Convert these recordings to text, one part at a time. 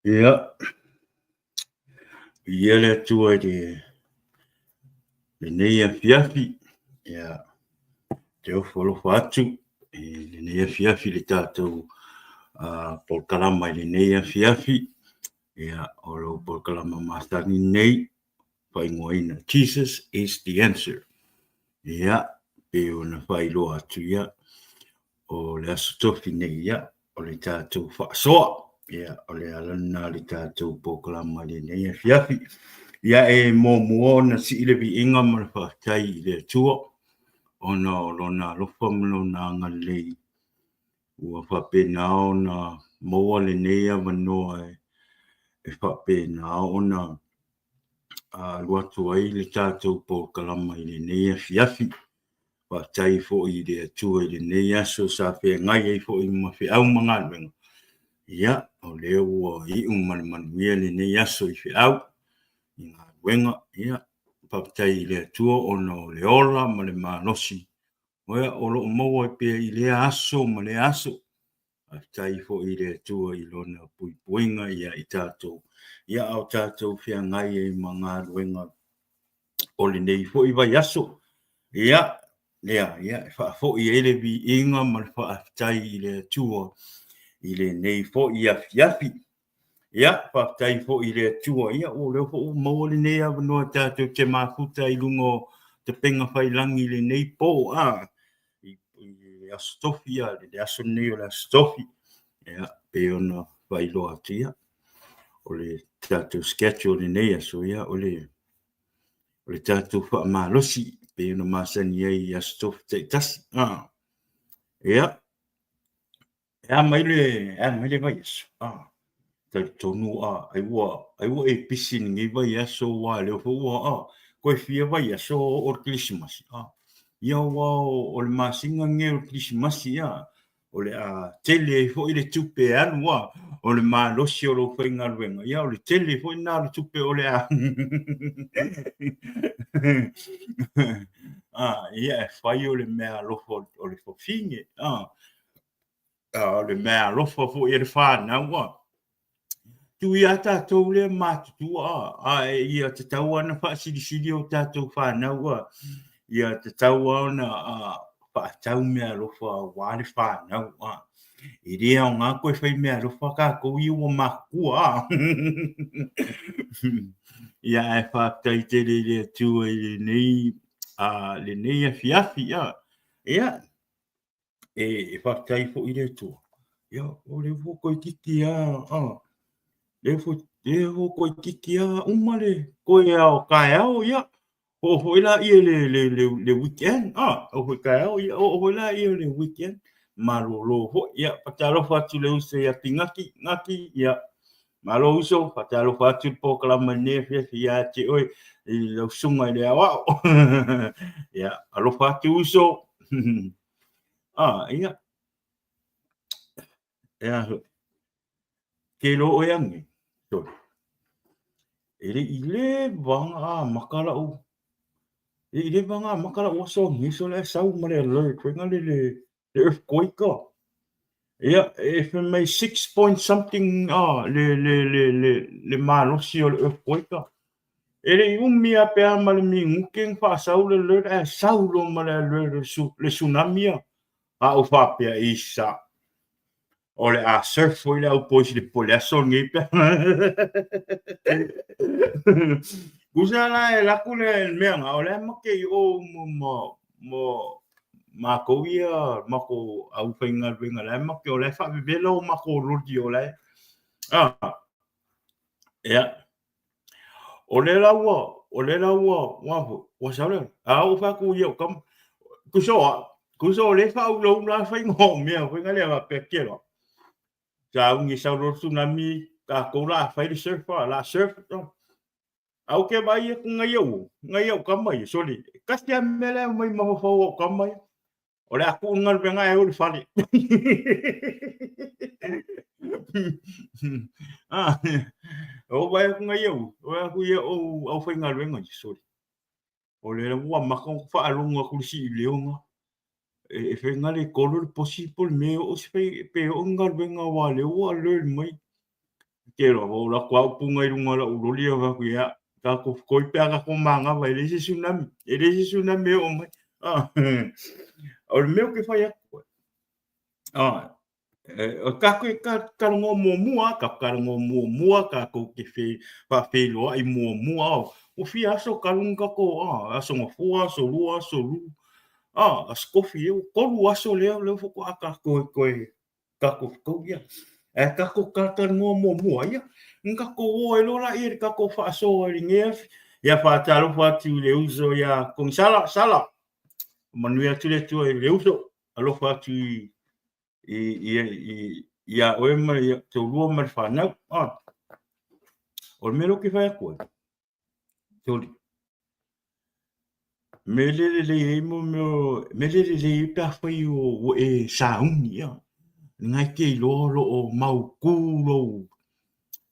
Ia, viia le Atua i lenei afiafi, ia, te ofo alofa atu i lenei afiafi i le tatou polokalama i lenei afiafi. Ia, o lou polokalama masani lenei, faaigoaina Jesus is the Answer. Ia, pei ona faailoa atu, ia, o le Aso Tofi nei, ia, o le tatou faasoa. Ia, o le ala lena o le tatou polokalama i lenei afiafi. Ia, e muamua ona sii le viiga ma le faafetai i le Atua, ona o Lona alofa ma Lona agalelei ua faapena ona maua lenei avanoa e faapena ona alu atu ai le tatou polokalama i lenei afiafi. Faafetai foi i le Atua i lenei aso sa feagai ai foi ma feau ma galuega. Ia, o lea ua iu ma le manuia lenei aso i feau, i galuega. Ia, faafetai i le Atua ona o le ola ma le malosi o lo o maua ai pea i lea aso ma lea aso. Faafetai foi i le Atua i Lona puipuiga ia i tatou, ia a o tatou feagai ai ma galuega o lenei foi vaiaso. Ia, lea, ia, e faafoi ai le viiga ma le faafetai i le Atua i lenei foi afiafi. Ia, faafetai foi i le Atua, ia, o lea foi ua maua lenei avanoa tatou te mafuta i luga o tapenga failangi i lenei po, a, i le Aso Tofi, a, le aso lenei o le Aso Tofi. Ia, pei ona faailoa atu, ia, o le tatou schedule i lenei aso, ia, o le tatou faamalosi, pei ona masani ai i Aso Tofi taitasi. A, ia, E a mai le, e a mai le vaiaso? Ah, talitonu a, ai ua, ai ua e pisi i lenei vaiaso aua lea foi ua, ah, toe fia vaiaso o le Kerisimasi. Ah, ia aua o le masina lenei o le Kerisimasi, ah, o le a tele ai foi le tupe e alu, ah, o le malosi o lou faigaluega, ia o le tele foi lena o le tupe o le a ah, ia e fai o le meaalofa o le fafine, ah, o le mea alofa foi e le fanau a. Tuu ia tatou lea matutua a, a ia tatau lava ona faasilisili o tatou fanau a, ia tatau lava ona faatau mea alofa aua le fanau a. E le aoga toe fai mea alofa tatou ia ua matutua a. Ia ae faafetai tele i le Atua i lenei, lenei afiafi a. Ia, e faafetai foi i le Atua, ia, o lea ua toeitiiti lava, lea foi, lea ua toeitiiti lava uma le toe lava o taeao, ia, oo foi lea i le weekend, oo foi taeao, ia oo foi lea i le weekend, malolo foi. Ia, faatalofa atu i le uso ia Pinati, Nati, ia, malo uso, faatalofa atu i le polokalama i lenei afiafi ia te oe i lau susuga i le aoao. Ia, alofa atu uso. Ah, ia. E a hoi. Ke lo oe ange. Sorry. E le i leva a maka lau. E le i leva a maka lau aso ange so le sau ma le alert. Fai le le le earthquake. Ia, e fai mai 6 point something ah, le le le le le malosi o le earthquake. E le i umi lava pe a ma le minute na faasau le alert ae sau loa ma le alert le tsunami a. A ou faapea, isa, o le a surf foi le au boys i le po i le aso lenei pe Tusa la e alu atu le mea lena, o la e mate i o ma ma matou ia matou aufaigaluega la e mate o la e faavevela o matou loli o la e ah ia O lea la ua, o lea la ua, ua foi, ua sau le, a ou fai atu ia o kama, tusa o au, tusa o lea e faaulaula lava faiga o mea foi lea faapea ke loa. Sauni sau loa le tsunami, tatou la fai le surf, la surf. A ou ke vaai atu nai au, nai au kama ia, sole, tasi lava mea la e aumai mafaufau o au kama ia. O le a tuu le galuega ae o i le fale. Ah, o vaai atu nai au, o vaai atu ia o aufaigaluega ia, sole. O lea ua amata ona faalogo atu i le siileo na. E fai na le kolo le posi po o le mea e oo se fai, pe oo ni galuega aua o lea ua alert mai. Ke loa, ua ou lako au punga i luga o lau loli a fai atu, ia, tatou fetoi pe a tatou manava, e leai se tsunami, e leai se tsunami e oo mai. Ah, o le mea ou te fai atu ai, ah, o tatou e talanoa muamua, tatou talanoa muamua, tatou te faafeiloai muamua, ua fia aso talu ona tatou, aso Gafua, aso Lua, aso Lulu, aso Tofi, ua 3 aso lea lea faatoa tatou e toe tatou fetau ia. Ae tatou talatalanoa muamua ia, ona tatou o ai loa laia i le tatou faasoa i lenei afi. Ia faatalofa atu i le uso ia Kogisala, Sala, manuia atu le Atua i le uso, alofa atu i i i i ia oe ma le toalua ma le fanau. Ah. O le mea lea ou te fai atu ai, soli, mea le lelei ai mo mea o, mea le lelei ai pe afai ua e sauni, ia. Lena e te iloa o lo o mautu lou,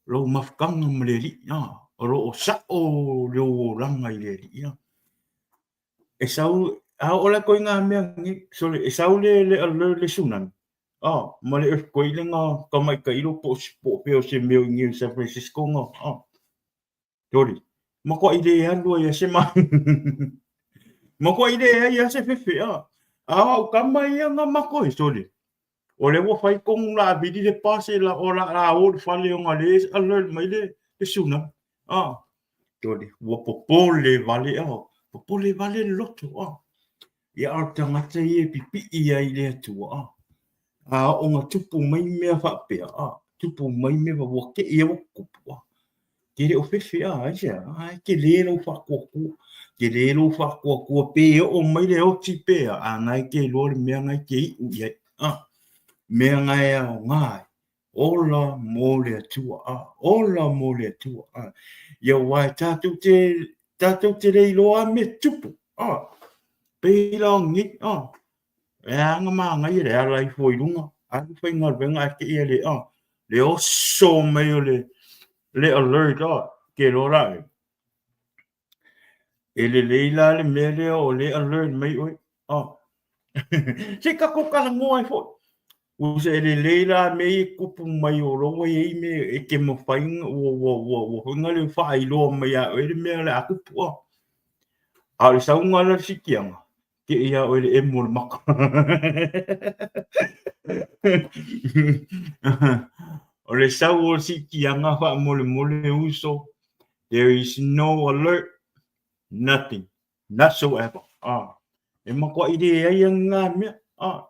lou mafutaga ma le Alii, ia. O lo o sao lou olaga i le Alii, ia. E sau, a oo la koe i ngā mea nei, sole, e sau le, le alert le tsunami, ah, ma le earthquake le ngā tamaitailo po o, po o pea o se mea o i nei o San Francisco ngā, ah, sole, matuai le alu ai a se ma, matuai leai a se fefe, ah, a o au tama ia ngā matou e, sole, o lea ua fai tonu la vili le pase la o la la o le fale ona le alert mai le, le tsunami, ah, Tole, ua popole vale, oh, popole vale le loto, oh. Ia o le tagata ia e pipii ai i le Atua, oh. A oo ina tupu mai mea faapea, oh, tupu mai mea ua te i ai ua tutupu, oh. Ke le o fefe, ah, aisea, ah, e tele lou faatuatua, tele lou faatuatua pe oo mai le oti pe a, a na e te iloa le mea na e te iu i ai, ah. Mea na e aoga ai, Ola mo le Atua, a, ola mo le Atua, a. Ia aua e tātou te, tātou te le iloa a mea tupu, a. Pei la o nei, a. E anga māngaia le ala ifo i lunga, alu faigaluega ae te ia le, a, le oso mai o le, le alert, a, ke loa la e. E lelei la le mea lea o le alert mai oe. Oh. Se i tatou talanoa ai foi. Ua se e lelei la mea ia e tupu mai o la ua i ai mea e te mafai ua ua ua ua foi le faailoa mai ia oe le mea o le a tupu ah. A o le sauga la le sikiaga, te i ia oe le emo o le maka. O le sau o le sikiaga faamolemole uso, there is no alert, nothing, not so ever. Ah, e matuai leai ana ngā mea. Ah,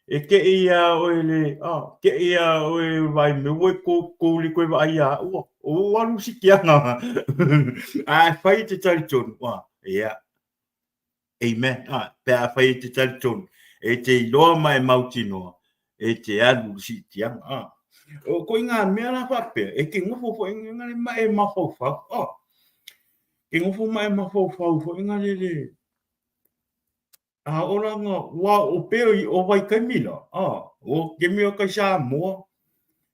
e te i a oe le, ah, te i a oe vai me ua ko ko le koe vaai a ua. O alu sikiaga. A whai te tari tonu. Ah, yeah. Amen. Ah, pe a whai te tari tonu. E te iloa mai mautinoa. E te alu le siitiaga. Ah. O ko i ngā mea la whapea, e te ngofo fo i ngā le mae mawhauwhau. Ah. Te ngofo mae mawhauwhau fo i ngā le le. A ora ngā wā o peo i o Waikaimila. Ah. O ke mea kai Samoa.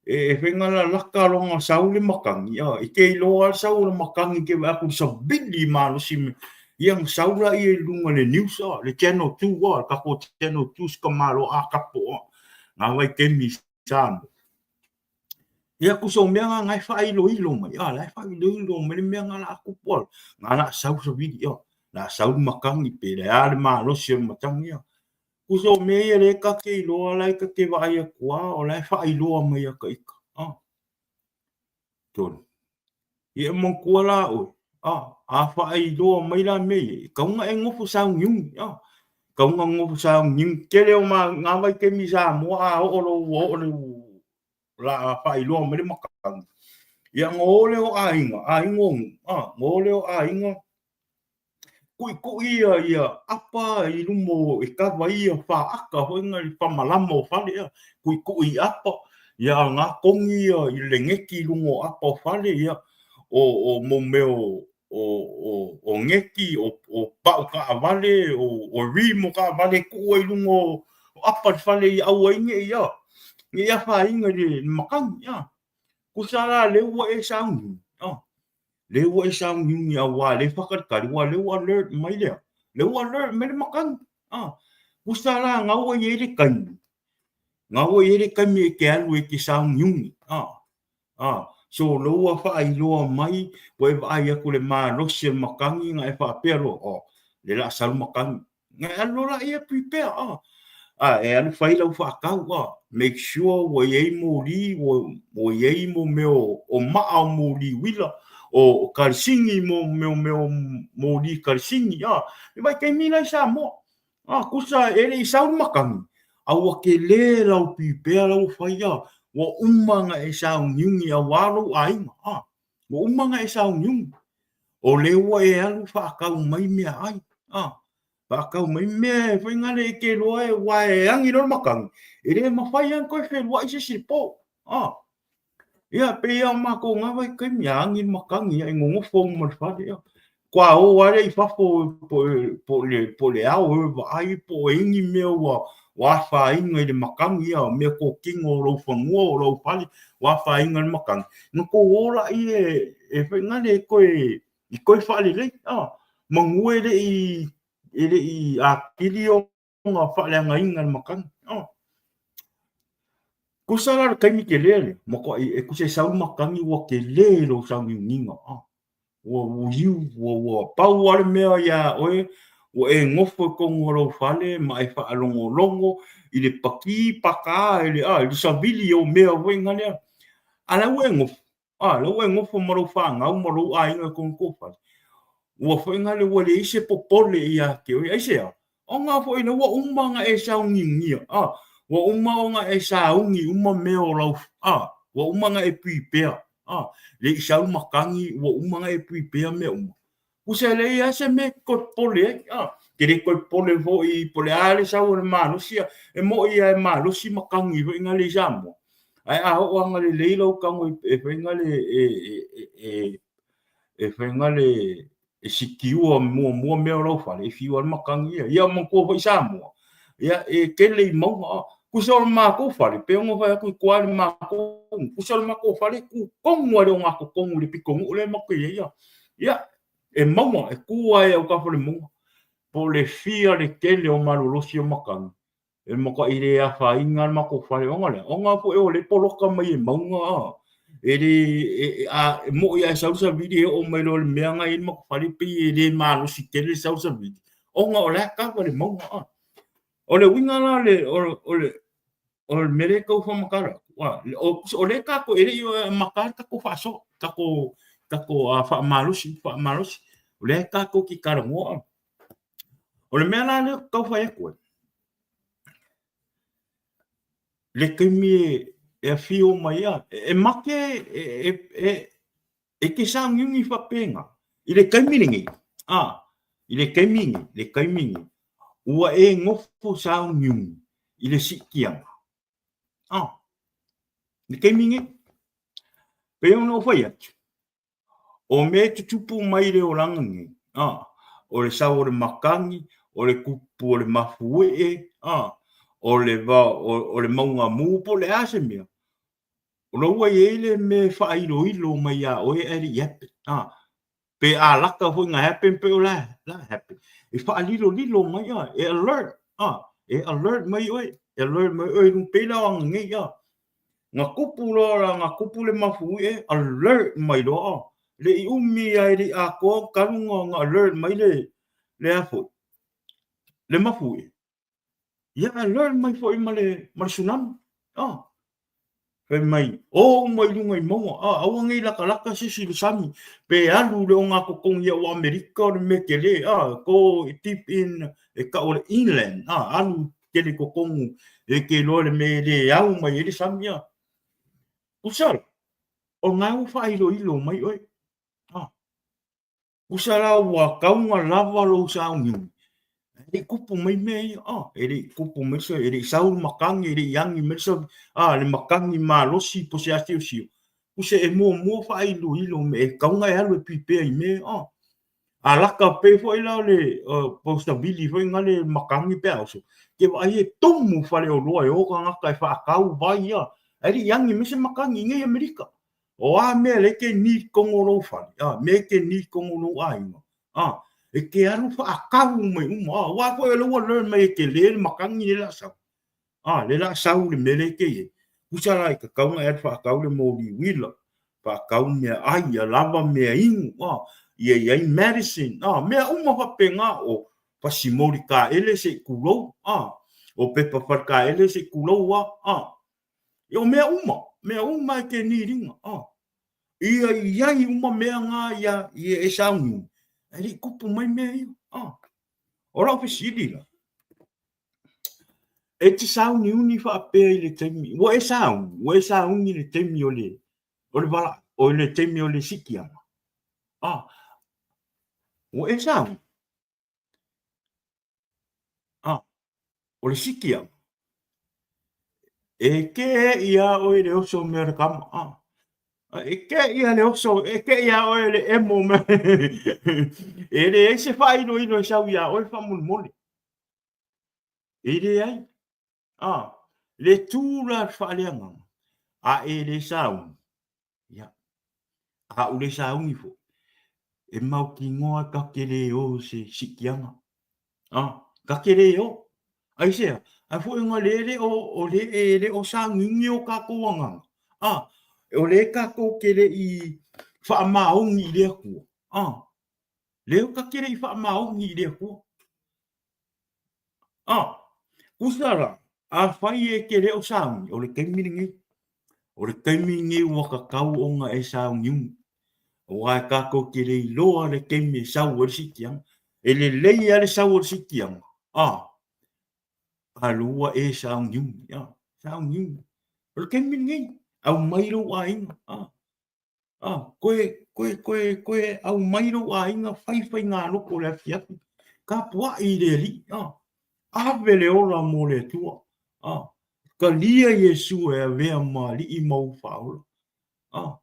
E, e whenga la laka ronga sau le makangi. Ah. I te iloa sau le makangi ke wa aku sabili malosi me. Ia nga sau la ia i lunga le news ah, le channel 2 ah, ka ko channel 2 ska malo a kapo ah. Ngā Waikemi Samoa. Ia ku so mea ngā ngai whailoilo mai, ah, lai whailoilo mai le mea ngā la kupu ala, ngā la sau savili, ah, la sau le makangi pe le a le malosi o le matangi, ah. Ku so mea ia le ka ke iloa lai ka ke vaai aku, ah, o lai whailoa mai a ka ika, ah. Tonu. Ia e manatua la oe, ah, a whailoa mai la mea ia, i kaunga e ngofo sauniuni, ah, kaunga ngofo sauniuni, tele o ma, ngā Waikemi Samoa a oo lo ua oo le la whailoa mai le makangi. Ia ngō le o aiga, aiga o nuu, ah, ngō le o aiga, kuʻikuʻi ia ia apa i luma o e kava ia whaaka hoi nga i whamalama o fale ia, kuʻikuʻi i apa, ia a ngā kongi ia i le ngeki i lunga o apa o fale ia, o, o mo mea o, o, o, o ngeki, o, o pau kaʻawale, o, o rim o kaʻawale kuʻu ai i lunga o, o apa le fale i aua ai nei ia, nei ia whainga i le makangi, ia. Kusa la le ua e sauni, oh. Le ua e sauniuni auā le whakaritari, ua le ua alert mai lea. Le ua alert mai le makangi. Ah, kusa la ngaua i e le kaimi. Ngaua i e le kaimi e ke alu e ke sauniuni. Ah, ah, So o lea ua faailoa mai, ua e vaai atu i le malosi o le matagi ona e faapea loa, oh, lea o le a sau le matagi. Ona e alu loa lea prepare, ah. A e alu fai lau faatau, ah. Make sure ua i ai moli, ua i ai mo mea o maa o moli uila, o kalisini, mo mea o moli kalisini, ah. I vaitaimi la i Samoa, ah, kusa e le i sau le matagi, a ua tele lau prepare la ua fai, ah, ua uma ona e sauniuni aua lou aiga, ah. Ua uma ona e sauniuni. O lea ua e alu faatau mai meaai, a, faatau mai mea e fai gale e te iloa e, aua e agi loa le matagi, e le mafai lava ona toe feluai se isi i le po, a. Ia, pei lava o matou i na vaitaimi, a agi le matagi, ia e nonofo uma i le fale, a. Faatoa o lava lea i fafo po o le ao e vaai po o i ai ni mea ua afaina i le matagi, ia, mea totino o lou fanua o lou fale ua afaina i le matagi, ona tou o laia e fai gale e toe i toe faalelei, a, manu e le i atili ona faaleagaina e le matagi. Tusa la le taimi tele lea, matuai e tusa e sau le matagi ua tele lou sauniuniga, ua uiu, ua pau lava le mea iā oe, ua e nofo i totonu o lou fale ma e faalogologo i le paki paka i le savili o mea foi na lea. A la ua e nofo, A, la ua e nofo ma lou fanau ma lou aiga i totonu o tou fale, ua foi gale ua leai se popole ia te oe. Aisea? Ona foi la ua uma ona e sauniunia, a, ua uma ona e sauni uma mea o lau, a, ua uma ona e prepare, a, le i sau matagi, ua uma ona e prepare mea uma. Tusa e leai lava se mea e te toe popole ai, a, te le toe popole foi po o le a le sau o le malosi, a, e moni lava e malosi matagi foi na le i Samoa, ae a oo lava ina lelei lau tago e fai na le e fai na le e secure muamua mea o lau fale, e fiu lava le matagi ia. Ia manatua foi Samoa, ia e tele i mauga, a. Tusa o le matou fale, pei ona fai atu i tua i le matou, tusa o le matou fale e tu tonu lava i le ogatotonu i le pitonuu lea matou te i ai. Ia, e mauga, e tu lava i autafa o le mauga, po o le fia le tele o malolosi o matagi, e matuai le afaina le matou fale. Ona lea, ona foi o lea e poloka mai e mauga, a, e le, e, a, e moi lava e sau le savili e oo mai loa i le mea na e i ai le matou fale, pei e le malosi tele le sau le savili, ona o la e kava le mauga. A. O le uiga la o le, o le, o le mea lea e tau faamatala atu, o lea tatou, e le i amata le tatou faasoa, tatou, tatou faamalosi, faamalosi, o lea tatou te talanoa. O le mea la lea ou te tau fai atu ai, le taimi e afio mai ai, e mate e te sauniuni faapena i le taimi lenei, a, i le taimi lenei, le taimi lenei, ua e nofo sauniuni i le siitiaga, a, le taimi lenei. Pei ona ou fai atu, o mea e tutupu mai i le olaga nei, a, o le sau o le matagi, o le tupu o le mafuie, a, o le va, o le mauga mu, po o le a se mea, o la ua i ai le mea e faailoilo mai iā oe ae le i happen, a, pe a lata foi ina happen pe o la la happen, e faalilolilo mai a, e alert, a, e alert mai oe, e alert mai oe i luga, pei la o aga nei, a, na tupu loa la, na tupu le mafuie, alert mai loa, a, le i umi lava e le i atoa talu na alert mai le, le a foi, le mafuie. Ia alert mai foi ma le, ma le tsunami. Ah. Fai mai, o uma i luga i mauga, ah, aua nei latalata se isi i le sami, pe alu le ogatotonu ia ua Amerika o le mea tele, ah, go deep in, e tau o le inland, ah, alu tele i totonu, e te iloa le mea e le au mai ai le sami, ah. Tusa la, o lena ua faailoilo mai oe, ah. Tusa la ua tau ona lava lou sauniuni, e le i tupu mai mea ia, ah, e le i tupu mai se, e le i sau le matagi, e le i agi mai se, ah, le matagi malosi po o se asiosio. Tusa e muamua faailoilo mea, e tatau ona e alu e prepare i mea, ah. A lata pei foi la o le po o savili foi na le matagi pe a oso, ke vaai e tumu faleoloa e o tagata e faatau vai, ah, ae le i agi mai se matagi i nei Amerika. O a mea lea e te ni i totonu o lou fale, a, mea e te ni i totonu o lou aiga, a, e te alu faatau mai uma, a, aua foi o lea ua learn mai e tele le matagi lea o le a sau, a, lea o le a sau le mea lea e te i ai. Tusa la e tatau ona e alu faatau le moli uila, Faatau mea ai, ia lava mea inu, a, ia i ai medicine, a, mea uma faapena, o fasimoli taele se i tulou, a, o pepa fale taele se i tulou a, a, ia o mea uma, mea uma e te need ina, a, ia i ai uma mea na ia, ia e sauniuni, ae le i tupu mai mea ia, a. O lau fesili la, e te sauniuni faapea i le taimi, ua e sauni, ua e sauni i le taimi o le, o le vala, o le taimi o le sikiaga. Ah, ua e sauni. Ah, o le sikiaga. E ke ia oe le oso mea le kama. Ah, e ke ia le oso, e ke ia oe le emo mea. E leai se faailoilo e sau iā oe faamolemole. E leai. A, le tū la le faaleagaga, a e le sauni, ia, a u le sauni foi, e mautinoa ta te le o i se siitiaga. A, ta te le o. Aisea? Ai foi ona le le o, o le e le o sauniuni o tatou agaga. A, o le tatou te le i faamaoni i le Atua. A, lea ta te le i faamaoni i le Atua. A, usa la, afai e te le o sauni, o le taimi lenei. O le taimi lenei ua tatau ona e sauniuni. Aua e tatou te le iloa le taimi e sau ai le siitiaga. E lelei lava le sau o le siitiaga, a, alu ua e sauniuni, a, sauniuni. O le taimi lenei, aumai lou aiga, a, Ah, koe, koe, koe, koe aumai lou aiga fai faigalotu o le afiafi. Tapuai i le Alii. Ah, ave le ola mo le Atua. Ah, talia Iesu e avea ma Alii ma ou Faaola. Ah,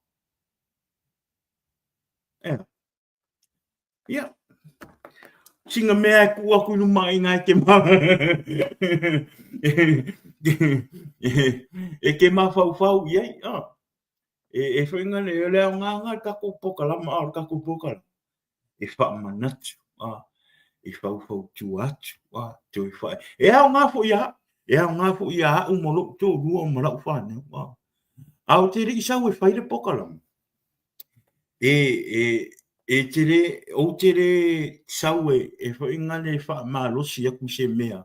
ea. Ia. Sina mea e tuu atu i luma i ina e te ma e te mafaufau i ai. Ah. E, e whainga le, o le aoga nga le tatou pokalama, a o le tatou pokalama, e faamanatu, a, e faufautua atu, a, toe whae. E aoga foi ia, e aoga foi ia au ma lou toalua ma lau whanau, a. A o te le i sau e whai le pokalama, e, e, e te le, ou te le sau e, e whainga le whaamalosi atu i se mea,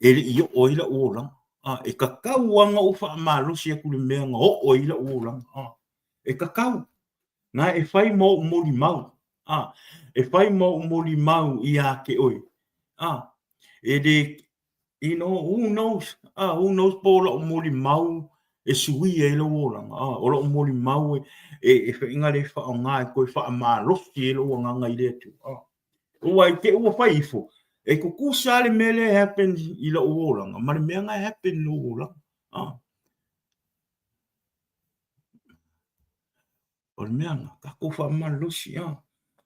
e le i oo ai la'u olaga. A, e kakau lava na ou faamalosi atu i le mea na oo ai la'u olaga. A, e kakau. Na e fai ma o'u molimau. A, e fai ma o'u molimau iā te oe. A, e le, you know, who knows? A, who knows po o la'u molimau e suia ai lou olaga. A, o la'u molimau e, e, e faiga le faaoga e toe faamalosi ai lou agaga i le Atua. A, Ua i te ua fai ifo, e tutusa le mea lea e happen i lou olaga ma le mea na e happen i lou olaga. Ah. O le mea na, tatou faamalolosi. Ah.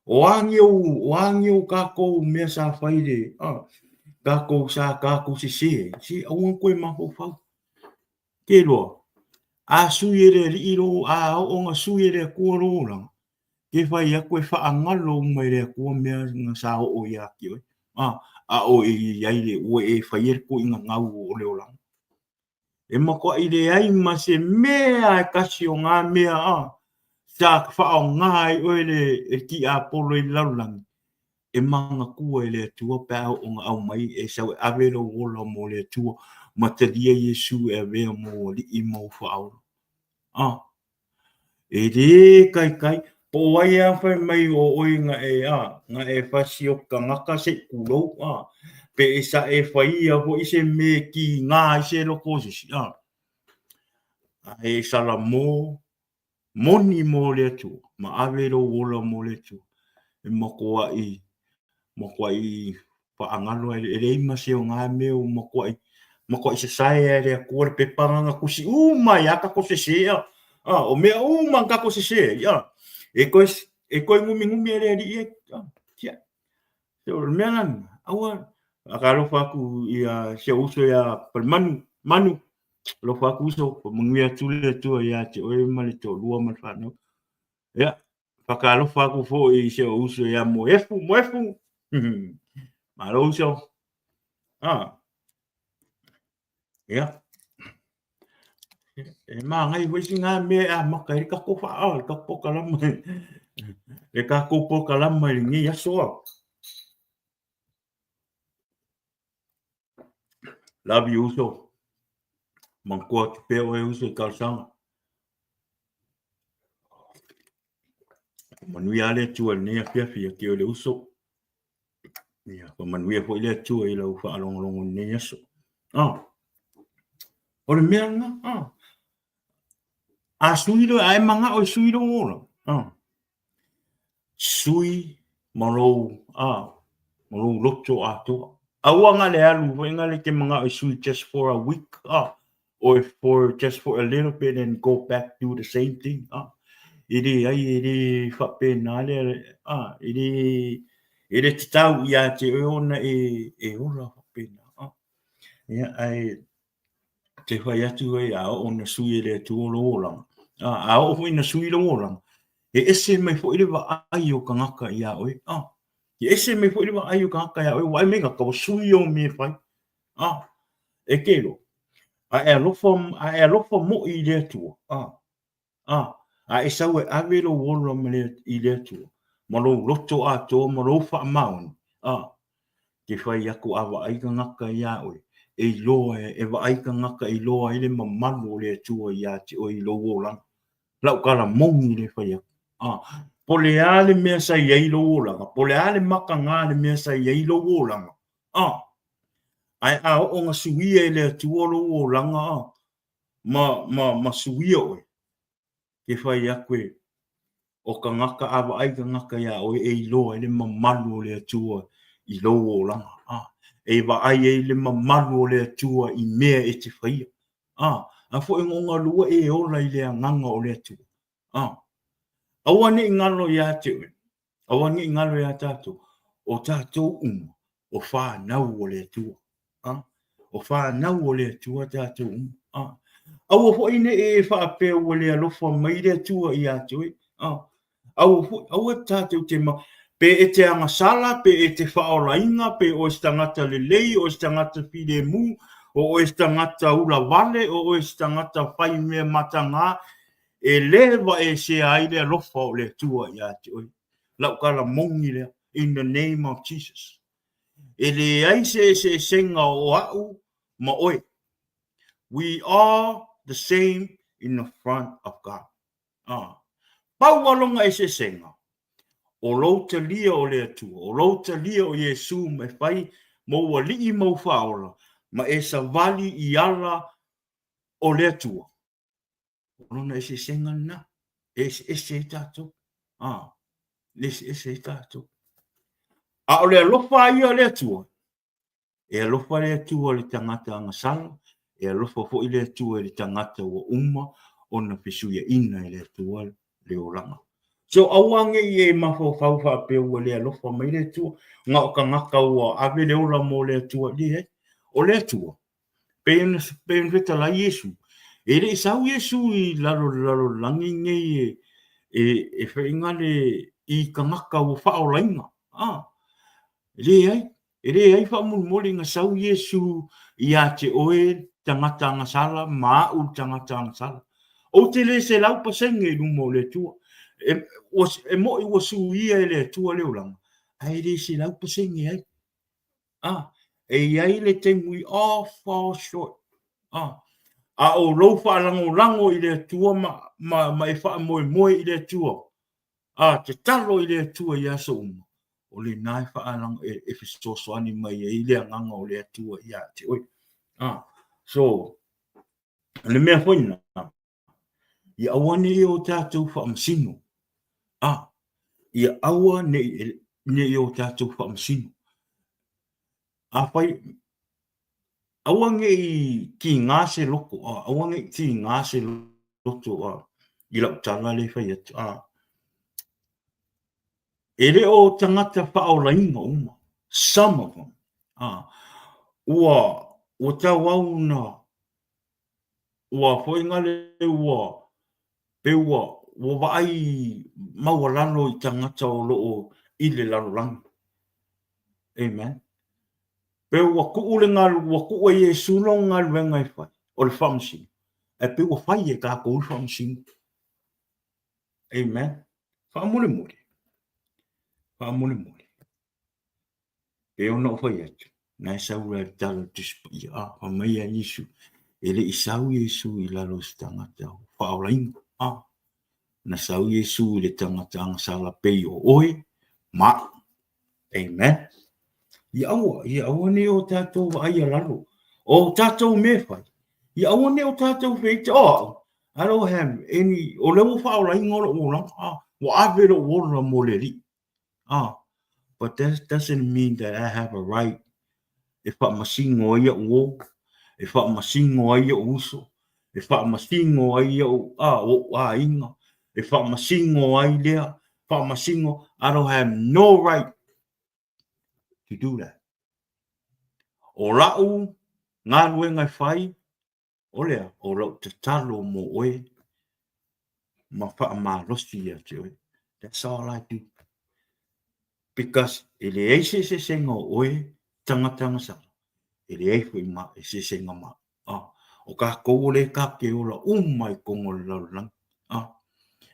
O a ni ou, o a ni ou tatou mea sa fai le, ah, tatou sa tatou sese ai, se aua na toe mafaufau. Ke loa, a sui e le Alii lou, a oo na sui e le Atua lou olaga, Ke fai atu e faagalo uma e le Atua mea na sa oo iā te oe, a, a o e i ai le ua e faia le tuuaiga gau o le olaga. E matuai leai ma se mea e tasi o ngā mea a, sa faaaoga ai oe le, e le tiapolo i le lalolagi, e manatua e le Atua pe a oo na aumai e sau e ave lou ola mo le Atua ma talia Iesu e avea mo alii ma ou faaola. A, E lē kaikai, po o ai a fai mai o oe na e a, na e fasioti tagata se i tulou a, pe e sa e faia foi se mea e kīnā ai se loto o se isi a, a e salamo moni mo le Atua, ma ave lou ola mo le Atua, e matuai matuai faagalo ai, e leai ma se o ngā mea o matuai, matuai sasae ai le Atua le pepa nga na tusi uma ai a tatou sese a, a, o mea uma na tatou sese ai, a, e toe, e toe numinumi e le Alii ai, a, tia. So, o le mea la lena, aua, alofa atu ia si ou uso ia Palemanu, Manu, alofa atu uso, faamanuia atu le Atua ia te oe ma le toalua ma le fanau. Ia, Whakaalofa aku foi i se o uso ia Moefu, Moefu! Malo uso. Ah. Ia. E māngai foi sina mea e amata ai le tatou faa, le tatou polokalama, le tatou polokalama i lenei aso. Love you uso. Manatua atu pea oe uso i talosaga. Manuia le Atua i lenei afiafi ia te oe le uso. Ia, faamanuia foi le Atua i lau faalogologo i lenei aso. Ah, o le mea lena, ah, a sui loa, a e manao e sui lou ola, ah, sui ma lou, ah, ma lou loto atoa. Aua na le alu foi na le te manao e sui just for a week, ah, or for just for a little bit and go back do the same thing. Ah, e le ai, e le faapena le, ah, e le, e le tatau ia te oe ona e, e ola faapena. Ah, ia, ae te whai atu ai a oo na sui e le Atua lou olaga. Ah, a oo foi na sui lou olaga, e ese mai foi le vaai o kangaka iā oe. Ah, e ese mai foi le vaai o kangaka iā oe, vaai mai kangaka ua sui ou mea e fai. Ah, e ke loa. A e alofa, a e alofa moi i le Atua. Ah, ah, a e sau e ave lou ola ma le, i le Atua, ma lou loto atoa ma lou faamaoni. Ah, ke whai aku a vaai kangaka iā oe, e iloa e, e vaai kangaka e iloa ai le mamalu o le Atua iā te oe i lou olaga. Lau tala moni le fai atu. Ah, po o le a le mea sa i ai lou olaga, po o le a le makaga le mea sa i ai lou olaga. Ah, ae a oo na suia e le Atua lou olaga a, ma, ma, ma suia oe, ke fai atu e, o kangaka a vaai kangaka iā oe e iloa ai le mamalu o le Atua i lou olaga, a, e vaai ai le mamalu o le Atua i mea e te faia. A, a foi na o galue e ola i le agaga o le Atua. A, aua ne i galo iā te oe, aua ne i galo iā tātou, o tātou uma, o whānau o le Atua. A, o whānau o le Atua tātou uma. A, aua foi ne i e whaapea ua le alofa mai le Atua iā te oe. A, aua foi, aua tātou te ma, pe e te agasala, pe e te whaolainga, pe oe se tangata lelei, oe se tangata filemu, o oe se tangata ulavale, o oe se tangata whai mea matagā, E le vaesea ai le alofa o le Atua iā te oe. Lau tala moni lea, in the name of Jesus. E leai se eseesega o a'u ma oe. We are the same in the front of God. Ah. Pau a lona eseesega, o lou talia o le Atua, o lou talia o Iesu ma e fai mou alii ma ou faaola, ma e savali i ala o le Atua. O lona eseesega lena, e eseese ai tatou. Ah, e eseese ai tatou. A o le alofa ia o le Atua, e alofa le Atua i le tagata agasala, e alofa foi le Atua i le tagata ua uma ona fesuiaina e le Atua le olaga. So aua ne i e mafaufau faapea ua le alofa mai le Atua, na o tagata ua ave le ola mo le Atua, leai. O le Atua, Pei ona, pei ona fetalai Iesu, e le i sau Iesu i lalo le lalolagi nei e, e, e whainga le i kangaka ua whaolainga. Ah, leai, e leai whaamolemole nga sau Iesu ia te oe tangata agasala ma a'u le tangata agasala. Ou te le 100% i luma o le Atua. E, ua, e mo'i ua suia e le Atua le olaga, ae le 100% ai. Ah, e i ai le taimi we all fall short. Ah, a o lou faalagolago i le Atua ma, ma, ma e faamoemoe i le Atua, ah, tatalo i le Atua i aso uma, o lena e faalago, e, e fesoasoani mai ai le agaga o le Atua iā te oe. Ah, so, o le mea foi lena, Ia aua ne i o tātou faamasino. A, ia aua ne i, ne i o tātou faamasino. Afai, aua ne i kīngā se loko, a, aua ne i kīngā se loto, a, i lau tala le whai atu, a, e le o tangata whaolainga uma, some of them, a, ua, ua tau au na, Ua foingale ua pe ua ua vaai maualalo i tagata o lo o i le lalolagi. Amen. Pe ua kuu le galu, ua kuu e Iesu lona galuega e fai, o le faamasino. Ae pei ua fai e tatou le faamasino. Amen. Faamolemole. Faamolemole. Pei ona ou fai atu, na e sau la i le tala o le Tusi Paia, a, fai mai ia Iesu, e le i sau Iesu i lalo o se tagata faaolaina, a, na sau Iesu i le tagata agasala pei o oe ma au. Amen. Ia aua, ia aua ne i o tatou vaai a lalo. O tatou mea e fai, ia aua ne i o tatou feita, o au, I don't have any, o lea ua faaolaina lou olaga, a, ua ave lou ola mo le Alii. Ah, but that doesn't mean that I have a right e faamasino ai au uo, e faamasino ai ou uso, e faamasino ai ou, ah, ou aiga, e faamasino ai lea, faamasino, I don't have no right to do that. O lau galuega e fai, o lea, o lau tatalo mo oe ma faamalosi ia te oe. That's all I do. Because e leai se eseesega o oe tagata agasala, e leai foi ma eseesega ma au. O kākou o lea ka te ola uma i totonu o le lalolagi.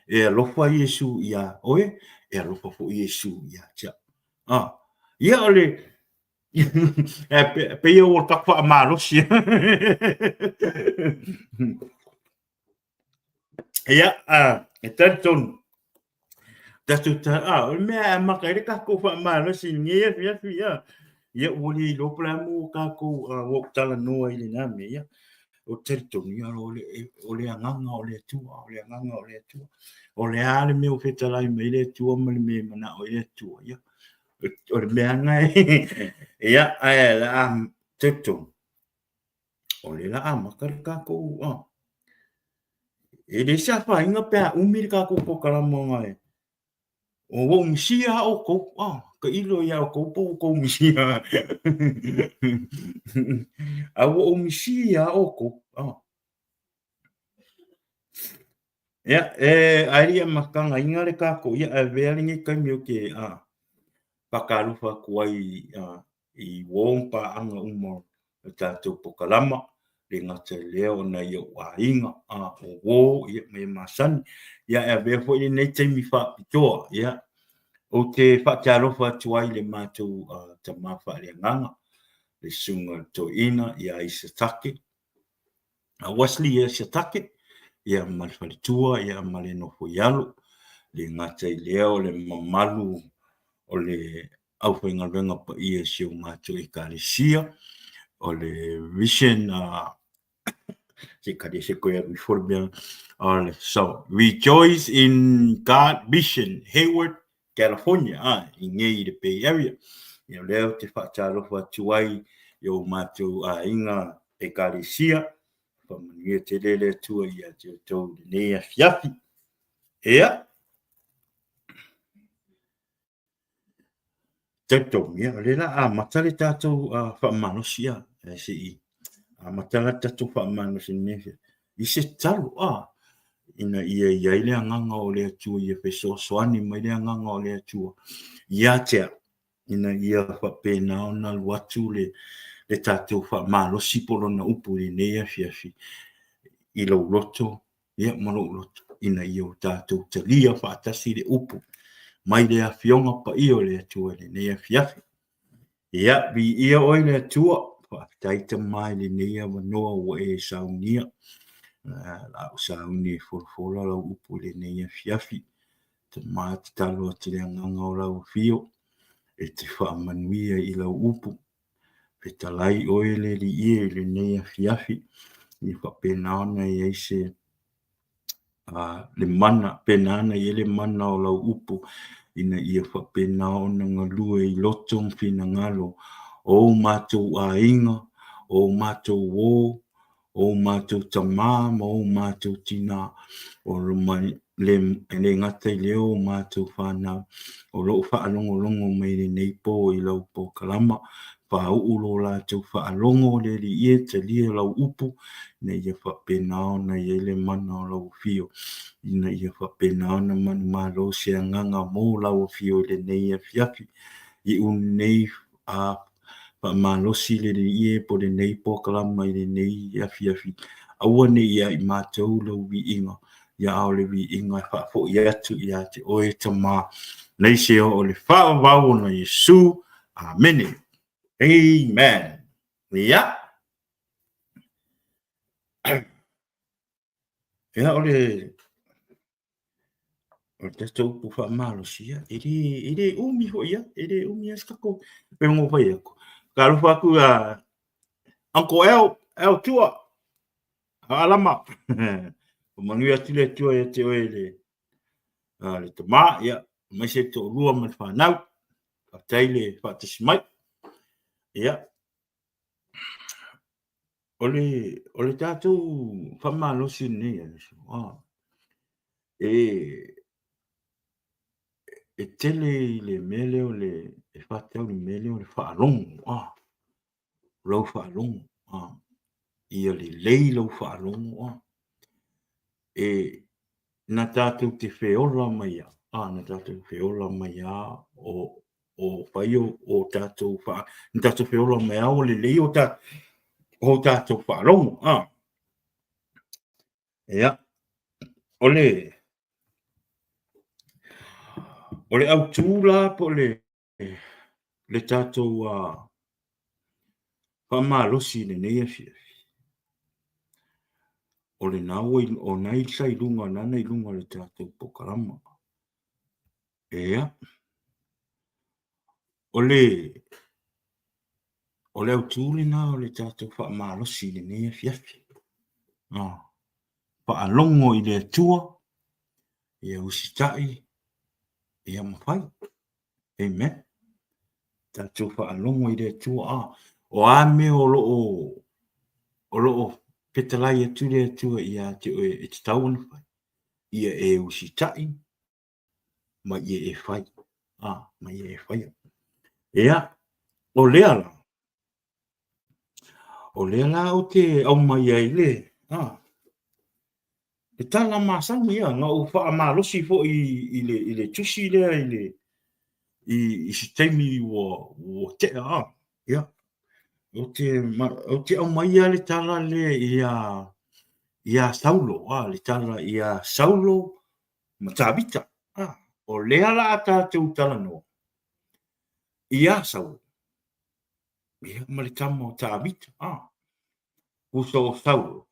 E alofa Iesu iā oe, e alofa foi Iesu ia te au. Ia o le E pei ua taku faamalosi. Ia, e talitonu. Tatou ta, o le mea e amata ai le tatou faamalosi i lenei afiafi, ia. Ia, ua le iloa po o le a mo tatou, ua ou talanoa i lena mea, ia. O talitonu, ia, o le agaga o le Atua, o le agaga o le Atua. O le a le mea ua fetalai mai ai le Atua ma le mea e manao ai le Atua, ia. O le mea lena ia, ae o le a talitonu, o lea o le a amata le tatou, e leai se afaina pe a umi le tatou polokalame ona e, ua ou misia lava outou, tailo ia outou po o ua outou misia. A ua ou misia lava outou. Ia, e ae le i amataga le tatou, ia e avea lenei taimi ou te faatalofa atu ai i uo ma paaga uma o le tatou polokalama, e le gata i lea o nai ou aiga, o uo ia ma e masani. Ia e avea foi lenei taimi faapitoa, ia, ou te faatalofa atu ai i le matou tama faaleagaga, le Susuga i le Toeaina ia Isatake, a Wesley ia Satake, ia ma le faletua, ia ma le nofo i alo. Le gata i lea o le mamalu o le aufaigaluega paia i si o matou Ekalesia, o le Vision, se Ekalesia koe alu ifo le mea, o le, so, Rejoice in God Mission, Hayward, California, a, i nei i le Bay Area. Ia o lea ou te faatalofa atu ai i o matou aiga Ekalesia, faamanuia tele le Atua ia te outou i lenei afiafi. Ia, talitonu, ia, o lea o le a amata le tatou faamalosi, a, se i amata la le tatou faamalosi i lenei afiafi. I se tatalo, a, ina ia i ai le agaga o le Atua, ia fesoasoani mai le agaga o le Atua ia te au, ina ia faapena ona alu atu le, le tatou faamalosi po o lona upu i lenei afiafi i lou loto, ia ma lou loto, ina ia o tatou talia faatasi le upu mai le Afioga Paia o le Atua i lenei afiafi. Ia, viia oe le Atua, faafetai Tama i lenei avanoa ua e saunia. La ou sauni e folafola lau upu i lenei afiafi. Tama, tatalo atu i le agaga o lau afio, e te faamanuia i lau upu. Fetalai oe le Alii e i lenei afiafi, ia faapena ona i ai se le mana, pena ana i ai le mana o lau upu, ina ia faapena ona galue i loto ma finagalo o o matou aiga, o o matou uo, o o matou tama ma o matou tina, o le, e le gata i lea o o matou fanau, o lo o faalogologo mai i lenei po i lau polokalama, faauu lo latou faalogo le Alii e, talia lau upu, ina ia faapena ona i ai le mana o lau afio, ina ia faapena ona manumalo se agaga mo lau afio i lenei afiafi. Iu lenei a faamalosi le Alii e po o lenei polokalama i lenei afiafi. Aua ne i ia i matou lau viiga, ia a o le viiga e faafoi atu ia te oe e Tamā, aemaise o le faavavau ona Iesu. Amene. Amen. Ia. Ia o le o le tatou upu faamalosi, ia, e le, e le umi foi ia, e le umi lava se tatou, pei ona ou fai atu. Talofa atu ia Uncle El, El Tua, Alama, manuia atu le Atua ia te oe le, le tama, ia, aemaise le toalua ma le fanau, faafetai le faatasi mai. Ia, O le, o le tatou faamalosi lenei aso, e, e tele i le mea lea o le, e faatatau i le mea lea o le faalogo, lau faalogo, ia lelei lau faalogo, e, na tatou te feola mai lava, na tatou feola mai lava o o fai o tatou fa, na tatou feola mai lava ua lelei o ta, o tatou faalogo, a. Ia, o le, o le autu la po o le, le tatou faamalosi i lenei afiafi, o lena ua i, o lena sa i luga, o lena i luga o le tatou polokalama. Ia, o le, o le autu lena o le tatou faamalosi i lenei afiafi. Faalogo i le Atua, ia usitai, ia ma fai. Amen. Tatou faalogo i le Atua, a o a mea o lo o, o lo o fetalai atu le Atua ia te oe e tatau ona fai, ia e usitai, ma ia e fai, a, ma ia e faia. Ia, o lea la, o lea la ou te aumai ai le, a, le tala masani ia, na ou faamalosi foi i le, i le tusi lea i le, i, i se taimi ua, ua tea, a, ia, ou te, ou te aumaia le tala lea ia, ia Saulo, a, le tala ia Saulo ma Tavita. A, o lea la a tatou talanoa iā Saulo, ia, ma le tama o Tavita. A, uso o Saulo,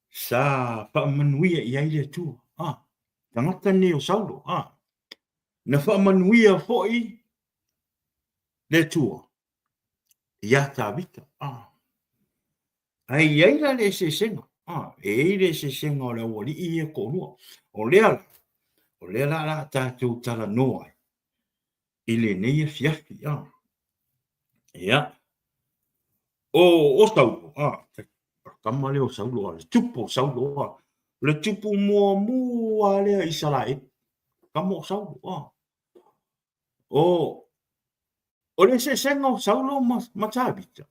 sa faamanuia i ai le Atua. A, tagata nei o Saulo, a, na faamanuia foi le Atua iā Tavita. A, Ae i ai la le eseesega, a, e i ai le eseesega o le aualii ia e toalua. O lea la, o lea la la tatou talanoa ai i lenei afiafi, a. Ia, o, o Saulo, a, tama lea o Saulo, a, le tupu o Saulo, a, le tupu muamua lea Isaraelu, tama o Saulo, a. O, o le eseesega o Saulo ma, ma Tavita,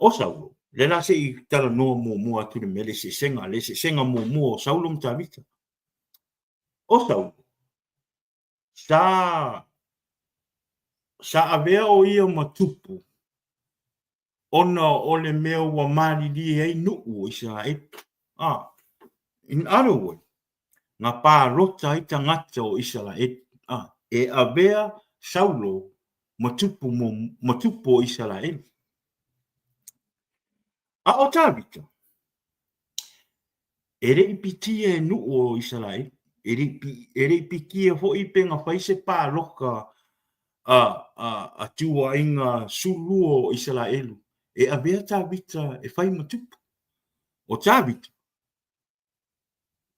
O Saulo, lea la se i talanoa muamua atu le mea le eseesega, le eseesega muamua o Saulo ma Tavita. O Saulo, sa, sa avea o ia ma tupu ona o le mea ua malilie ai nuu o Isaraelu. Ah, in other words, na palota ai tagata o Isaraelu, ah, e avea Saulo ma tupu, ma tupu o Isaraelu. A o Tavita, e le i pitia e nuu o Isaraelu, e le i, e le i pitia foi pe na fai se paloka a, a, a tuaiga sulua o Isaraelu, e avea Tavita e fai ma tupu. O Tavita,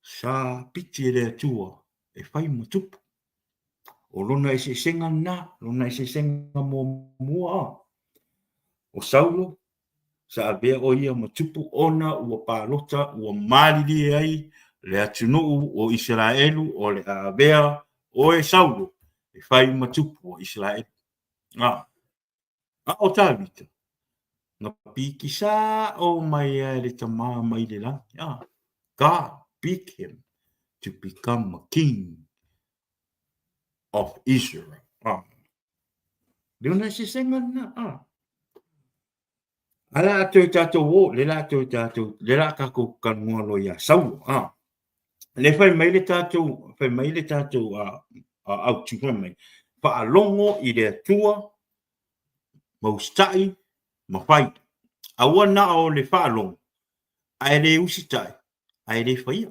Sa piti e le Atua e fai ma tupu. O lona eseesega lena, lona eseesega muamua a. O Saulo, sa avea o ia ma tupu ona ua palota ua malilie ai le atunuu o Isaraelu o le a avea oe Saulo e fai ma tupu o Isaraelu. A. A o Tavita, na piki sa'o mai ai le tama mai le lagi, a, God pick him to become a king of Israel. A, le ona eseesega lena, a. A le a toe tatou o, le la toe tatou, le la tatou talanoa loa ia Saulo. A. Le fai mai le tatou, fai mai le tatou a, a autu fai mai, faalogo i le Atua ma usitai ma fai. Aua na o le faalogo, ae le usitai, ae le faia.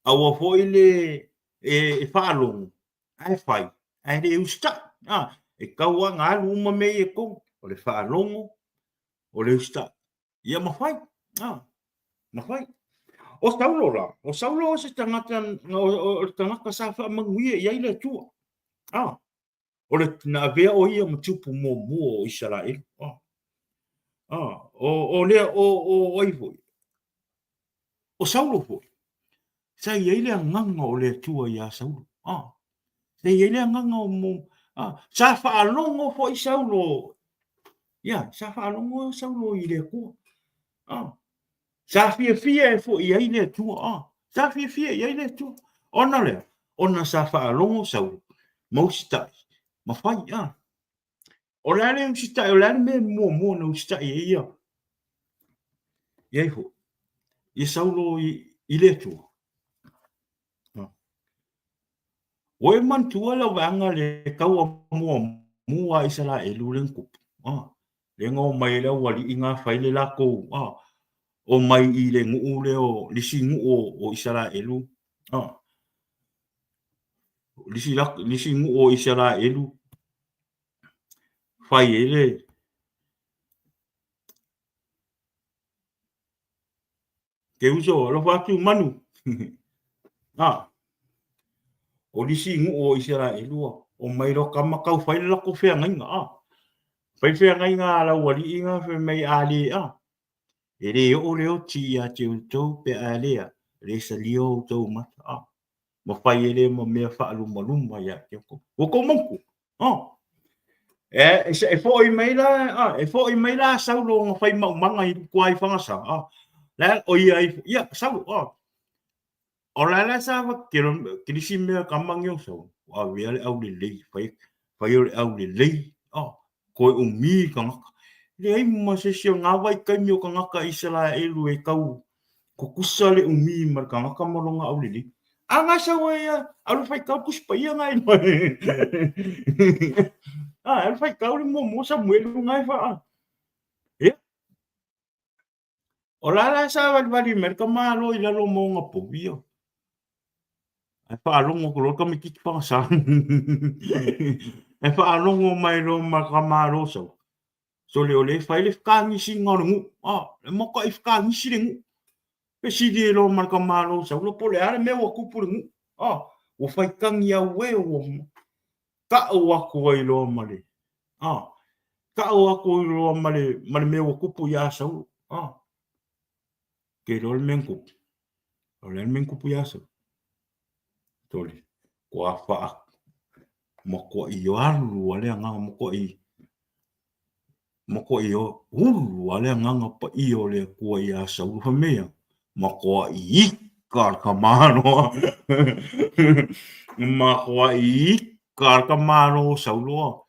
Aua foi le e, e faalogo, ae fai, ae le usitai. A, e tau lava ona alu uma mea ia e tolu, o le faalogo, o le usitai, ia ma fai. A, ma fai. O Saulo la, o Saulo o se tagata, o le tagata sa faamanuia i ai le Atua. A, o le na avea o ia ma tupu muamua o Isaraelu. A, a, o, o lea, o, o ai foi? O Saulo foi, sa i ai le agaga o le Atua iā Saulo. A, sa i ai le agaga o mo, a, sa faalogo foi Saulo, ia, sa faalogo Saulo i le Atua. A, sa fiafia e foi i ai le Atua. A, sa fiafia i ai le Atua. Ona lea, ona sa faalogo Saulo, ma usitai, ma fai, a. O le a le usitai, o le a le mea muamua na usitai ai ia? Ia ifo, ia Saulo i, i le Atua. Ua e manatua lau vaega le taua muamua a Isaraelu lea na tupu? Ah, lea na omai ai le aualii na fai le latou, ah, omai i le nuu lea o, le isi nuu o, o Isaraelu, ah, le isi, le isi nuu o Isaraelu, fai ai le, Ke uso, alofa atu manu. Ah. O nisi nu'u o Iseraelu ua omai loa tama tau fai le latou feagaiga. Ah. Fai feagaiga a lau alii na fai mai a le ah. E le oo le oti ia te outou pe a lea, le salia outou mata. Ah. Ma fai e le ma mea faalumaluma ia te outou. Ua tou mautu. Oh. E, e, e foi mai la, ah, e foi mai la Saulo na fai maumaga i tua i Fagasa. Ah. La, o ia, ia, Saulo, ah. O la la sa va ke ke nisi mea ka mangi o Saulo. A vea le au lelei, fai, fai o le au lelei. Ah. Koe umi kangaka. Leai ma se isi o ngā vaitaimi o kangaka Isaraelu e tau kukusa le umi ma le kangaka ma lona aulelei. A nga sau ai a, alu faitau le Tusi Paia nga inoa. A, alu faitau le muamua Samuelu nga e faa. Ia. O la la sa valivali mai le tamāloa i lalo ma ona povi ia. Ae faalogo atu loa le tamaitiiti fagasa. Ae faalogo mai loa ma le tamāloa sau. Sole o lea e fai le fekagisiga o le nuu. Ah, e matuai fekagisi le nuu. Fesili ai loa ma le tamāloa sau loa po o le a le mea ua tupu i le nuu. Ah, ua fai tagi au e ua tau atu ai loa ma le ah, tau atu ai loa ma le ma le mea ua tupu iā Saulo. Ah, ke loa le mea na tupu. O le a le mea na tupu iā Saulo? Tole, kua faa matuai alu a le agaga matuai Matuai ulu a le agaga paia o le Atua iā Saulo fai mai ia, matuai ika le tamaloa. Matuai ika le tamaloa o Saulo.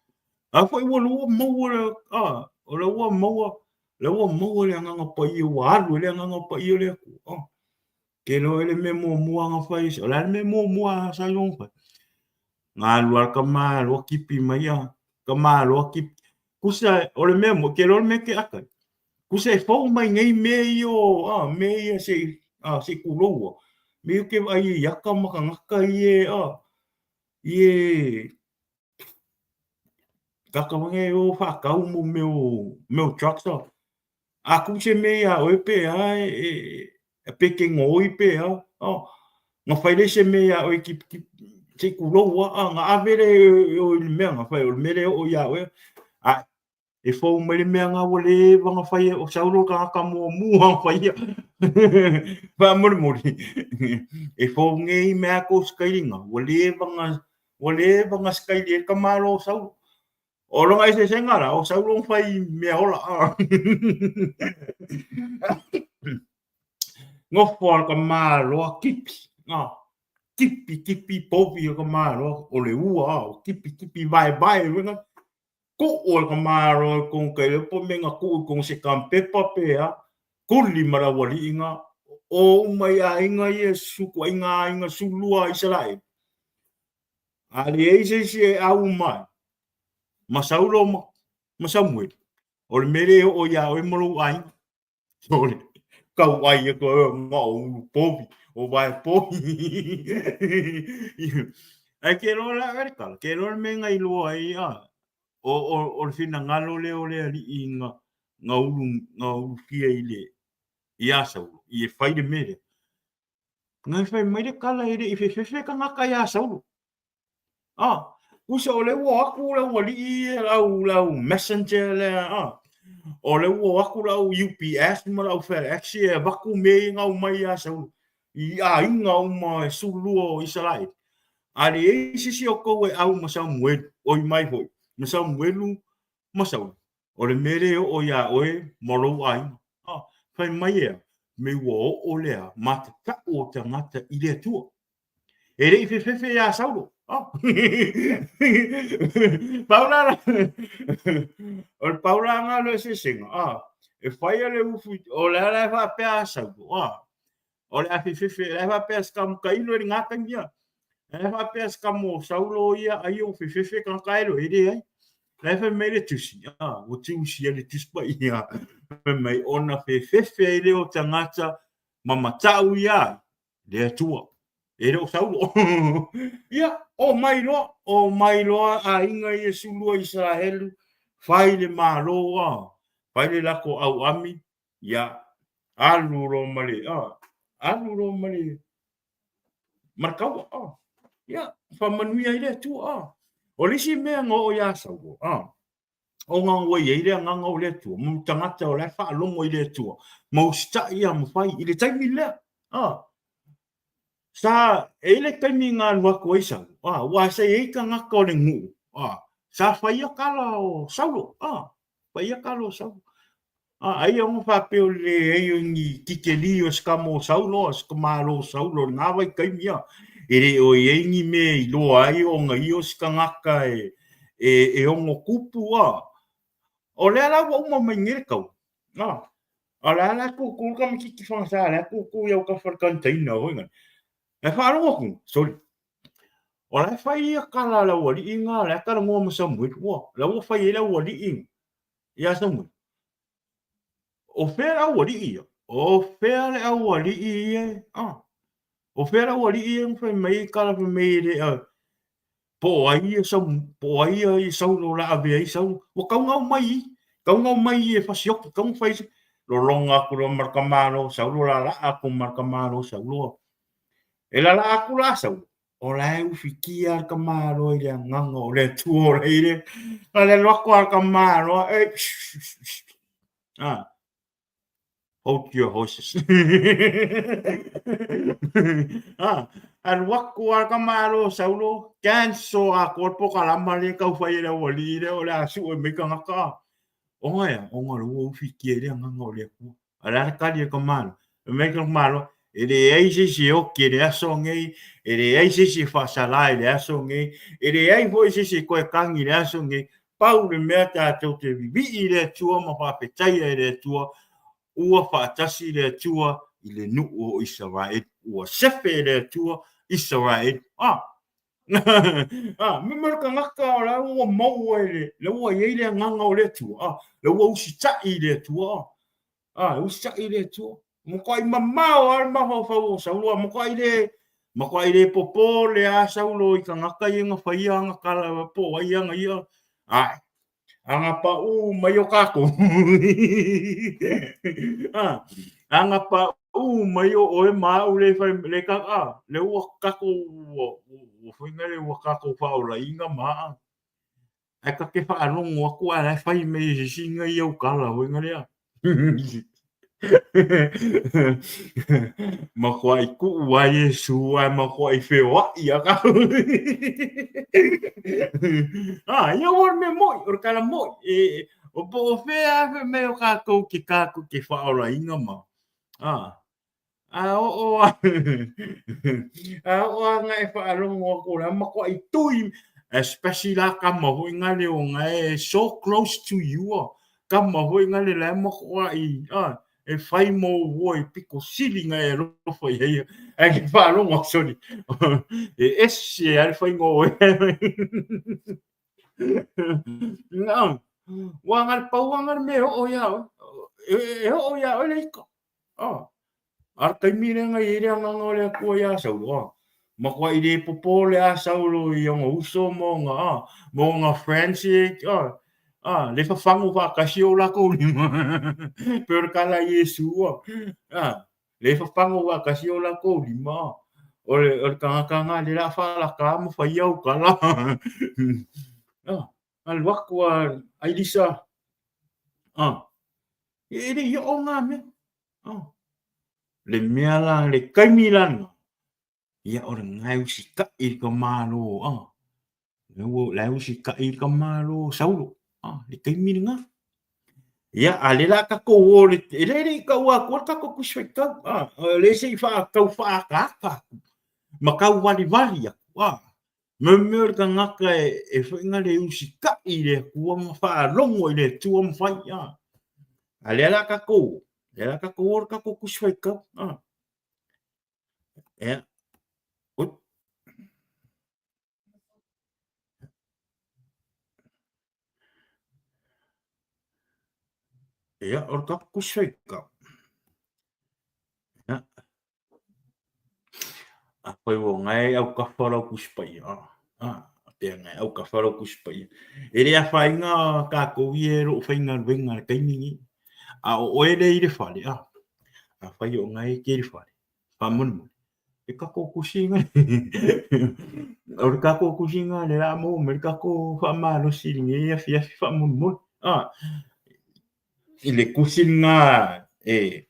A foi ua lua maua le, a, o la ua maua, la ua maua le agaga paia, ua alu e le agaga paia o le Atua. Ke loa e le mea muamua na fai, o le a le mea muamua a Saulo na fai? Nga alu a le tamaloa kipi mai ia, tamaloa kipi. Kusa, o le mea mo, ke loa le mea ke aka. Kusa e fou mai nei mea ia o, a, mea ia se, a, se kuloua. Mea ia ke vaai i aka ma kangaka ia, a, ia kaka mange o whaakau mo mea o, mea o trucks a. A ku se mea iā oe pe a e, e, e peke ngoi pe a, a, nga whai le se mea iā oe ki, ki, se kuloua, a, nga ave le o i le mea, nga whai o le mea le o iā oe, a, e fou mai le mea nga ua leva nga whai o Saulo ka ngaka muamua whai ia. Faamolemole, e fou ngei mea ko skailinga, ua leva nga, ua leva nga skaili e ka malo o Saulo. O lona eseesega la, o Saulo na fai mea ola. Nofo a ka maloa kipi. Ah, kipi, kipi, povi o ka maloa, o le ua, o kipi, kipi, vaevae, venga. Kuu o le kamalo i kong ka ile po me nga kuu i kong se kampepa pe a kuli ma le aualii nga o uma i aiga ia sukuaiga aiga sulua a Isaraelu. A leai se isi e au mai ma Saulo ma Samueli, o le mea lea e oo iā oe ma lou aiga. O le tau ai atu ai na o ulu povi, o vae povi. Ae ke loa la le kala, ke loa le mea nga iloa ai a o le finagalo lea o le alii nga ulu nga ulukia i le iā Saulo i e fai le mea lea. Nga fai mai le kala e le i fefefe tagata iā Saulo. Ah, usa o le ua aku le aualii lau lau messenger lea ah. O le ua aku lau UPS ma lau FedEx e avatu mea ia na aumai ia Saulo i aiga uma e 12 o Isaraelu. A leai se isi o tou e au ma Samuelu, oi mai foi, ma Samuelu ma Saulo, o le mea lea e oo iā oe ma lou aiga. Ah, fai mai ea, me ua oo lea matatau o tagata i le Atua. E le i fefefe iā Saulo. Oh. Pau la la, o le pau la nga le eseesega, ah, e faia le ufu, o le ala e faapea a Saulo, ah, o le a fefefe, la e faapea se kamu tailo e le ngā taimi ia. La e faapea se kamu o Saulo ia, ai o fefefe tagata e lo, e leai. La e fai mai le tusi, ah, ua tusi e le tusi paia. Fai mai, ona fefefe ai lea o tagata ma matau ia ai, le Atua. E le o Saulo. Ia, o mai loa, o mai loa aiga ia sulua Isaraelu, fai le Malo, a, fai le lako auami, ia, alu loa ma le, a, alu loa ma le, ma le kaua, a. Ia, faamanuia ai le Atua, a. O le isi mea na oo iā Saulo, a, ona ua i ai le agaga o le Atua, ma tagata o la e faalogo i le Atua, ma usitai ia ma fai i le taimi lea. Ah, sa, e i ai le taimi na alu atu ai Saulo, ah, aua sa i ai tagata o le nuu, ah, sa faia tala o Saulo, ah, faia tala o Saulo. Ah, aia ona faapea o le leai o ni titeli o se kama o Saulo, o se tamālo o Saulo i lena vaitaimi, ah, e le o i ai ni mea i loa ai ona ia o se tagata e ono tupu, ah. O lea la ua uma mai nei le taua, ah, a o lea la e tūtū le tamaitiiti fagasa, lea e tūtū i autafa i le container foi lea. E faalogo atu, sole, o la e fai ia tala a le aualii na, o la e talanoa ma Samuelu, ua, la ua fai ai le aualii iā Samuelu. O fea le aualii ia? O fea le aualii ia? Ah. O fea le aualii ia na fai mai ai tala fai mai e le a po o ai ia Samu, po o ai ia Saulo o le a ave ai Saulo. Ua tau na aumai i, tau na aumai i e fasioki, tau na fai se lologa atu loa ma le tamāloa o Saulo, lalaa atu ma le tamāloa o Saulo. E lalaa atu la Saulo, o la e ufitia le tamāloa i le agaga o le Atua o la e i le, a le alu atu a le tamāloa, e, ah, hold your horses. ah, alu atu a le tamāloa o Saulo, cancel atoa le polokalama lea e tau fai e le aualii lea o le a sue mai tagata. Ona e a? Ona o lea ua ufitia i le agaga o le Atua. A o le a le tali a le tamāloa? Fai mai le tamāloa, e leai se isi e oti i le aso nei, e leai se isi e faasala i le aso nei, e leai foi se isi e toe tagi i le aso nei. Pau le mea tatou te vivii i le Atua ma faafetaia e le Atua, ua faatasi le Atua i le nuu o Isaraelu. Ua sefe e le Atua Isaraelu. Ah! Ah, me mo le tagata o la ua maua i le, la ua i ai le agaga o le Atua. Ah, la ua usitai i le Atua. Ah, usitai i le Atua. Matuai mamao lava le mafaufau o Saulo, a matuai le, matuai le popole lava Saulo i tagata ia na faia ana tala po o ai ana ia. Ae, ana paʻū mai o kākou. Ah, ana paʻū mai o ʻoe ma aʻu le fai, le ka, ah, le ua kākou, ua, ua foi nele ua kākou faaolaina ma aʻa. Ae ta te faalogo atu a la e fai mai e se isi nga i au tala foi nga lea. Makuaʻi kuʻu a Iesu ae makuaʻi feoaʻi a ka. Ah, ia ua le mea moʻi, o le tala moʻi. E, o po o fea a fai mai o kākou ke kākou ke faaolaina ma. Ah, A oo a, a oo a nga e faalogo atu o le a makuaʻi tui. Especially la kama foi ngale o ngae so close to you ah. Kama foi ngale la ma ko ai ah e fai mo ua i piko sili ngai e alofa i ai. Ai ke whaalongo sorry. E ese a le whainga o e. No. Wa ngale paua ngale me o ia o. E o ia o le ika. Ah. A le taimi lea na i ai le agaga o le Atua iā Saulo, a, matuai le popo le a Saulo i ona uso ma ona, a, ma ona friends e, a, a, le fafagu faatasi o lakou lima, pei o le tala a Iesu, a, a, le fafagu faatasi o lakou lima, a, o le, o le tagata lena lea o le a faalata ma fai au tala, a, alu atu a Ailisa, a, e le i oo ngā mea. Oh. Le mea la, le taimi la lena, ia o le ngae usitaʻi i ka Malo, ah. Le ua, la e usitaʻi i ka Malo Saulo, ah, le taimi lena. Ia, a le la tatou o le, e le le i tau atu le tatou Tusi Faitau, ah, le se i whaatau whaakaaka atu, ma tau walivali atu, ah. Me mea o le tagata e, e whainga le usitaʻi i le Atua ma whaalogo i le Atua ma whai, ah. A lea la tatou, lea la tatou o le tatou Tusi Faitau, ah. Ia. Ui. Ia, o le tatou Tusi Faitau. Ia. Afai ua ngae au kafa lau Tusi Paia, ah, pea ngae au kafa lau Tusi Paia. E le afaina kākou ia e loo faigaluega i le taimi lenei. A o oe lea i le fale, ah, afai o ngae e te i le fale, faamolemole, e tatou tusi ngai. O le tatou tusi nga le la maua mai le tatou faamalosi i lenei afiafi faamolemole. Ah, i le tusi lena e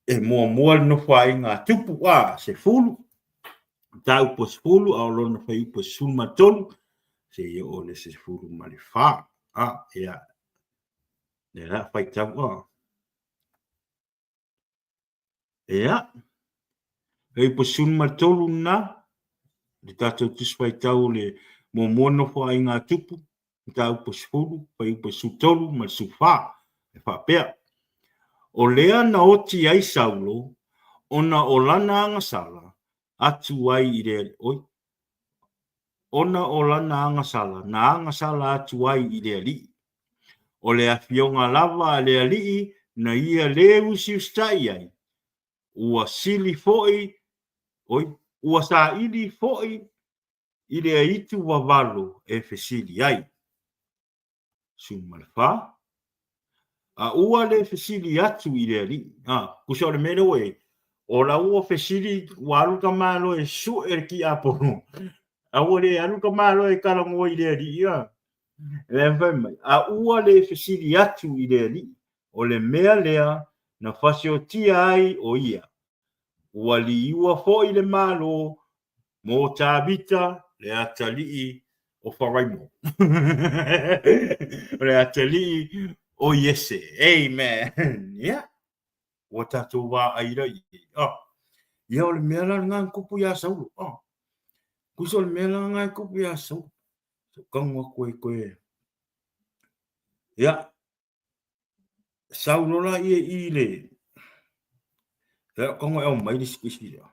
e muamua le nofoaiga a Tupu, a, 10, mataupu e 10, a o lona fuaiupu e 13, seia oo i le 14. A, ia, lea la faitau, a. Ia, fuaiupu 13 lena, le tatou Tusi Faitau o le muamua nofoaiga a Tupu, mataupu 10, fuaiupu 13 ma le 14, e faapea, O lea na oti ai Saulo ona o lana agasala atu ai i le, oi, ona o lana agasala na agasala atu ai i le Alii. O le afioga lava a le Alii na ia lē usiusitai ai, ua sili foi, oi, ua saili foi i le aitu vavalo e fesili ai. 14. A ua le fesili atu i le alii. A, tusa o le mea lea ua i ai, o la ua fesili, ua alu ka Malo e sue le tiapono. A ua le alu ka Malo e talanoa i le alii. A, lea fai mai, a ua le fesili atu i le alii, o le mea lea na fasiotia ai o ia. Ua liua foi le Malo mo Tavita le atalii o Faraimo. O le atalii o Iese. Amen. Ia, ua tatou vaai la i ai. Ah. Ia, o le mea la lena na tupu iā Saulo. Ah. Tusa o le mea la lena e tupu iā Saulo. Tagu atu ai koe. Ia, Saulo la ia i le Lea o kongo e au mai le sikusi lea.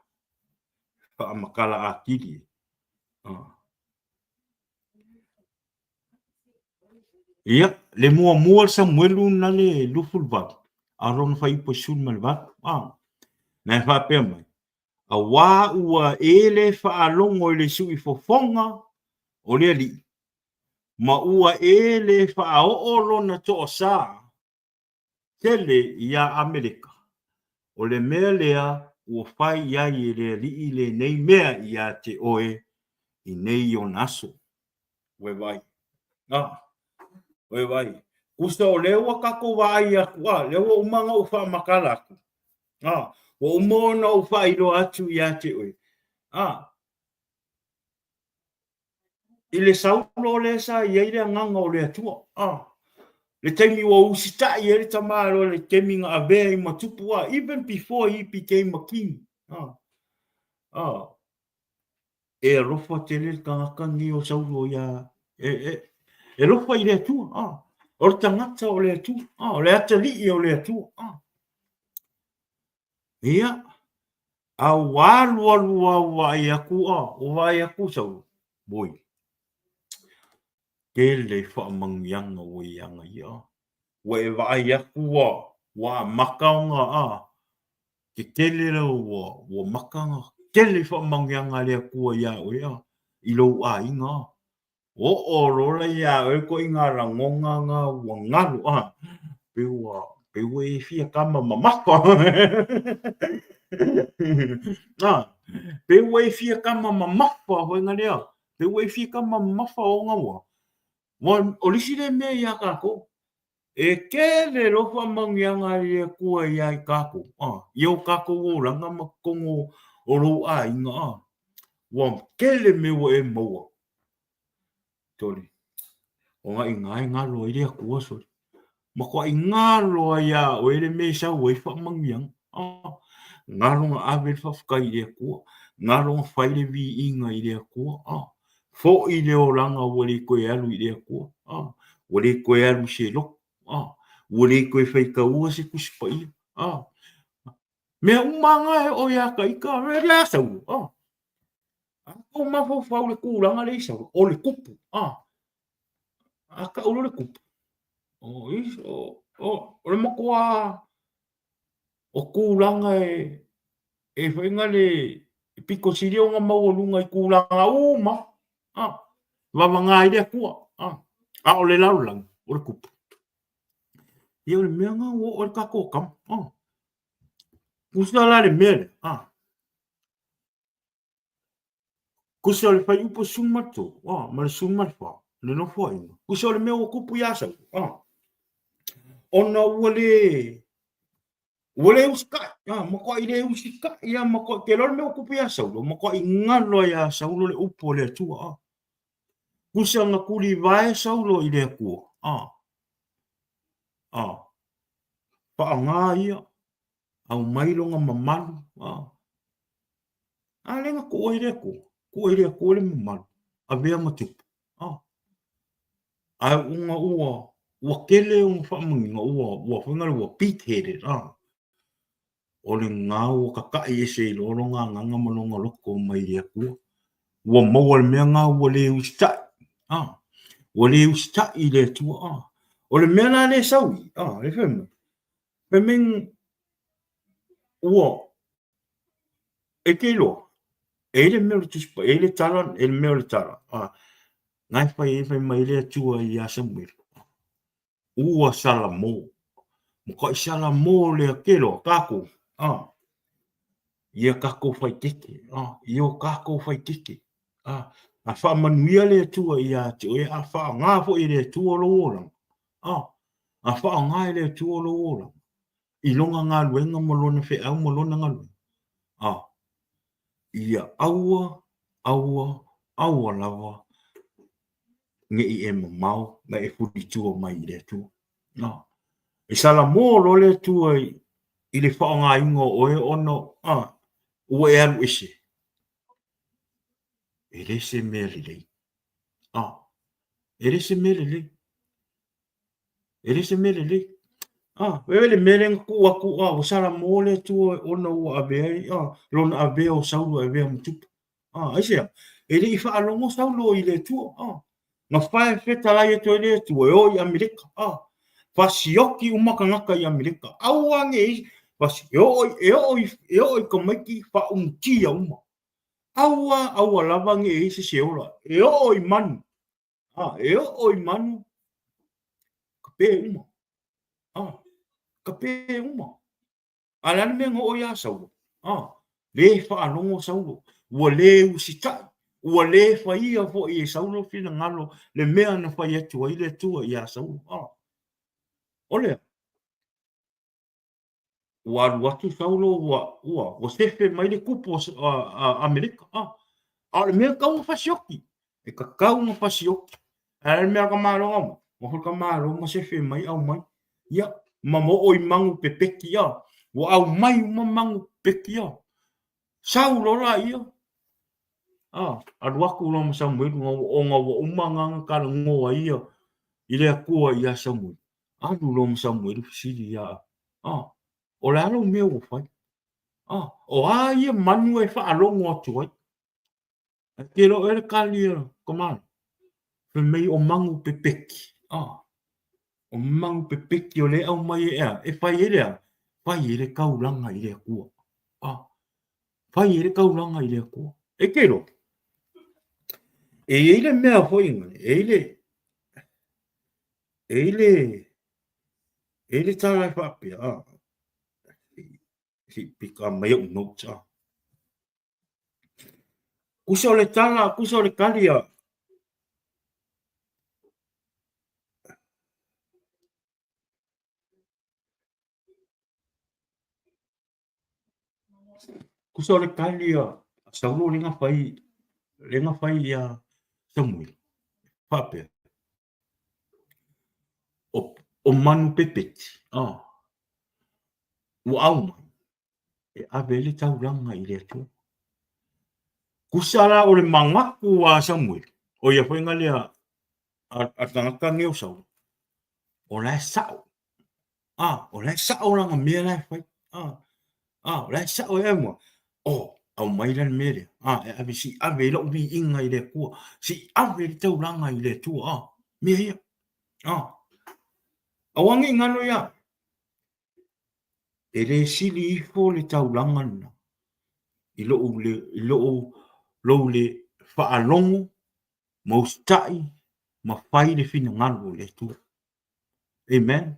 Whaamakala atili. Ah. Ia, le muamua le Samuelu na le 28, a lona fuaiupu e 18, ah. Na e faapea mai, auā ua e le faalogo i le suifofoga o le Alii, ma ua e le faaoo lona toasā tele iā ʻAmeleka, o le mea lea ua fai i ai e le Alii lenei mea iā te oe i nei ona aso. Ua e vaai. A, ua e vaai. Tusa o lea ua tatou vaai atu, a, lea ua uma ona ou faamatala atu. A, ua uma ona ou faailoa atu iā te oe. A, i le Saulo lea sa i ai le agaga o le Atua. Ah, le taimi ua usitai ai le tamaloa le taimi na avea ai ma tupu, ah, even before he became a king. Ah, ah. E alofa tele le tagata lenei o Saulo ia e, e, e alofa i le Atua. Ah, o le tagata o le Atua. Ah, o le atalii o le Atua. Ah. Ia, a ua alu alu a ua vaai atu, ah, ua vaai atu Saulo. Oi, tele faamanuiaga ua ia aga ia. Ua e vaai atu ua, ua amata ona, ah, tetele lau ua, ua mata ona tele faamanuiaga a le Atua iā oe, ah, i lou aiga, ah. Oo loa la iā oe ituaiga lagona na ua galo, ah, pei ua, pei ua e fia tama mamafa. Ah, pei ua e fia tama mamafa foi na lea, pei ua e fia tama mamafa ona ua, ua, o le isi lea mea iā kākou, e tele loa faamanuiaga a le Atua iā i kākou, ah, i o kākou olaga ma totonu o lou aiga, ah, ua tele mea ua e maua. Sole, o nga iga e galo ai le Atua, sole. Matuai galo ai iā oe le mea e sau ai faamanuiaga. Ah, galo na ave le faafetai i le Atua, galo na fai le viiga i le Atua. Ah, foʻi le olaga ua le toe alu i le Atua. Ah, ua le toe alu i se lotu. Ah, ua le toe faitaua se Tusi Paia. Ah, mea uma lava na e oo iā ta ita, le a sau. Ah, a tou mafaufau i le tulaga lea i sau, o le kupu. Ah, a tau loa le kupu, o, o, o, o le matua o tulaga e, e foi na le pito sili ona maualuga i tulaga uma, ah, vavaga ai le Atua, ah, a o le lalolagi, o le kupu. Ia o le mea na ua oo ai le tatou tama, ah. Tusa la le mea lea, ah. Tusa o le fuaiupu 13, ah, ma le 14, le nofoaiga. Tusa o le mea ua tupu iā Saulo, ah. Ona ua le, ua le usitai, ah, matuai le usitai lava, matuai, te iloa le mea ua tupu iā Saulo, matuai galo ai ia Saulo le upu a le Atua, ah. Tusa na tulivae Saulo i le Atua, ah, ah, faaaoga ia, aumai lona mamalu, ah. A lea na tuu ai le Atua, tuu ai le Atua le mamalu, avea ma tupu. Ah. Ae ona ua, ua tele ona faamanuiaga, ua, ua foi ngale ua big headed, ah. O le gā ua kakaʻi ese i loa lona agaga ma lona loto mai le Atua. Ua maua le mea ngā ua le usitai, ah. Ua le usitai i le Atua, ah. O le mea la le sau i, ah, le fai mai, fai mai ua, E te iloa, e i ai le mea o le Tusi Paia, e i ai le tala, e le mea o le tala, a, na e fai ai, fai mai le Atua iā Samuele, ua Salamo, matuai Salamo le te iloa, kākou, a, ia kākou faitete, a, ia o kākou faitete, a, a faamanuia le Atua iā te oe, a faaaoga foi e le Atua lou olaga, a, a faaaoga e le Atua lou olaga, i lona galuega ma lona feau ma lona galuega, a ia aua, aua, aua lava ne i e mamao ma e fulitua mai i le Atua. A, e salamo loa le Atua i, i le faaaogaina o oe ona a, ua e alu ese. E le se mea lelei. A, e le se mea lelei. E le se mea lelei. Ah, e le mea lea na tuu atu, ah, ua salamo le Atua ona ua avea ai, ah, lona avea o Saulo e avea ma tupu. Ah, aisea? E le i faalogo Saulo i le Atua. Ah, na fae fetalai atu ai le Atua e o i Ameleka. Ah, fasioki uma tagata i Ameleka. Aua ne i, fasi, e oo i, e oo i, e oo i tamaiti faaumutia uma. Aua, aua lava ne i se se ola. E oo i manu. Ah, e oo i manu, ka pē uma. Ah, ka pē uma. A le a le mea na oo iā Saulo? Ah, lē faalogo Saulo, ua lē usitai, ua lē faia foi e Saulo finagalo le mea na fai atu ai le Atua iā Saulo. Ah, o le a? Ua alu atu Saulo ua, ua, ua sefe mai le kupu o Ameleka. Ah, a o le mea tatau ona fasioki. E tatau ona fasioki. A o le mea a ka Malo nga mai, ua hoi ka Malo ma sefe mai aumai. Ia, ma moo i magu pepeki a. Ua aumai uma magu pepeki a. Sau loa laia. Alu atu loa ma Samuelu ona ua uma agaga talanoa ia i le Atua ia Samuelu. Alu loa ma Samuelu fesili ia Eli, o le a lou mea ua fai? O a ia manu e faalogo atu ai? Ae te iloa ea le tali a tamālii? Fai mai o manu pepeki. O manu pepeki o lea e aumai e a? E fai ai le a? Fai ai le taulaga i le Atua. Fai ai le taulaga i le Atua. E te iloa, e i ai le mea foi, e i ai le, e i ai le, e i ai le tala e faapea, se i pika mai ou notes, Kusa o le tala, kusa o le tali a. Kusa o le tali a Saulo le na fai, le na fai ia Samuel. Faapea. O, o manu pepeti, ah, ua aumai e ave ai le taulaga i le Atua. Kusa la o le manatu a Samuel, o ia foi nga lea a tagata nei o Saulo, o la e sao. Ah, o la e sao lana mea la e fai. Ah, ah, o la e sao e aumai. Oh, aumai la le mea lea. Ah, e ave si ave i lou viiga i le Atua. Si ave le taulaga i le Atua. Ah, mea ia. Ah, aua ne i galo ia. E le sili ifo le taulaga lena i lou le, i lou, lou le faalogo ma usitai ma fai le finagalo o le Atua. Amen.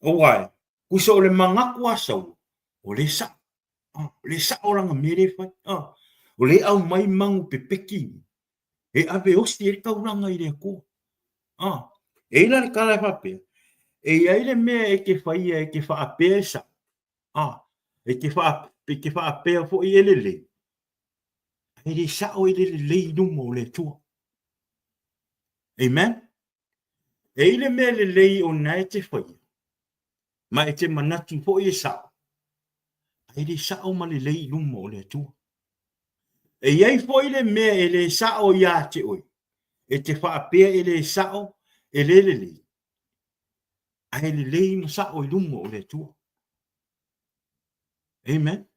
Aua, kusa o le manatu a Saulo, o le sao. Ah, o le sao lana mea lea e fai. Ah, o le aumai manu pepeki e ave osi ai le taulaga i le Atua. Ah, e i la le tala e faapea, e i ai le mea e te faia e te faapea e sao. Ah, e te, wha, e te faapea foi e lelei. E le sao e le lelei i luma o le Atua. Amen. E i le mea lelei o na e te faia, ma e te manatu foi e sao, e le sao ma lelei i luma o le Atua. E i ai foi le mea e le sao iā te oe, e te faapea e le sao, e le lelei, ae lelei ma sao i luma o le Atua. Amen.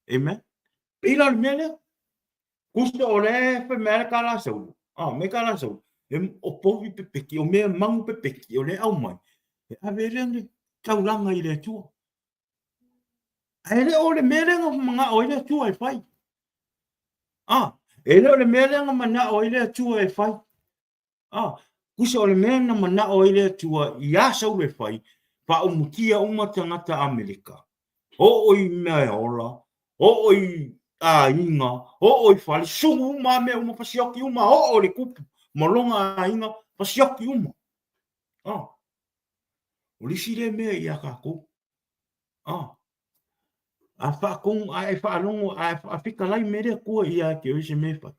Amen. Pei la o le mea lea. Kusa o le fai mai le kala sau. Ah, me kala sau. E o povi pepeki, o mea mangu pepeki, o le aumai. E ave lea le taulaga i le Atua. Ae le o le mea lea na manao ai le Atua e fai. Ah, e le o le mea lea na manao ai le Atua e fai. Ah, kusa o le mea na manao ai le Atua iā Saulo e fai, faaumutia uma tagata Ameleka. Oo i mea e ola, oo i aiga, oo i fale, sugu uma a mea uma, fasioki uma, oo le kupu ma lona aiga, fasioki uma. Ah, o le isi lea mea iā kākou. Ah, a faatonu, a e faalogo, a e fetalai mai le Atua ia te oe se mea e fai.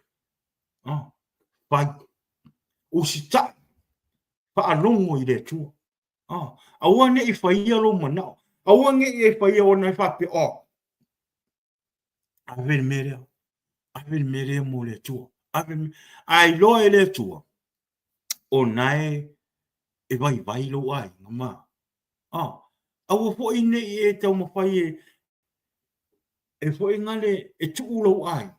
Ah, fai. Usitai. Faalogo i le Atua. Ah, aua ne i faia lou manao. Aua ne i e faia ona e faapea, oh, ave le mea lea. Ave le mea lea mo le Atua. Ave le mea. A iloa e le Atua, o na e, e vaivai lou aiga ma. Ah, aua foi ne i e taumafai e, e foi ngale e tuu lou aiga.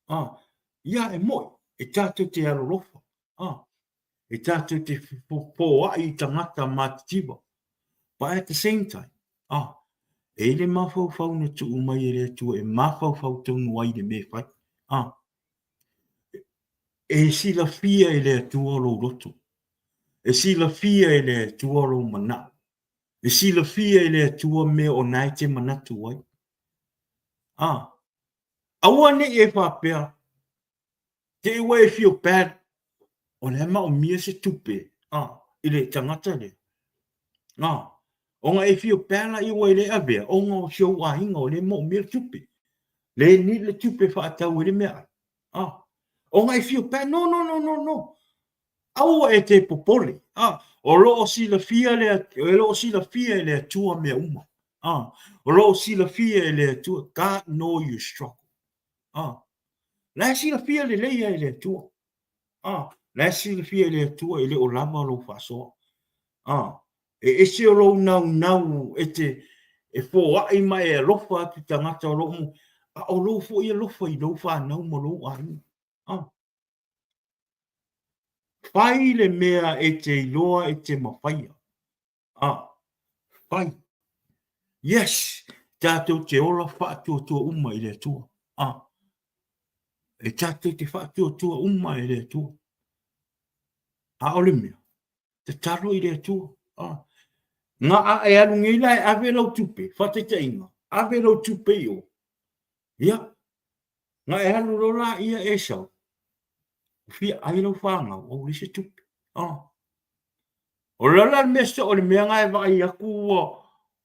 Ah, ia e moi, e tātou te alolofa. Ah, e tātou te pōai i tangata mātitiwa. But at the same time, ah, e i le mafaufau na tuu mai e le Atua e mafaufau tonu ai le mea e fai. Ah, e silafia e le Atua lou loto. E silafia e le Atua lou manao. E silafia e le Atua mea o na e te manatu ai. Ah, aua ne i e faapea, te i ua e feel bad, o le a maomia se tupe, ah, i le tagata lea. Ah, ona e feel bad la i ua e le avea, ona o si ou aiga o lea e maomia le tupe. Le need le tupe faatau ai le meaai. Ah, ona e feel bad, no, no, no, no, no. Aua e te popole, ah, o lo o silafia le, o lo o silafia e le Atua mea uma. Ah, o lo o silafia e le Atua, God know your struggle. Ah. La e silafia lelei lava e le Atua. A, la e silafia e le Atua e le o lava lou faasoa. A, e ese o lou naunau e te e foai ma e alofa atu i tagata o lo o a o lou foi alofa i lou fanau ma lou aiga. A, fai le mea e te iloa e te mafaia. A, fai. Yes, tatou te ola faatuatua uma i le Atua. A, e tatou te faatuatua uma i le Atua. A o le mea, tatalo i le Atua. A, nga a e alu nei la e ave lau tupe, faataitaiga, ave lau tupe i o. Ia, nga e alu loa laia e sau, ua fia ai lau fanau, a ua leai se tupe. A, O le ala le mea soo le mea na e vaai atu ua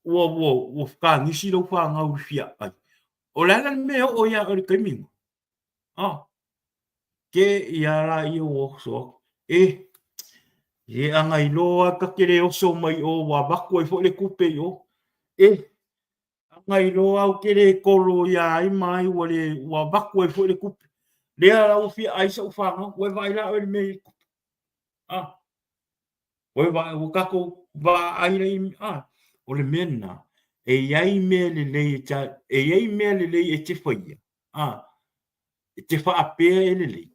ua ua ua fetagisi lau fanau i le fia ai. O le ala le mea e oo ia oe i le taimi lena. Ah, ke ia la ia ua oso atu. E, e ana iloa ta te le oso mai i o ua avatu ai foi le tupe i o. E, ana iloa ou te le kolo ia ai ma ai ua le ua avatu ai foi le tupe. Lea la ua fia ai sa'u fanau, ua e vaai la oe i le mea i tupe. Ah, ua e vaai, ua tatou vaai la i, ah, o le mea lena, e i ai mea lelei e ta, e i ai mea lelei e te faia, ah, e te faapea e lelei,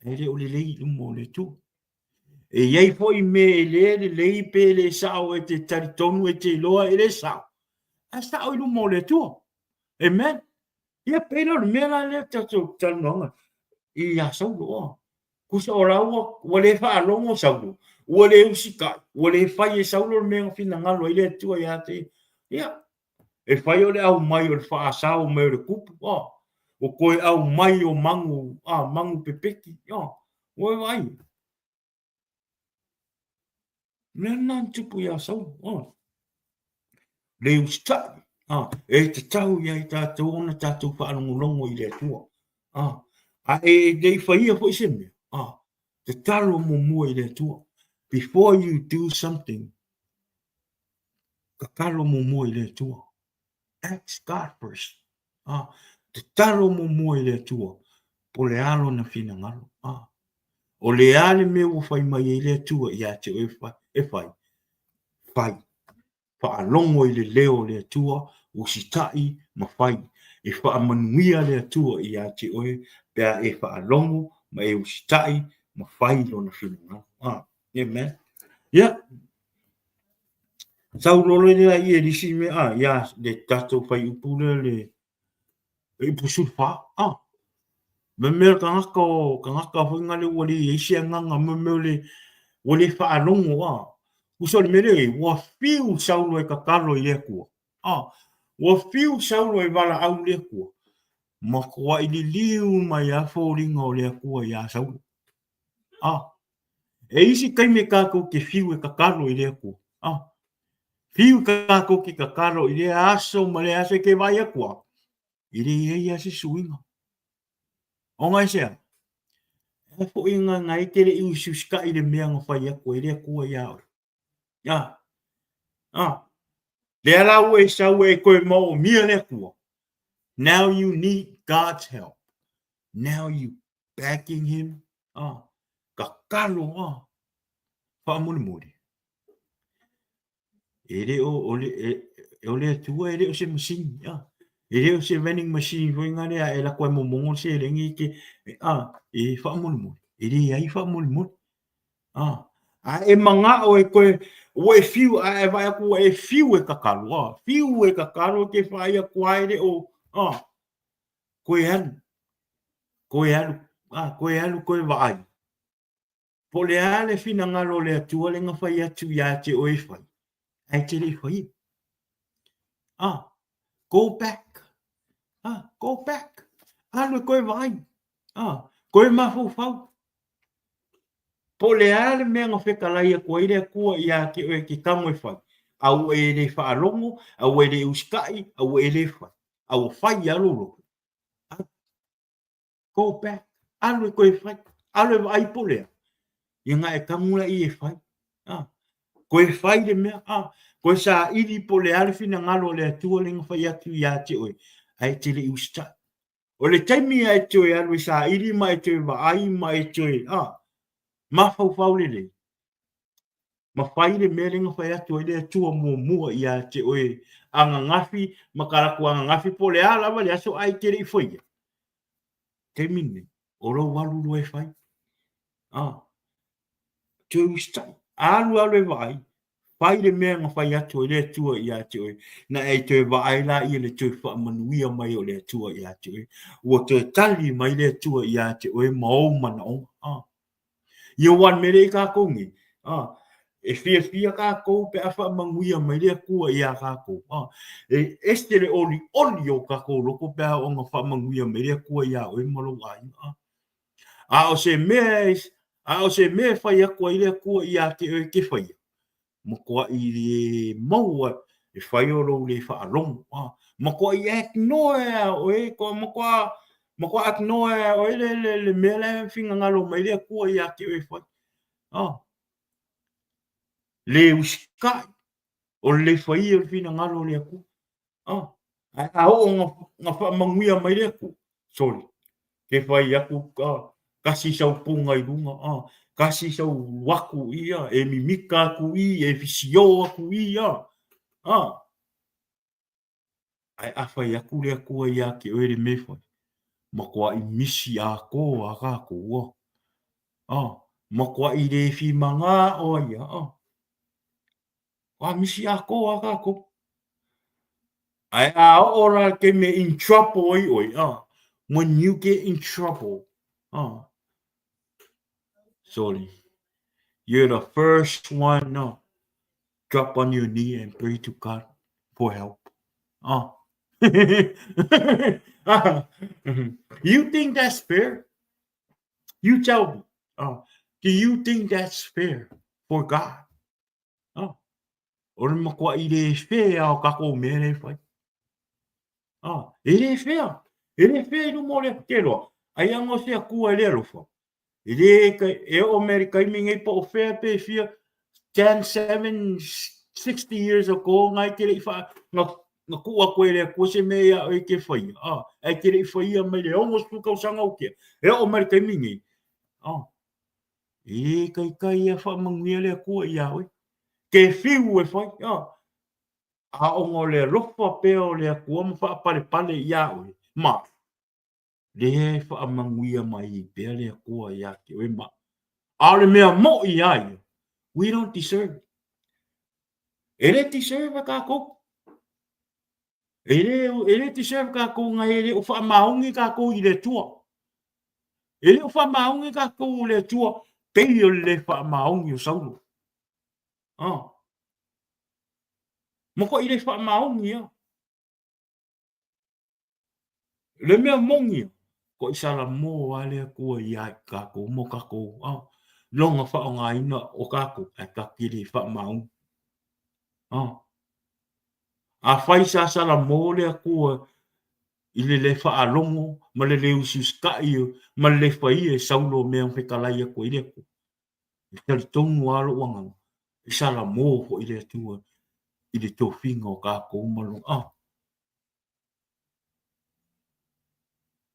e le o lelei i luma o le Atua. E i ai foi mea e le lelei pe le sao e te talitonu e te iloa e le sao, ae sao i luma o le Atua. Amen. Ia pei la o le mea la lea tatou talanoaga ia Saulo. Oh. Tusa o la ua, ua le faalogo Saulo, ua le usitai, ua le fai e Saulo le mea na finagalo ai le Atua ia te ia. Ia, e fai o le aumai o le faasao mai o le tupu, oh, ua toe aumai o magu, ah, magu pepeti, oh, ua e vaai. Mea lena na tupu iā Saulo, oh. Le usitai, ah, e tatau ia i tātou ona tātou faalogologo i le Atua. Ah, a e le i faia foi se mea, ah, tatalo muamua i le Atua. Before you do something, tatalo muamua i le Atua. Ask God first. Ah, tatalo muamua i le Atua, po o le a lona finagalo. Ah, o le a le mea ua fai mai ai le Atua ia te oe e fai, fai. Faalogo i le leo o le Atua, usitai ma fai. E faamanuia le Atua ia te oe pe a e faalogo ma e usitai ma fai lona finagalo. Ah, amen. Ia, sau loa lea i e lisi mea, ah, ia le tatou fuaiupu lea le upu 14, ah, me mea o le tagata o tagata foi na le ua le i ai se agaga, me mea o le ua le faalogo, ah, tusa o le mea lea, ua fiu Saulo e tatalo i le Atua, ah, ua fiu Saulo e valaau i le Atua, matuai liliu mai lava foliga o le Atua iā Saulo. Ah, e isi taimi tātou te fiu e tatalo i le Atua. Ah, fiu tātou te tatalo i lea aso ma lea aso e ke vaai atu a, e le i ai lava se suiga. Ona e se a? E foi nga nga e te le i usiusitaʻi i le mea na fai atu ai le Atua iā oe. Ah, ah, lea la ua e sau e koe maomia le Atua. Now you need God's help. Now you backing him, ah, tatalo, ah, faamolemole. E le o, o le, e, o le Atua e le o se masini, ah, e le o se vending machine foi nga lea e lako ai momogo le seleni e ke, ah, e faamolemole, e leai faamolemole. Ah, a e manao e koe, ua e fiu, a e vaai atu ua e fiu e tatalo, ah, fiu e tatalo e ke whaai atu ai le o, ah, koe alu, koe alu, ah, koe alu, koe vaai. Po o le a le finagalo o le Atua le na fai atu iā te oe e fai, ae te le i faia. Ah, go back. Ah, go back. Alu e koe vaai. Ah, koe mafaufau. Po o le a le mea na fetalai atu ai le Atua iā te oe ke tago e fai, a ua e le faalogo, a ua e le usitai, a ua e le fai, a ua fai lava lou loto. Alu. Go back. Alu e koe fai. Alu e vaai po o le a. Ia na e tago laia e fai. Ah. Koe fai le mea. Ah. Koe saili po o le a le finagalo o le Atua lea na fai atu iā te oe, ae e te le i usitai. O le taimi a e toe alu e saili ma e toe vaai ma e toe, a, mafaufau lelei, ma fai le mea lea na fai atu ai le Atua muamua ia te oe ananafi ma talaatu ananafi po o le a lava le aso ae e te le i faia. Taimi lenei, o lou alu loa e fai. A, toe usitai. Alu alu e vaai, fai le mea na fai atu ai le Atua ia te oe, na e toe vaai laia le toe faamanuia mai o le Atua ia te oe. Ua toe tali mai le Atua ia te oe ma ou manaoga. A. Ia aua o le mea lea e i ai kākou nei, a, e fiafia kākou pe a faamanuia mai le Atua iā kākou, a, e ese le olioli o kākou loko pe a oo ina faamanuia mai le Atua iā oe ma lou aiga, a. A o se mea, a o se mea e fai atu ai le Atua iā te oe e te faia, matuai le maua e fai o lou le faalogo, a, matuai ignore lava oe, matua, matua ignore lava oe le, le, le mea la e finagalo mai le Atua ia te oe e fai. A, le usitai, o le le faia o le finagalo o le Atua. A, ae a oo na, na faamanuia mai le Atua, sole, ke fai atu, a, kasi sau puga i luga, a, kasi sau aku i, a, e mimika atu i, e fisio atu i, a, a. Ae a fai atu le Atua iā te oe le mea e fai, matuai misi atoa a kākou, a, a, matuai le fimagā oa ia, a. Wā misi atoa a kākou. Ae a oo la le taimi e in trouble ai oe, a, when you get in trouble, a, sorry, you're the first one, no, drop on your knee and pray to God for help. Ah. You think that's fair? You tell me. Do you think that's fair for God? Ah. O le makuaʻi le fair o kākou mea lea e fai. Ah, e le fair. E le fair i luma o le te loa. Ai anga o se Atua e le alofa. E le, e oo mai le taimi nei po o fea pe fia 10, 7, 60 years ago ngai te le i wha, nga, nga kuu atu e le Atua se mea ia oe ke whaia. Ah, ai te le i whaia mai le 60 tausaga o kia. E oo mai le taimi nei. Ah, E kaikai ia faamanuia le Atua iā oe. Ke whiu e whai, a, a ona o le alofa pea o le Atua ma whaapalepale iā oe, ma, lea e faamanuia mai ai pea le Atua iā te oe ma. A o le mea moʻi iā ia, we don't deserve. E le deserve e kākou. E le, e le deserve kākou ngai e le o faamaoni kākou i le Atua. E le o faamaoni kākou i le Atua, pei o le le faamaoni o Saulo. Ah. Makuaʻi le faamaoni ia. Le mea moni ia, koʻi salamo a le Atua iā i kākou mo kākou, ah, lona faaaogaina o kākou, ae kākou ke le faamaoni. Ah. Afai sa salamo le Atua i le le faalogo ma le le usiusitaʻi ma le le faia e Saulo mea na fetalai atu ai le Atua, e talitonu lava lou agaga, e salamo foi le Atua i le tofiga o kākou ma lona ah.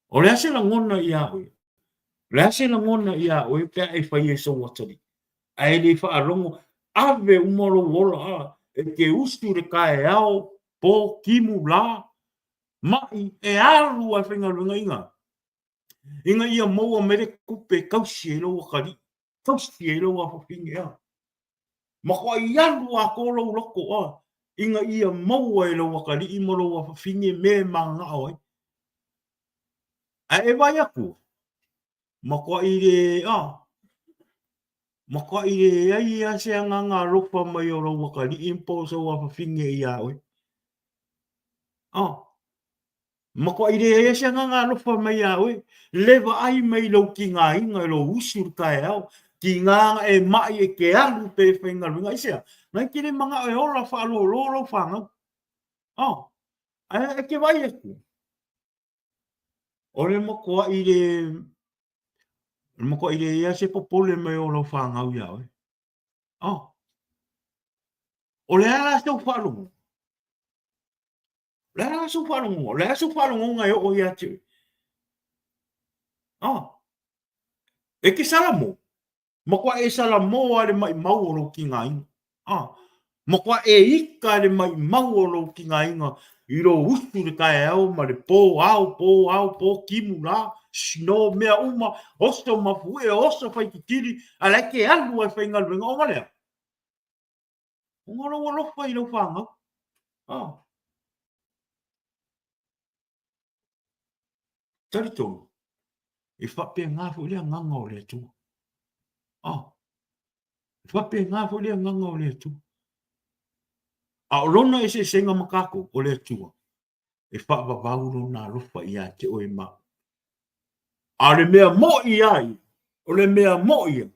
O le a se lagona iā oe? O le a se lagona iā oe pe a e faia i sou atalii? Ae le faalogo, ave uma lou ola, a, e te usu i le taeao, po, timu, lā, maʻi, e alu a e faigaluega i gā. Ina ia maua mai le tupe e tausi ai lou atalii, tausi ai lou afafine, a. Makuaʻi alu atoa lou loto, a, ina ia maua e lou atalii ma lou afafine mea e mananao ai. Ae e vaai atu, matuaʻi le, a, matuaʻi leai lava se agaga alofa mai o lou atalii po o sou afafine iā oe. A, matuaʻi leai lava se agaga alofa mai iā oe, le vaai mai i lou tigaina i lou usu i le taeao, tiga na e maʻi e te alu pe e faigaluega. Aisea? Na e te le manao e ola faalōlō lau fanau. A, ae e te vaai atu, O le matuaʻi le, o le matuaʻi leai lava se popole mai o lau fanau iā oe. Oh. O le a la sou faalogo? O le a la sou faalogo? O le a sou faalogoga e oo ia te oe? Ah. E te salamo. Matua e salamo a le maʻimau o lou tigaina. Ah. Matua e ika le maʻimau o lou tigaina i lou usu le taeao ma le pō, ao, pō, ao, pō, timu la, snow, mea uma, oso mafuie, oso faititili, a la e te alu ai faigaluega, o ga lea? Ona o lou alofa i lau fanau. Ah. Talitonu, e faapena foi le agaga o le Atua. Ah. E faapena foi le agaga o le Atua. A o lona eseesega ma kākou, o le Atua, e faavavau lona alofa ia te oe ma au. A o le mea moʻi ia ia, o le mea moʻi ia,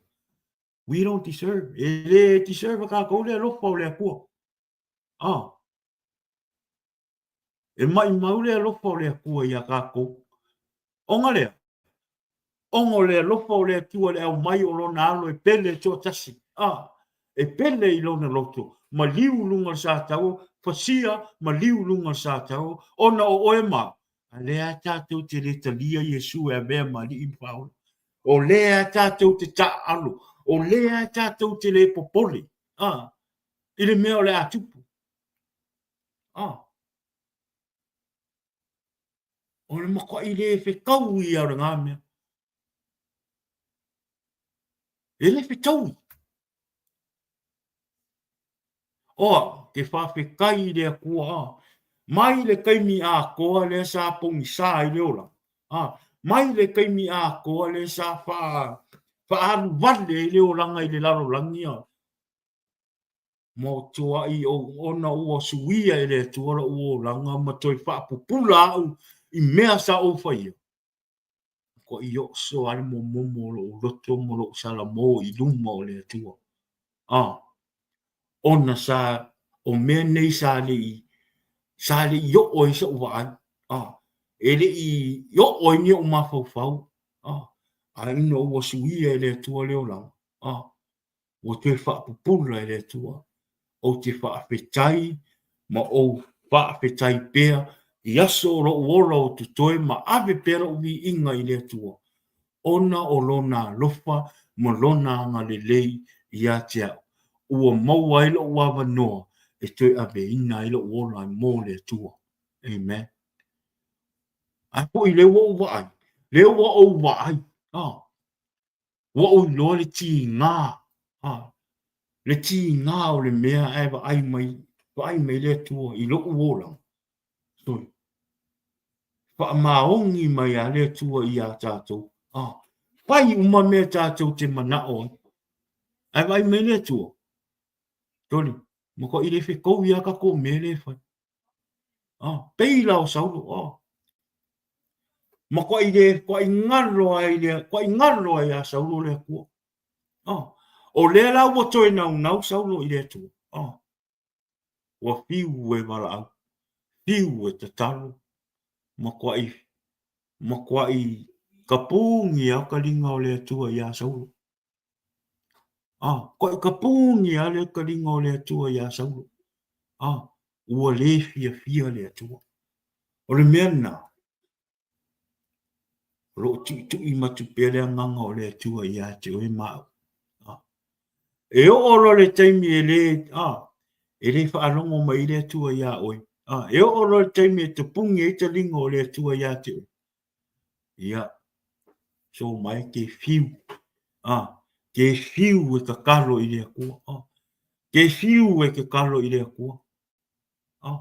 we don't deserve, e le deserve kākou le alofa o le Atua. Ah. E maʻimau le alofa o le Atua iā kākou. Ona lea, ona o le alofa o le Atua le aumai o lona alo e pele e toatasi, a, e pele i lona loto, maliu luga o le sataua, fasia, maliu luga o le sataua, ona o oe ma au, a lea a tātou te le talia Iesu e avea ma Alii ma Faaola. O lea a tātou te taaalo, o lea a tātou te le popole, a, i le mea o le a tupu. A. O le matuaʻi le fetaui ia o lena mea. E le fetaui. Oa, ke faafetai i le Atua a. Mai le taimi atoa lea sa pogisa ai le olaga. A, mai le taimi atoa lea sa faa, faaalu vale ai le olaga i le lalolagi a. Motuaʻi ona ua suia e le Atua loʻu olaga ma toe faapupula aʻu i mea sa ou faia. Koʻi oso a le momomo o loʻu loto ma loʻu salamo i luma o le Atua. A, ona sa o mea nei sa leʻi sa leʻi oʻo ai soʻu vaai. A, e leʻi oʻo ai ni oʻu mafaufau. A, a ina ua suia e le Atua le olaga. A, ua toe faapupula e le Atua, ou te faafetai ma ou faafetai pea i aso o loʻu ola o totoe ma ave pea loʻu viiga i le Atua, ona o Lona alofa ma Lona agalelei ia te au, ua maua ai loʻu avanoa e toe aveina ai loʻu ola mo le Atua. Amen. Ae foi lea ua ou vaai, lea ua ou vaai, ah, Ua ou iloa le tiga, a, le tiga o le mea ae vaai mai, vaai mai le Atua i loʻu olaga. Sorry. Faamaoni mai a le Atua iā tātou. A, fai uma mea tātou te manaʻo ai. Ae vaai mai le Atua. Sorry. Matuaʻi le fekou iā kākou mea le fai. Ah, pei la o Saulo, ah. Matuaʻi le, tuaʻi ngalo ai le, tuaʻi ngalo ai iā Saulo le Atua. Ah, o lea la ua toe naunau Saulo i le Atua. Ah, ua fiu e valaau, fiu e tatalo, matuaʻi, matuaʻi kapugi a ka liga o le Atua iā Saulo. A, koʻi ka pūni a le ka liga o le Atua iā Saulo. A, ua lē fiafia le Atua. O le mea lena, o loo tuʻituʻi matu pea le agaga o le Atua iā te oe ma au. A, e oo loa le taimi e lē, a, e lē faalogo mai le Atua iā oe. A, e oo loa le taimi e tapugi ai ta liga o le Atua iā te oe. Ia, so mai ke whiu, a, ke whiu e kakalo i le Atua, a, ke whiu e kakalo i le Atua. A,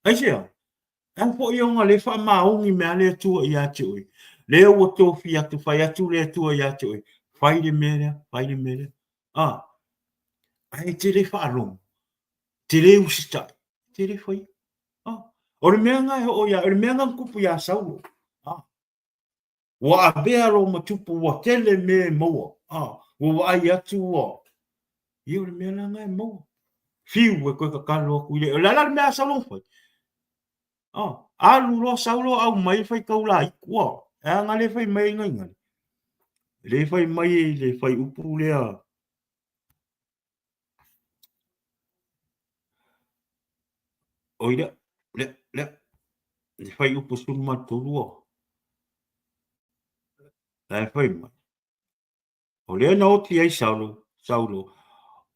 aisea, e foʻi ona le faamaoni mea le Atua iā te oe. Lea ua tofi atu, fai atu le Atua iā te oe, fai le mea lea, fai le mea lea. A, ae te le faalogo, te le usitai, te le faia. Ah, o le mea nga e hoʻo ia, o le mea nga kupu iā Saulo. Ah, ua avea lo matupu, ua tele mea e maua. Ah, ua vaai atu ua, ia o le mea la nga e maua. Fiu e koe kakalo aku i le, o le ala le mea a Saulo na fai. Ah, alu loa Saulo au mai fai kau la iku, ah, e a nga le fai mai ai ngai ngai. Le fai mai i le fai upu lea, Oi lea, lea, lea. Le fai upu 13. La e fai mai. O lea na oti ai Saulo, Saulo,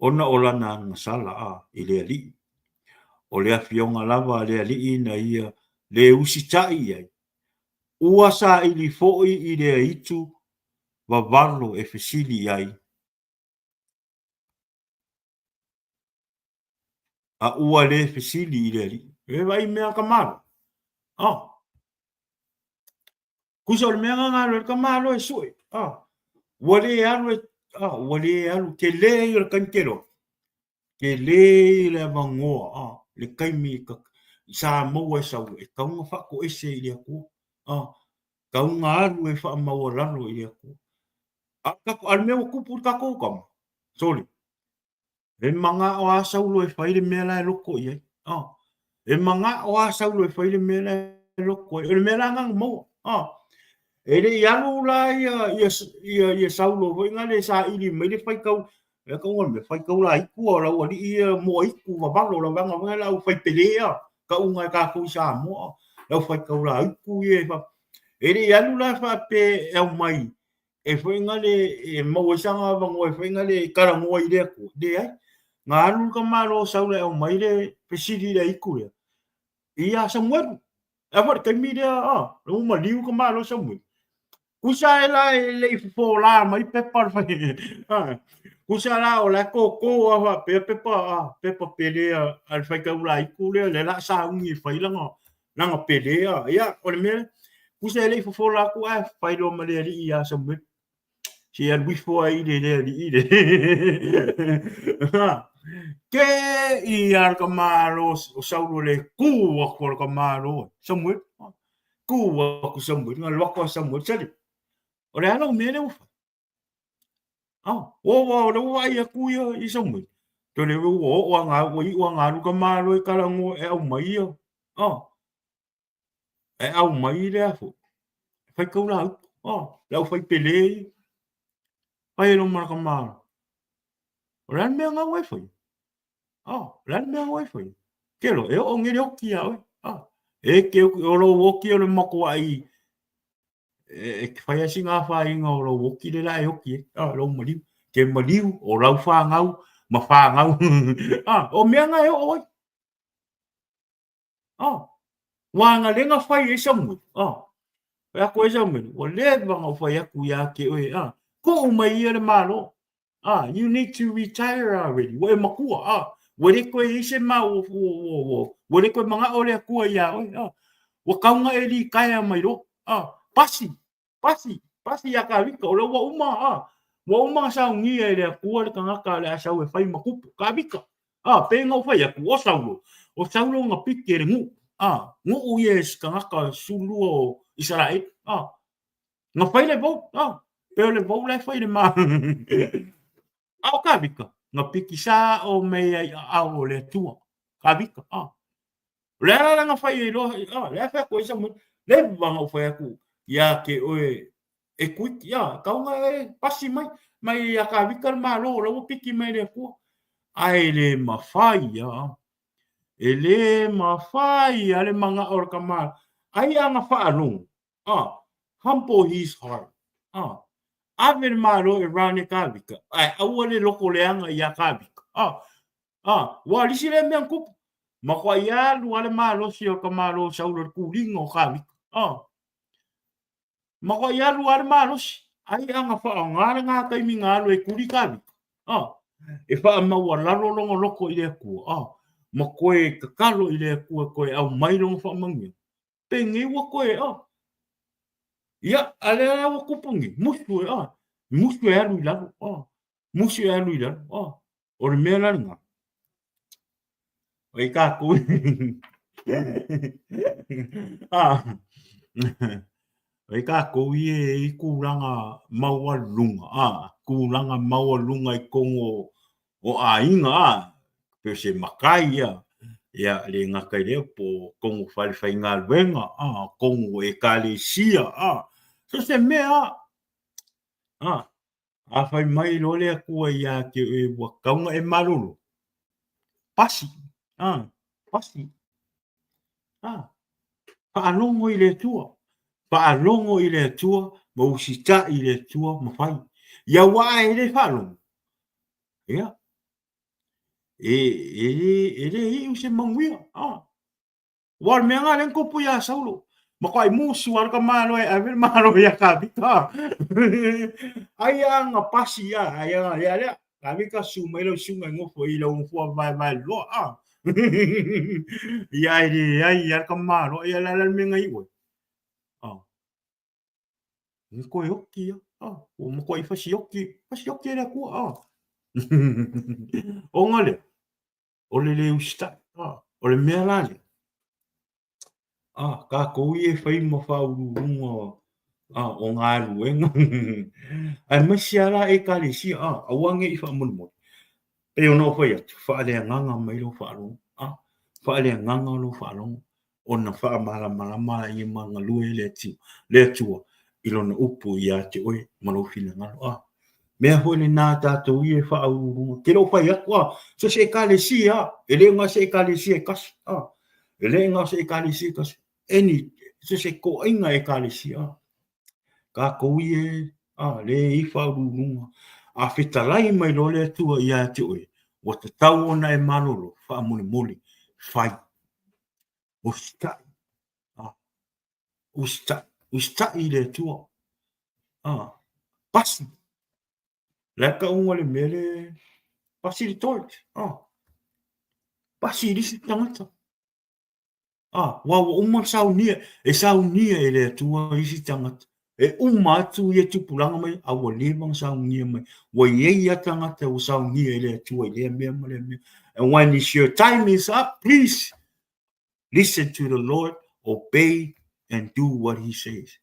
ona o lana agasala a i le Alii. O le afioga lava a le Alii na ia le usitai i ai, ua saili foi i le aitu vavalo e fesili i ai, a ua le fesili i le Alii. E vaai mea a ka Malo. Oh. Kusa o le mea nga alu e ka Malo e sue. Oh. Ua le alu e, oh, ua le alu ke le i o le kaimi ke loa. Ke le i le avangoa, oh, le kaimi ka, sa maua e Saulo e taunga faatoese i le Atua. Oh. Taunga alu e faamaualalo i le Atua. A, a le mea ua tupu i le tatou tama. Sorry. E manao a Saulo e fai le mea la e loko i ai. Oh. E manao a Saulo e fai le mea la e loko ai. O le mea la ngana maua. Oh. E le i alu la ia, ia, ia, ia Saulo foi nga le saili mai le faitau. E ka ua me faitau la iku o lau alii ia moa iku vavalo lau vanga vanga lau fai pele ia. Ka unga e kākou i Samoa. Lau faitau la iku ia e fa. E le i alu la whaape e au mai e foi nga le e maua ai sana avanoa e foi nga le talanoa i le Atua. Leai. Na alu le tamaloa o Saula e aumai le fesili i le aitu lea ia Samuelu. A foi le taimi lea, a, ua maliu le tamaloa o Samuelu. Kusa e la e le i fofola mai pepa le fai. A, kusa la o la e koko a faapea pepa, a, pepa pele a le faitaula aitu lea, lea la a sauni e fai lana, lana pele a. Ia, o le mea lea, kusa e le i fofola atu ae fai loa ma le alii ia Samuelu. Se alu ifo ai le le alii le. Ke i a le tamaloa o Saulo le kū aku a le tamaloa Samuelu. Kū aku Samuelu, nga alu atu a Samuelu, sale. O le a lau mea lea ua fai? Oh, ua ua o le ua vaai atu ia i Samuelu. Toe le ua oo a ngā, ua iu a ngā luka malo e talanoa e aumai ia. Oh, e aumai le a foi. Fai kau la upu. Oh, le au fai pele ia. Fai e lo ma ka malo. O le a le mea ngau e fai? Oh, o le a le mea ngau e fai? Ke lo, e oo ngele oki ia oe. Oh, e ke oki, o lou oki o le makuai e ke whai asi ngā whāinga o lou oki le la e oki e, ah, lou maliu. Ke maliu, o lau whāngau, ma whāngau. ah, o mea ngā e oo ai. Oh, wā nga lenga whai e Samuel. Oh, e ako e Samuel, ua leva nga whai aku ia ke oe. Ah, ko umai ia le malo. Ah, you need to retire already. Ua e makua. Ah, ua le koe i se ma ua, ua, ua, ua, ua le koe manga'o le Atua iā oe. Ah, ua kaunga e li kaea mai loa. Ah, pasi, pasi, pasi iā Kāvika, o lea ua uma, ah, ua uma na saunia e le Atua le tagata o le a sau e fai ma kupu. Kāvika. Ah, pei na ou fai atu, o Saulo, o Saulo na piki e le nu'u. Ah, nu'u ia e se tagata 12 o Isaraelu. Ah, Na fai le vote, ah, pe o le vote la e fai le ma. A o Kāvika, na piki sa'o mai ai aao o le Atua. Kāvika, ah. O le ala la na fai ai loa, ah, le a fai atu ai Samuel, leva na ou fai atu ia te oe e kuiki, ah, taunga e pasi mai, mai ia Kāvika le Malo, la ua piki mai le Atua. Ae le mafai, ah. E le mafai a le manga'o o le tama, ai a na faalogo, Ah, humble his heart. Ah, ave le Malo e run e Kāvika, ae aua le loko leaga iā Kāvika. Ah, ah, ua alisi lea mea na tupu. Makuai alu a le malosi o ka Malo o Saulo i le kūliga o Kāvika. Ah, makuai alu a le malosi, ai a na whaonga le ngā taimi ngā alu e kuri Kāvika. Ah, e whaamaualalo lona loko i le Atua. Ah, ma koe tatalo i le Atua koe au mai lona whaamanuia. Penei ua koe, oh. Ia, a lea la ua kupu nei, musu e, oh. Musu e alu i lalo, oh. Musu e alu i lalo, oh. O le mea la lena. O i kākou. ah. O i kākou i e i kūlanga maualulunga, ah. Kūlanga maualulunga i kongo o ʻāina, a, pei o se makai ia, ia, le gata i lea po o kongo fale faigaluega, a, kongo ekalesia, a, so se mea, a, a, a fai mai loa le Atua iā te oe ua taunga e malolo, pasi, a, pasi, a, faalogo i le Atua. Faalogo i le Atua ma usitai i le Atua ma fai. Ia aua e le faalogo, ia, e, e, e le iu se manuia. Ah. Aua o le mea lena lea na tupu ia Saulo. Matuai musu lava le tamaloa e ave le malo ia Tavita. Ai lava na pasi lava, ai lava lea lea. Tavita susu mai lau susuga e nofo i lau nofoa vaevae loa. Ah. Ia ae leai lava le tamaloa. Ia o le a la le mea na iu ai? Ah. Ua toe oti ia. Ah. Ua matuai fasioki, fasioki e le Atua. Ah. Ona lea, o le le usitai. Ah. O le mea la lea, ah, tatou ia e fai ma faauluuluga ah, o galuega. Aemaise lava la Ekalesia, ah, aua ne i faamolemole. Pei ona ou fai atu, faaleagaga mai lou faalogo. Ah, faaleagaga lou faalogo ona faamalamalama lea ma galue le Atua, le Atua i lona upu ia te oe ma lou finagalo. Ah, mea foi lena a tatou ia e faauluuluga. Ke le o fai atu, ah, so se ekalesia, e le na se ekalesia e kasi, ah, e le na se ekalesia e kasi. Any, so se toaiga ekalesia, ah. Tatou ia e, ah, le i faauluuluga. A fetalai mai loa le Atua ia te oe, ua tatau ona e malolo, faamolemole, fai. Usitai. Ah, usitai. Usitai i le Atua. Ah, pasi. Le a tauga le mea le pasi le torch. Ah, pasi i le isi tagata. Ah, ua ua uma ona saunia, e saunia e le Atua isi tagata. E uma atu ia tupulaga mai, a ua leva ona saunia mai. Ua i ai lava tagata ua saunia e le Atua i lea mea ma lea mea. And when is your time is up, please listen to the Lord, obey and do what he says.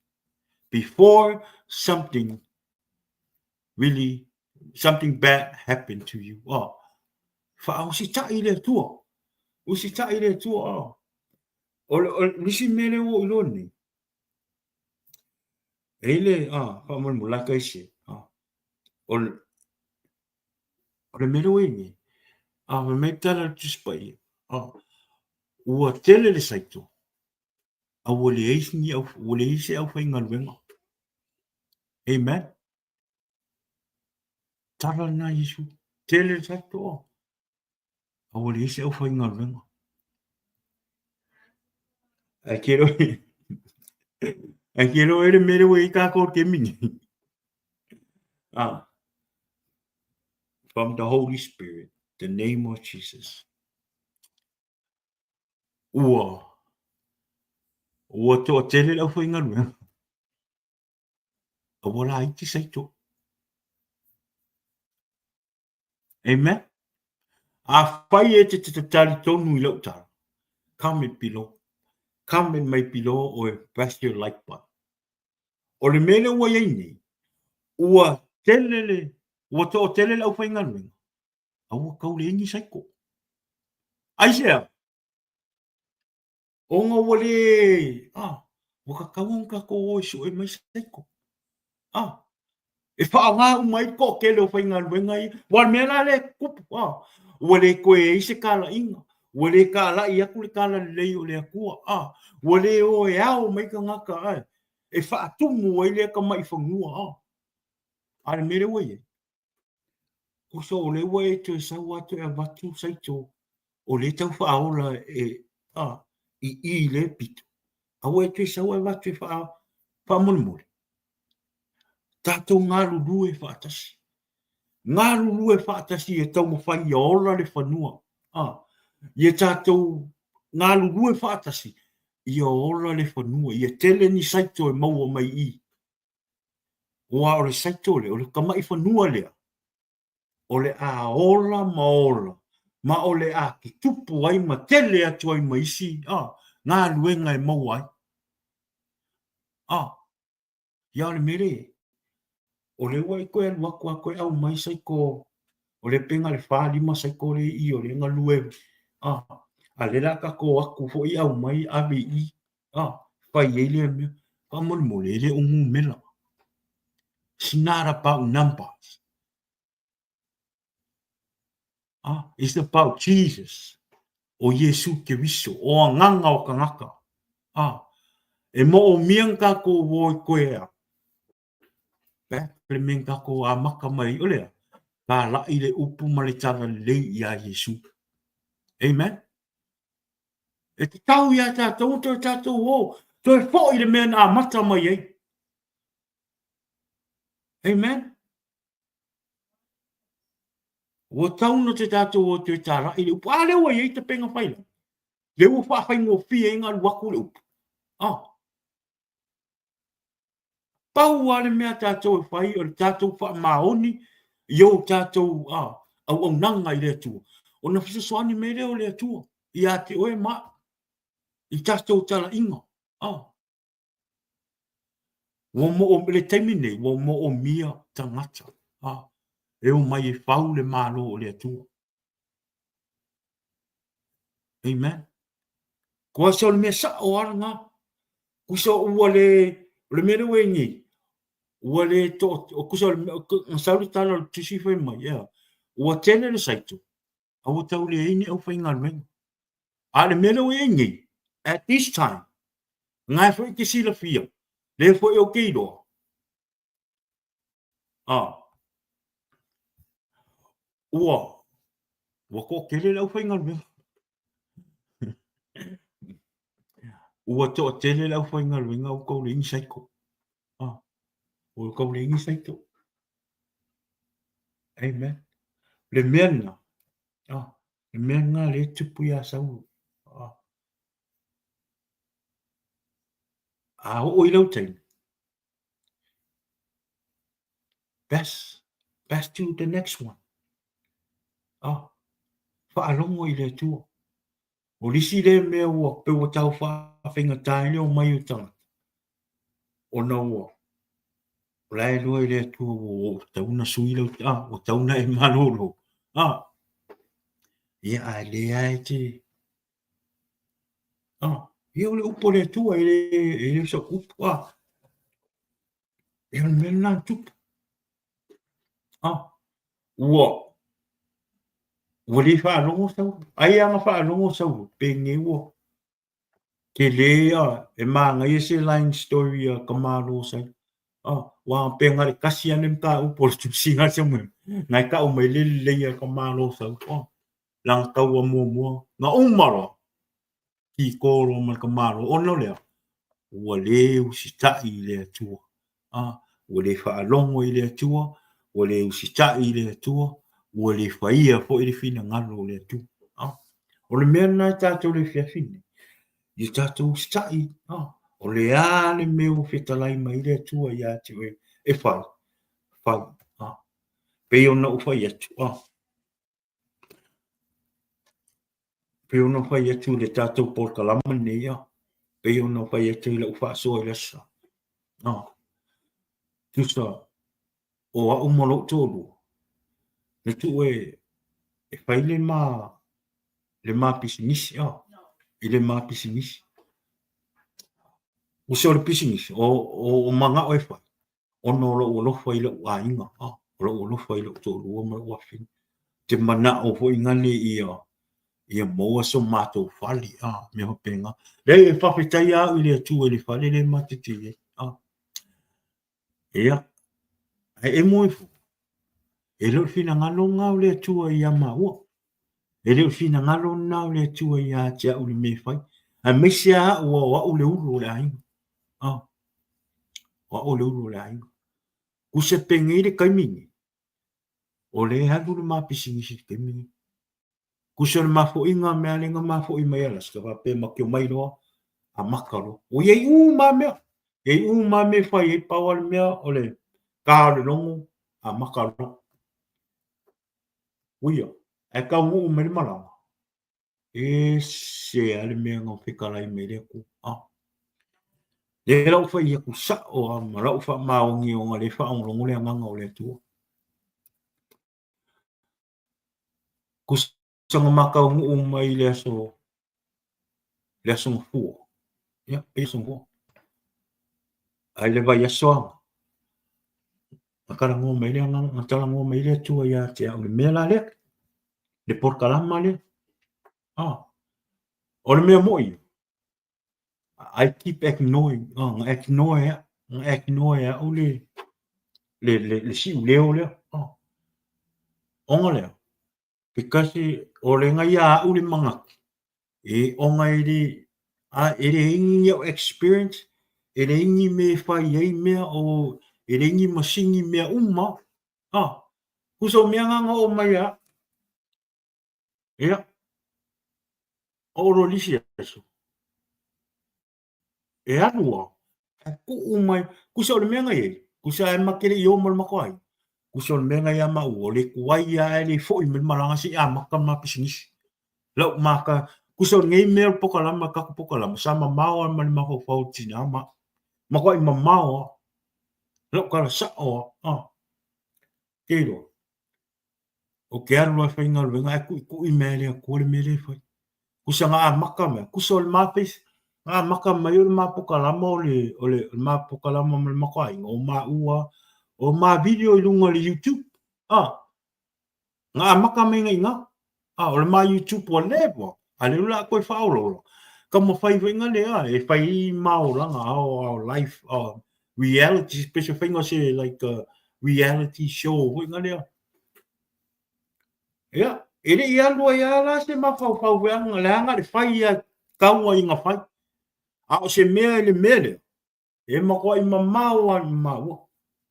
Before something really, something bad happen to you. Oh, whaausitai le Atua. Usitai le Atua. Oh. O le, o le isi mea lea ua ou iloa nei, e i le, ah, faamolemole, like I said, ah, o le, o le mea lea ua i ai nei, ah, fai mai le tala a le Tusi Paia, ah, ua tele le saito, a ua leai ni au, ua leai se aufaigaluega. Amen. Tala lena Iesu, tele le saito, ah, a ua leai se aufaigaluega. Ae ke iloa ae ke iloa e le mea lea ua i ai tātou i le taimi nei. Ah, from the Holy Spirit, the name of Jesus. Ua, ua toatele le aufaigaluega. A ua laiti saito. Amen. Afai e te tatali tonu i lau tala, comment below. Comment mai below or press your like button. O le mea lea ua i ai nei, ua tele le, ua toatele le aufaigaluega, a ua tau leai ni saiko. Aisea? Ona ua le, ah, ua tatau ona tatou o e sue mai saiko. Ah, e faaaoga uma ai le toatele o faigaluega ia. Aua o le mea la lea e tupu, ah, ua le toe i ai se talaiga, ua le talai atu le talalelei o le Atua, ah, ua le o e ao mai tagata, ah, e faatumu ai lea tamai fanua, ah. A o le mea lea ua i ai, Tusa o lea ua e toe sau lava toe avatu saito o lea e tau faaola e, a, i i i lea pito, a ua e toe sau ae avatu e faa, faamolemole. Tatou galulue faatasi. Galulue faatasi e taumafai ia ola le fanua. A, ia tatou galulue faatasi ia ola le fanua, ia tele ni saito e maua mai i i. Aua o le saito lea, o le tamai fanua lea, o le a ola ma ola, ma o le a tutupu ai ma tele atu ai ma isi a, galuega e maua ai. A, ia o le mea lea, o lea ua e toe alu atu a toe aumai saito, o lea pe na o le 4, 5 saito lea i i o lea e galue, a, a lea o le a tatou o atu foi aumai ave i i, A, fai ai lea mea. Faamolemole, e le o numera. It's not about numbers. Ah, it's about Jesus. O Iesu Keriso, o agaga o tagata. Ah, E moomia na tatou o i koe a back le mea na tatou amata mai ai, o le a? Talai le upu ma le talalelei iā Iesu. Amen. E tatau iā tatou ona toe tatou o, toe foi le mea na amata mai ai. Amen. Ua tau na te tatou o toe talai le upu. A lea ua i ai tapena faila. Lea ua faafaigofie ai ona alu atu le upu. Ah. Pau lava le mea a tatou e fai o le tatou faamaoni i o tatou auaunaga i le Atua, ona fesoasoani mai lea o le Atua ia te oe ma au i tatou talaiga. Ah. Ua mo, le taimi nei, ua moomia tagata ah, e omai e fau le Malo o le Atua. Amen. Kua se o le mea sao lava lena. Kusa ua le, o le mea lea ua i ai nei, ua le to, kusa o le, na sau le tala o le tusi fai mai, ea, ua tele le saito, a ua tau leai ni aufaigaluega. A o le mea lea ua i ai nei, at this time, na e foi e te silafia, lea foi ou te iloa, a, ua, ua toatele le aufaigaluega. Ua toatele le aufaigaluega ua tau leai ni saito. Ah, ua tau leai ni saito. Amen. Le mea lena, ah, le mea lena lea e tupu iā Saulo. Ah. A oo i lau taimi, Pass, pass to the next one. Ah, faalogo i le Atua. O le isi lea mea ua pei ua tau faafaigata ai le omai o tagata, ona ua o la e iloa i le Atua ua ua tatau ona sui lau, ah, ua tatau ona e malolo. Ah, ia ae le lava e te, ah, ia o le upu a le Atua e le, e le o sau upu, ah, ia o le mea lena na tupu. Ah, ua, ua le faalogo Saulo. Ai lava na faalogo Saulo, penei ua tele a, e manaia se line story a ka Malo Saulo. Ah, ua pe na le tasi lava le mataupu o le tusiga a Samuel, na e tau mai le lelei a ka Malo Saulo. Ah, lana taua muamua, na uma loa. Kiko loa ma le tamaloa, ona o le a? Ua le usitai i le Atua. A, ua le faalogo i le Atua, ua le usitai i le Atua, ua le faia foi le finagalo o le Atua. A, o le mea lena e tatou le afiafi nei, ia tatou usitai, a, o le a le mea ua fetalai mai ai le Atua ia te oe e fai, fai, a, pei ona ou fai atu, a, Pei ona fai atu i le tatou polokalama lenei, ia, pei ona fai atu i lau faasoa i le aso Sa. Tusa, o au ma lou toalua, na tuu e, e fai le ma, le ma pisinisi, i le ma pisinisi. Uso o le pisinisi, o, o, o manao e fai, ona o lou alofa i lou aiga, o lou alofa i lou toalua ma lou afafine. Te manao foi ngale ia, ia maua so matou fale, a, mea faapena. Leai, e faafetai lava au i le Atua i le fale lea matou te i ai. A. Ia, ae emo ifo, e le o le finagalo lena o le Atua ia maua. E le o le finagalo lena o le Atua ia te au i le mea e fai. Aemaise lava au, o au le ulu o le aiga. A. O au le ulu o le aiga. Kusa penei le taimi nei, o lea e alu le ma pisinisi i le taimi nei. Kusa o le mafoiga mea lea na mafoi mai Alaska, faapea ma te omai loa, amata loa. Ua i ai uma lava mea, i ai uma lava mea e fai ai, pau lava le mea o le ta o le logo, amata loa. Uia, ae taunuu mai le malaga, Ese lava le mea na fetalai mai le Atua. Ah. Lea la ua fai atu sao lava ma lau faamaoni ona lea e faalogologo le agaga o le Atua. Kusa na ma taunuu mai i le aso, le aso Gafua. Ia, pe aso Gafua. Ae le vaiaso lava, na talanoa mai le agaga, na talanoa mai le Atua ia te au i le mea la lea. Le polokalama lea. Ah. O le mea moi, I keep ignoring, oh, nga ignore ea, nga ignore ea au le, le, le, le siu leo lea. Oh. Onga lea, because o le ngai a au le manatu, e onga e le, a, e le ingi au experience, e le ingi me whai ei mea o, e le ingi masingi mea uma, ah, kusa o mea nganga o mai a, ia, o ro lisi aso. E alu a, e kuu mai, kusa o le mea ngai ei, kusa e makere i o ma le mako ai. Kusa o le mea ngai a mau, o le kuai a e le foi me malanga se a maka ma pisinisi. Lau maka, kusa o nei mea o pokalama, kaku pokalama, sa mamao a ma le mafaufau tina ma. Mako ai mamao a, lau kala sao a, a. Te iloa. O ke alu loa e faigaluega ae kuʻikuʻi mai e le Akua le mea lea e fai. Kusa nga amaka mai, kusa o le mapeisa, nga amaka mai o le mapokalama o le, o le, o le mapokalama ma le makoaiga, o maua, o ma video i luga o le YouTube. Ah, nga amaka mai ngai nga. Ah, o le ma YouTube ua leva, a le ula koe whaolaola. Ka mawhai whai nga lea, e whai i maolanga, our life, our reality, special whainga se like a reality show, whai nga lea. Ia, e le i alu ai a la se mafaufau veanga, leaga le fai ia taua i nga fai. A o se mea i le mea lea, e makoa i mamao a i maua.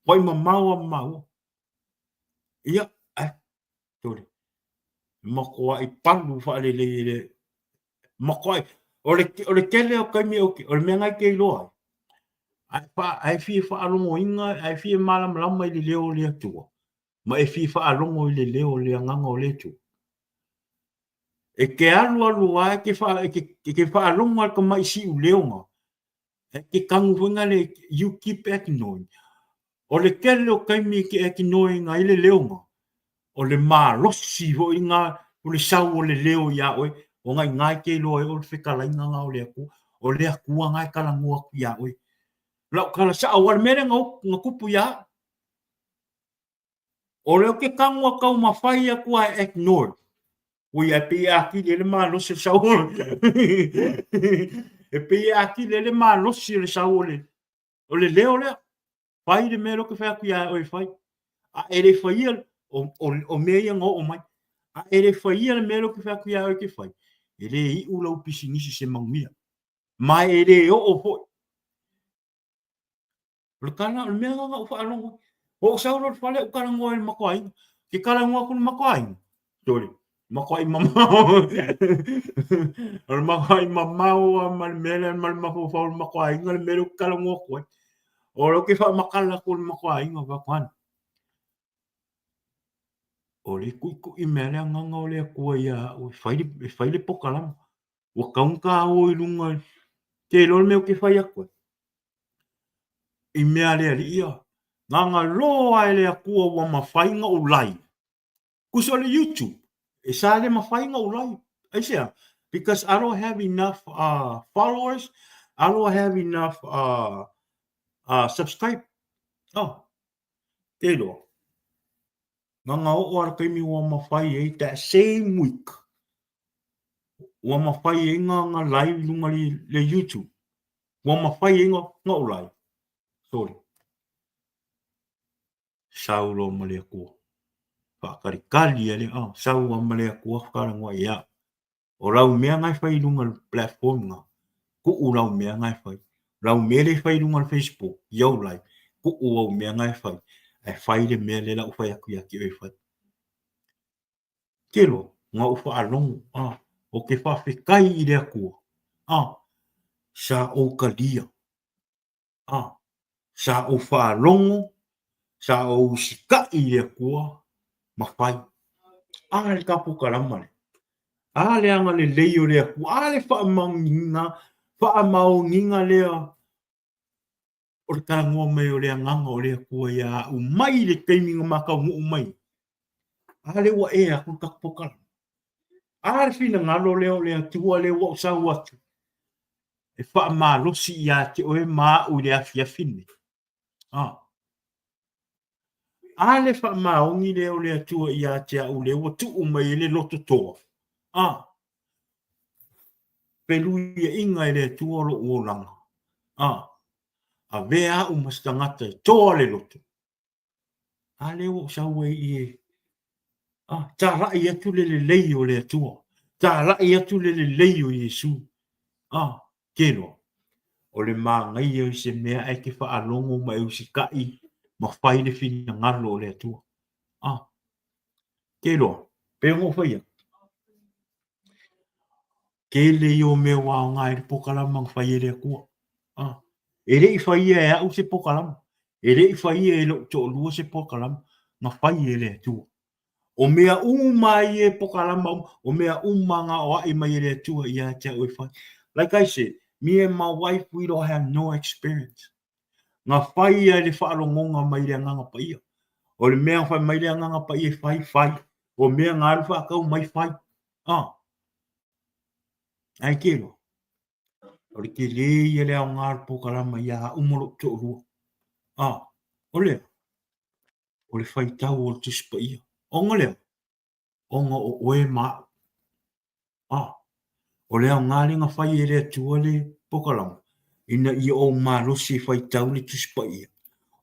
Koa i mamao a maua. Ia, ai, tole. Makoa i palu whaalelei e le, makoa i, o le, o le kele o kaimi o, o le mea ngai ke iloa ai. Ai, wha, ai fie whaalongoinga, ai fie malamalama i le leo o le Atua. Ma e fia faalogo i le leo o le Agaga o le Atua. E ke alualu a e ke, wha, e ke, e ke faalogo a le tamai siu leonga. E ke kanu whenga le, you keep ignoring. O le kele o kaimi e ke ignoring i le leonga. O le malosi hoi ngā, o le sau o le leo ia oe, o ngai ngai ke iloa e o le whekalainga ngā o le Atua, o le Atua ngai kalangoa aku ia oe. Lau kala sa au ale mere ngā, ngā kupu ia. O lea ke kagoa kau ma fai aku a e ignore. Ui, e pei e akili e le malosi o le sau o E pei e akili e le malosi o le sau o le, o le leo lea. Fai le mea lea ke fai aku ia oe fai. A e le faia, o, o, o mea ia nga oo mai. A e le faia le mea lea ke fai aku ia oe ke fai. E le iu lau pisinisi se manuia. Ma e le oo foi. O le kala, o le mea nga ou faalogo. O ou sau loa i le fale ou talanoa i le matou aiga. Ke talanoa atu i le matou aiga. Sole, matuai mamao. O le matuai mamao lava ma le mea lea ma le mafaufau o le matou aiga le mea lea ou te talanoa atu ai. O lea ou te faamatala atu i le matou aiga fai atu, Hon, o le kuʻikuʻi mea le agaga o le Atua ia au e fai le, e fai le pokalama. Ua taugata o i luga, te iloa le mea ou te fai atu ai. I mea a le alii ia, nganga loa e le Atua ua mafai ona ou live. Kusa o le YouTube, e sa le mafai ona ou live. Aisea? Because I don't have enough followers, I don't have enough subscribe. Oh, te iloa. Nganga oo a le taimi ua mafai ai that same week. Ua mafai ai nga nga live i lunga le, le YouTube. Ua mafai ai nga nga o live. Sorry. Sau loa ma le Atua. Whaakalikali a le, oh, sau a ma le Atua whakarangoa ia. O lau mea nga e whai i lunga le platform nga. Kuu lau mea nga e whai. Lau mea le whai i lunga le Facebook, i au live. Kuu au mea nga e whai. E whai le mea le lau whai aku ia ki oe whai. Telo, nga ou faalogo, a, o ke faafetai i le Atua, a, sa ou kalia, a, sa ou faalogo, sa ou usitaʻi i le Atua, ma fai. A le tapukalama lea. A le agalelei o le Atua, a le faamaoniga, faamaoniga lea o le talanoa mai o le agaga o le Atua ia au mai le taimi na mataunuu mai. A lea ua ea aku le tatou polokalame. A le finagalo lea o le Atua lea ua ou sau atu e faamalosi ia te oe ma au i le afiafi lenei. A. A le faamaoni lea o le Atua ia te au lea ua tuu mai ai le loto toa. A. Feluiaiga e le Atua lou olaga, a, avea au ma se tagata e toa le loto. A lea ua ou sau ai i e, a, talai atu le lelei o le Atua, talai atu le lelei o Iesu. A, ke loa, o le manaia i se mea ae te faalogo ma e usitai ma fai le finagalo o le Atua. A, ke loa, pei ona ou fai atu, Tele ia o mea ua aoga ai le pokalama na fai e le Atua. A, e le i faia e au se pokalama, e le i faia e lou toalua se pokalama, na fai e le Atua. O mea uma ia e pokalama uma, o mea uma na aoai mai e le Atua ia te au e fai. Like I said, me and my wife, we don't have no experience. Na fai ai le faalogoga mai le Agaga Paia. O le mea na fai mai le Agaga Paia e fai, fai. O mea na alu faatau mai, fai. Ah. Ai ke loa. O le tele ia le aoga o le pokalama ia au ma lou toalua. Ah, o lea, o le faitau o le Tusi Paia. Ona lea, ona o oe ma au. Ah, o le aoga lea na fai e le Atua le pokalama, ina ia ou malosi e faitau le Tusi Paia,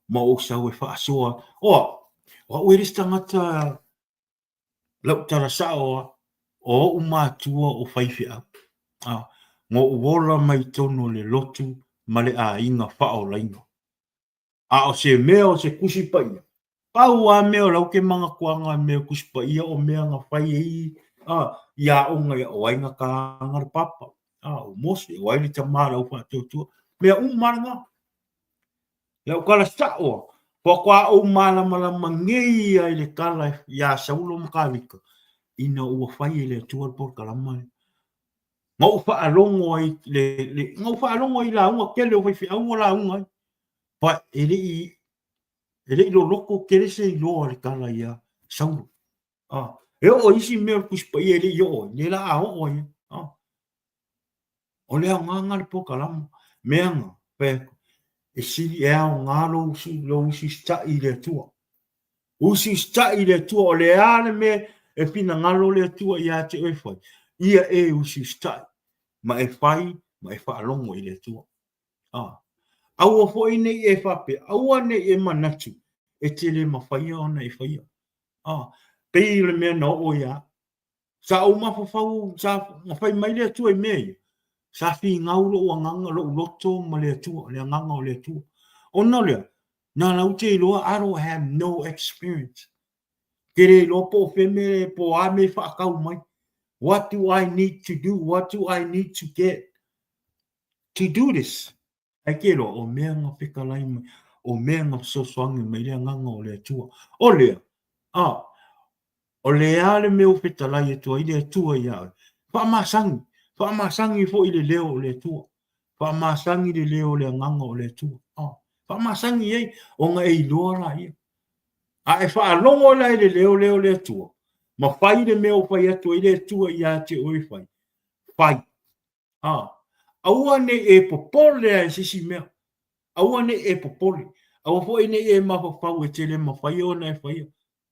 ma ou sau e faasoa. O au, o au e le se tagata Lau tala sao a, o oʻu matua o faifeau, a, na ou ola mai totonu o le lotu ma le aiga faaolaina. A o se mea o se Tusi Paia, pau a mea o lau ke manatuaga mea o Tusi Paia o mea na fai ai a, i aoga ia o ai na taga le papa, a, o Mose, o ai le tama o le aufaatuatua, mea uma lena. Lau tala sao a, faatoa ou malamalama nei ia i le tala iā Saulo ma Kavita, ina ua fai e le Atua le polokalama lea. Na ou faalogo ai le, le, na ou faalogo ai i lauga tele o faifeau ua lauga ai. But e le i, e le i loloto tele se iloa i le tala iā Saulo. Ah, e oo isi mea o le Tusi Paia e le i oo ai, lea la a oo ai. Ah. O le aoga le polokalama, mea na, fai atu, e sili e aoga lou usi, lou usiusitai i le Atua. Usiusitai i le Atua, o le a le mea e finagalo le Atua ia te oe e fai, ia e usiusitai, ma e fai, ma e faalogo i le Atua. Ah. Aua foi ne i e faapea, aua ne i e manatu, e te le mafaia ona e faia. Ah. Pei o le mea na oo ia au. Sa ou mafaufau, sa na fai mai le Atua i mea ia, sa finau lou agaga, lou loto ma le Atua, le agaga o le Atua. Ona o lea, na lau te iloa, I don't have no experience. Ke le iloa po o fea mea, po o a mea e faatau mai. What do I need to do? What do I need to get to do this? Ai ke loa, o mea na fetalai mai, o mea na fesoasoani mai le agaga o le Atua. O lea, a, o le a le mea ua fetalai atu ai le Atua ia oe? Faamasani, faamasani foi le leo o le Atua. Faamasani le leo o le agaga o le Atua. A, faamasani ai, ona e iloa laia. A e faalogo la i le leo lea o le Atua, ma fai le mea ua fai atu ai le Atua ia te oe e fai, fai. A, aua ne i e popole a i se isi mea. Aua ne i e popole. Aua foi ne i e mafaufau e te le mafai ona e faia.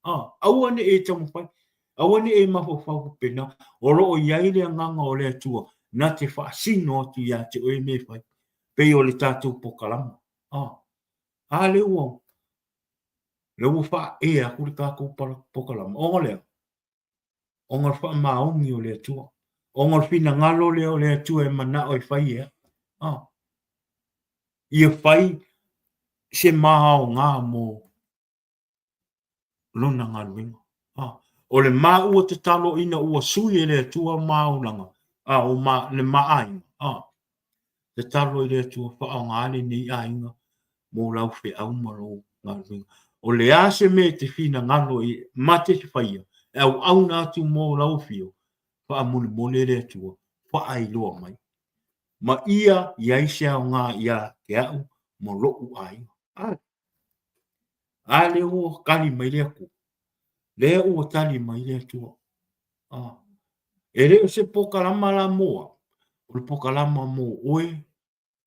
A, aua ne i e taumafai. Aua ne i e mafaufau faapena. O lo o i ai le agaga o le Atua na te faasino atu ia te oe mea e fai. Pei o le tatou pokalama. A, a lea ua, lea ua faaea atu le tatou pokalama. Ona lea, ona o le faamaoni o le Atua, ona o le finagalo lea o le Atua e manao e fai e au. Ah. Ia fai se māaoga mo lona galuega. Ah. O le māua tatalo ina ua sui e le Atua māolaga, ah, o ma, le maaiga. Ah. Tatalo i le Atua faaaoga lenei aiga mo lau feau ma lou galuega. O le a se mea e te finagalo i ma te faia, e auauna atu mo lau afio, faamolemole le Atua, faailoa mai. Ma ia i ai se aoga ia te au ma loʻu aiga. A, a lea ua tali mai le Atua. Lea ua tali mai le Atua. A, e le o se pokalama la mo au, o le pokalama mo oe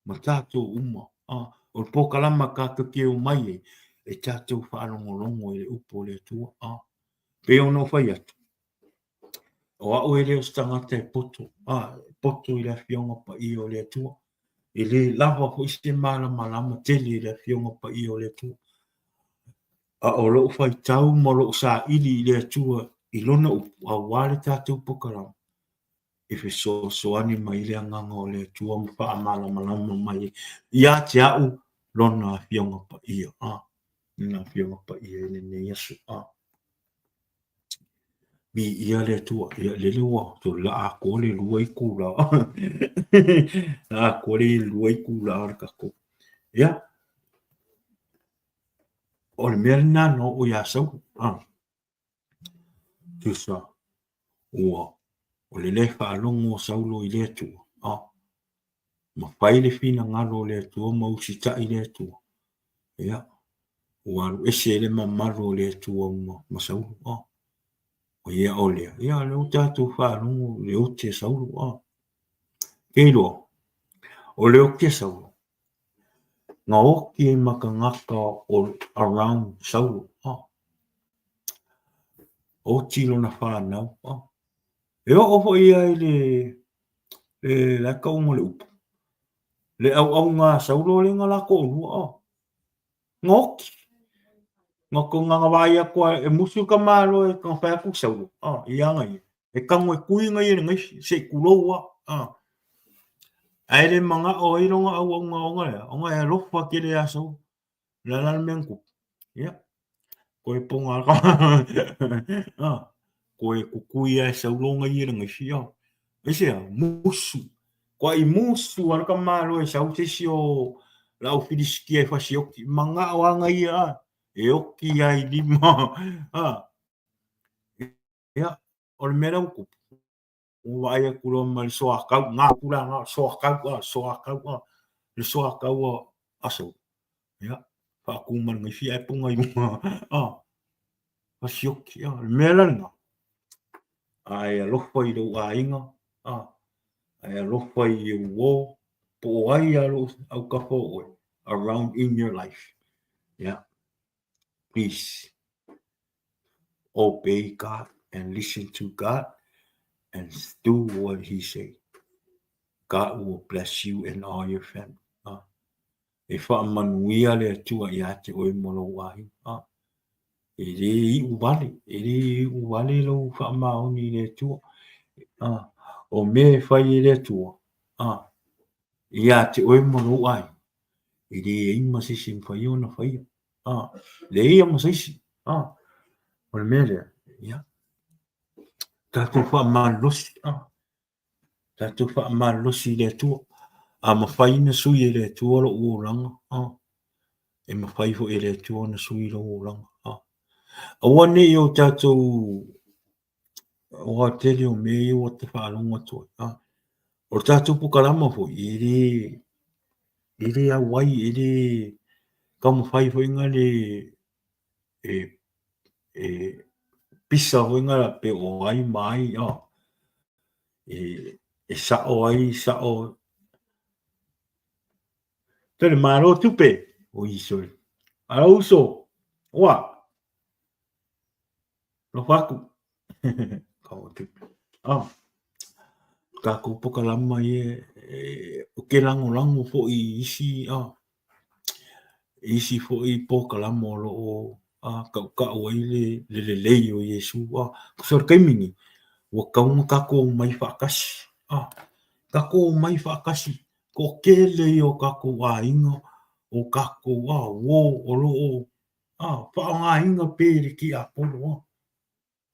ma tatou uma. A, o le pokalama tatou te omai ai, e tatou faalogologo i le upu o le Atua. A, pei ona ou fai atu. O au e le o se tagata e poto, a, e poto i le Afioga Paia o le Atua. E le lava foi se malamalama tele i le Afioga Paia o le Atua. A o lou faitau ma lou saili i le Atua i Lona upu aua le tatou pokalama, e fesoasoani mai le Agaga o le Atua ma faamalamalama mai ia te au Lona Afioga Paia, a, Lona Afioga Paia i lenei aso. A. Viia le Atua. Ia, lele ua la atoa le 2 itula. La atoa le 2 itula o le tatou. Ia, o le mea lena na oo iā Saulo. Ah. Tusa, ua, o le le faalogo o Saulo i le Atua. Ah. Ma fai le finagalo o le Atua ma usitai le Atua. Ia, ua alu ese le mamalu o le Atua ma, ma Saulo. Ah. O ia o lea, ia lea ua tatou faalogo le ote a Saulo. Ah. Ke iloa, o le ote a Saulo, na oki ai ma tagata o around Saulo. Ah. Oti lona whanau. Ah. E oo foi ia i le, le, le tauga o le upu. Le auauna a Saulo le na la toalua. Ah. Na oti. Na ko na vaai atu a e musu ka malo e ka whai atu Saulo. Ah, i anga ia. E tango e kui nga ia le ngaifi, se i kulou a. Ah. Ae le mana'o ai lona auauna ona lea, ona e alofa tele iā Saulo. O le a la le mea na tupu? Ia, koe ponga a ah, koe kukui a e Saulo nga ia le ngaifi ah. Aisea, musu. Kua i musu a le ka malo e sau se isi o le au Filisitia e fasioki. Mana'o a nga ia ah, e oki ai lima. Ah. Ia, o le mea lea ua tupu. Ua vaai atu loa ma le soakau, ngā tulaga, soakau a, soakau a, le soakau a aso. Ia, whaakū ma le ngaifi ae ponga i runga, a, fasioki, a, le mea la lena. A e alofa i lou aiga, a, a e alofa i ou uō, po o ai a lou autafa o oe, around in your life. Yeah. Please obey God and listen to God and do what he say. God will bless you and all your family. Ah. E whaamanuia le Atua ia te oe mo lou aiga. Ah. E le iu wale, e le iu wale lou whaamaoni i le Atua. Ah. O mea e whai e le Atua. Ah. Ia te oe mo lou aiga. E leai ma se isi e mafai ona faia. Ah, leai ma se isi. Ah, o le mea lea, ia, tatou faamalolosi, ah, tatou faamalolosi i le Atua. A mafai ona sui e le Atua lou olaga, ah, e mafai foi e le Atua ona sui lou olaga. Ah. Aua ne i o tatou Aua tele o mea ia ua te faalogo atu ai. Ah, o le tatou pokalama foi, e le, e le auai, e le taumafai foi nga le, e, e pisa foi nga pe o ai ma ai, ah, e, e sa'o ai, sa'o. Tele malo tupe, o iso. Ala uso, ua. Alofa aku. Ka o tupe. Ah. Kākou pokalama ia, e, o ke lagolago foʻi i isi, ah, isi foʻi pokalama o loo, ah, kaʻukaʻu ai le, le lelei o Iesū, ah. So le taimi nei, ua tatau ona kākou omai faatasi, ah, kākou omai faatasi, toatele ia o kākou aiga, o kākou, ah, uō o loo, Ah, faaaogaina pea i le tiapolo, ah.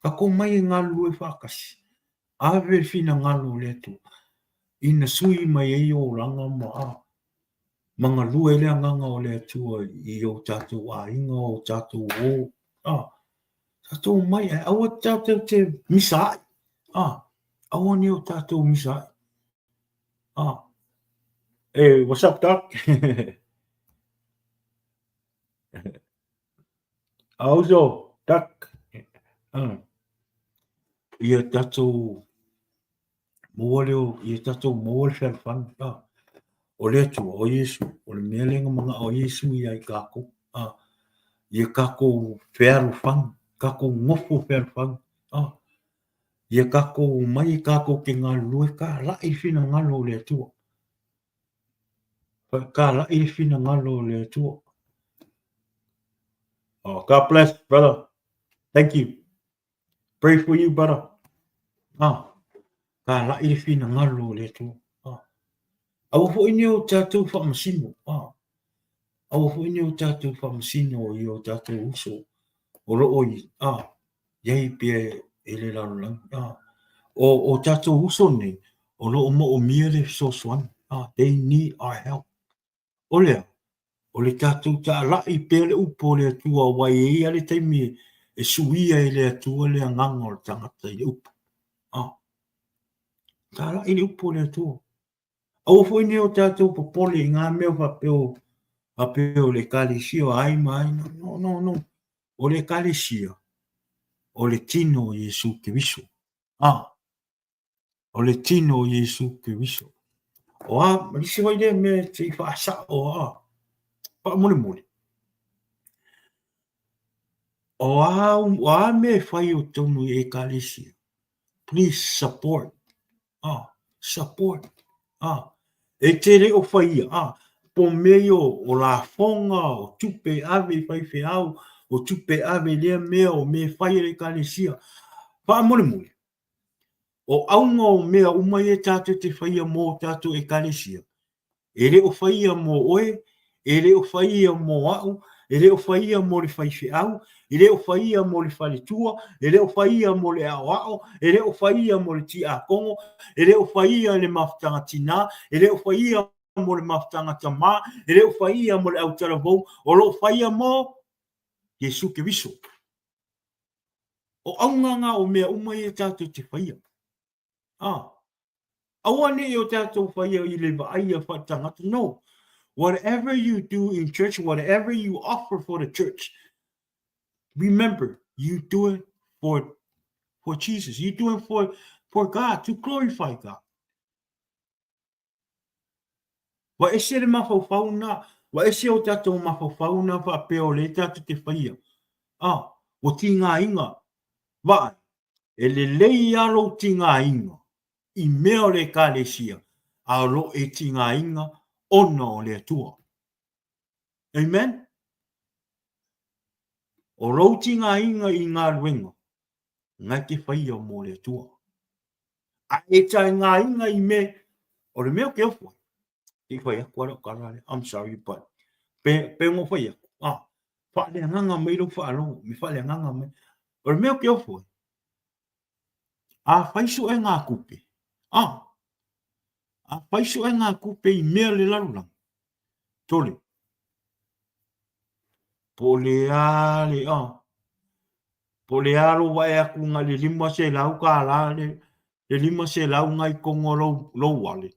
Kākou mai e galulue faatasi, ave le finagalo o le Atua, ina sui mai ai olaga ma, ah, ma galue ai le agaga o le Atua i o tātou aiga, o tātou ō, ah, tātou mai, ae aua tātou te misa ai, ah, aua nei o tātou misa ai. Ah. Hey, what's up, Doc? Auso, tak. Ah. Ia tatou maua leo, ia tatou maua le fealofani. Ah. O le Atua, o Iesu, o le mea lea na mana'o ai Iesu ia i kākou. Ah. Ia kākou fealofani, kākou nofo fealofani. Ah. Ia kākou omai e kākou ke galulue kālaʻi le finagalo o le Atua. Kālaʻi le finagalo o le Atua. Oh, God bless, brother. Thank you. Pray for you, brother. Ah, kālaʻi le finagalo o le Atua. Ah. Aua foi nei o tātou faamasino. Ah. Aua foi nei o tātou faamasino i o tātou uso o loo i, ah, iai pea e le lalolagi. Ah. O, o tātou uso nei, o loo moomia le fesoasoani. Ah, they need our help. O lea, o le tātou taalaʻi pea le upu o le Atua aua e i ai lava le taimi e suia e le Atua le agaga o le tagata i le upu. Ah. Taalaʻi le upu o le Atua. Aua foi nei o tātou popole i ngā mea faapea o, faapea o le ekalesia o ai ma ai. No, no, no. O le ekalesia, o le tino o Iesu Keriso. Ah, o le tino o Iesu Keriso. O a, lisi foi lea mea te i whaasao a, whaamolemole. O a, o a mea e whai o tonu i ekalesia, please support. Ah, support. Ah, e te le o whai ia. Ah, po mea ia o, o lafoga, o tupe ave i faifeau, o tupe ave i lea mea, o mea e fai e le ekalesia. Faamolemole, o auga o mea uma ia tātou te whaia mō tātou ekalesia, E le o whaia mō oe, e le o whaia mō a'u, e le o whaia mō le faifeau, e le o whaia mō le faletua, e le o whaia mō le aoao, e le o whaia mō le tiakono, e le o whaia le mafutaga tinā, e le o whaia mō le mafutaga tamā, e le o whaia mō le autalavou, o lo o whaia mō Iesu Keriso. O auga ngā o mea uma ia tātou te whaia. Ah, aua nei o tātou whaia i le vaaia whaatangata. No. Whatever you do in church, whatever you offer for the church, remember, you do it for, for Jesus. You do it for, for God, to glorify God. Ua ese le mafaufau na, ua ese o tātou mafaufau na whaapea o le tātou te whaia. Ah, ua tīngāinga, vaai, e lelei a lou tīngāinga i mea o le ekalesia, a o lo e tīngāinga ona o le Atua. Amen? O lou tīngāinga i ngā luenga, ngai te whaia mō le Atua. A e tai ngā inga i me, o le mea o ke ofo, i whai aku ara o karare, I'm sorry, but, pe, pe ngo whai aku, ah, wha le nganga mai lo wha lo, me wha le nganga mai, o le mea o ke ofo, a whai so e ngā kupe, ah, a whai so e ngā kupe i mea le larulang, tole, po le a le, ah, Po le alo wae aku nga le 500 kālā le, le 500 ngai kongo lou, lou wale.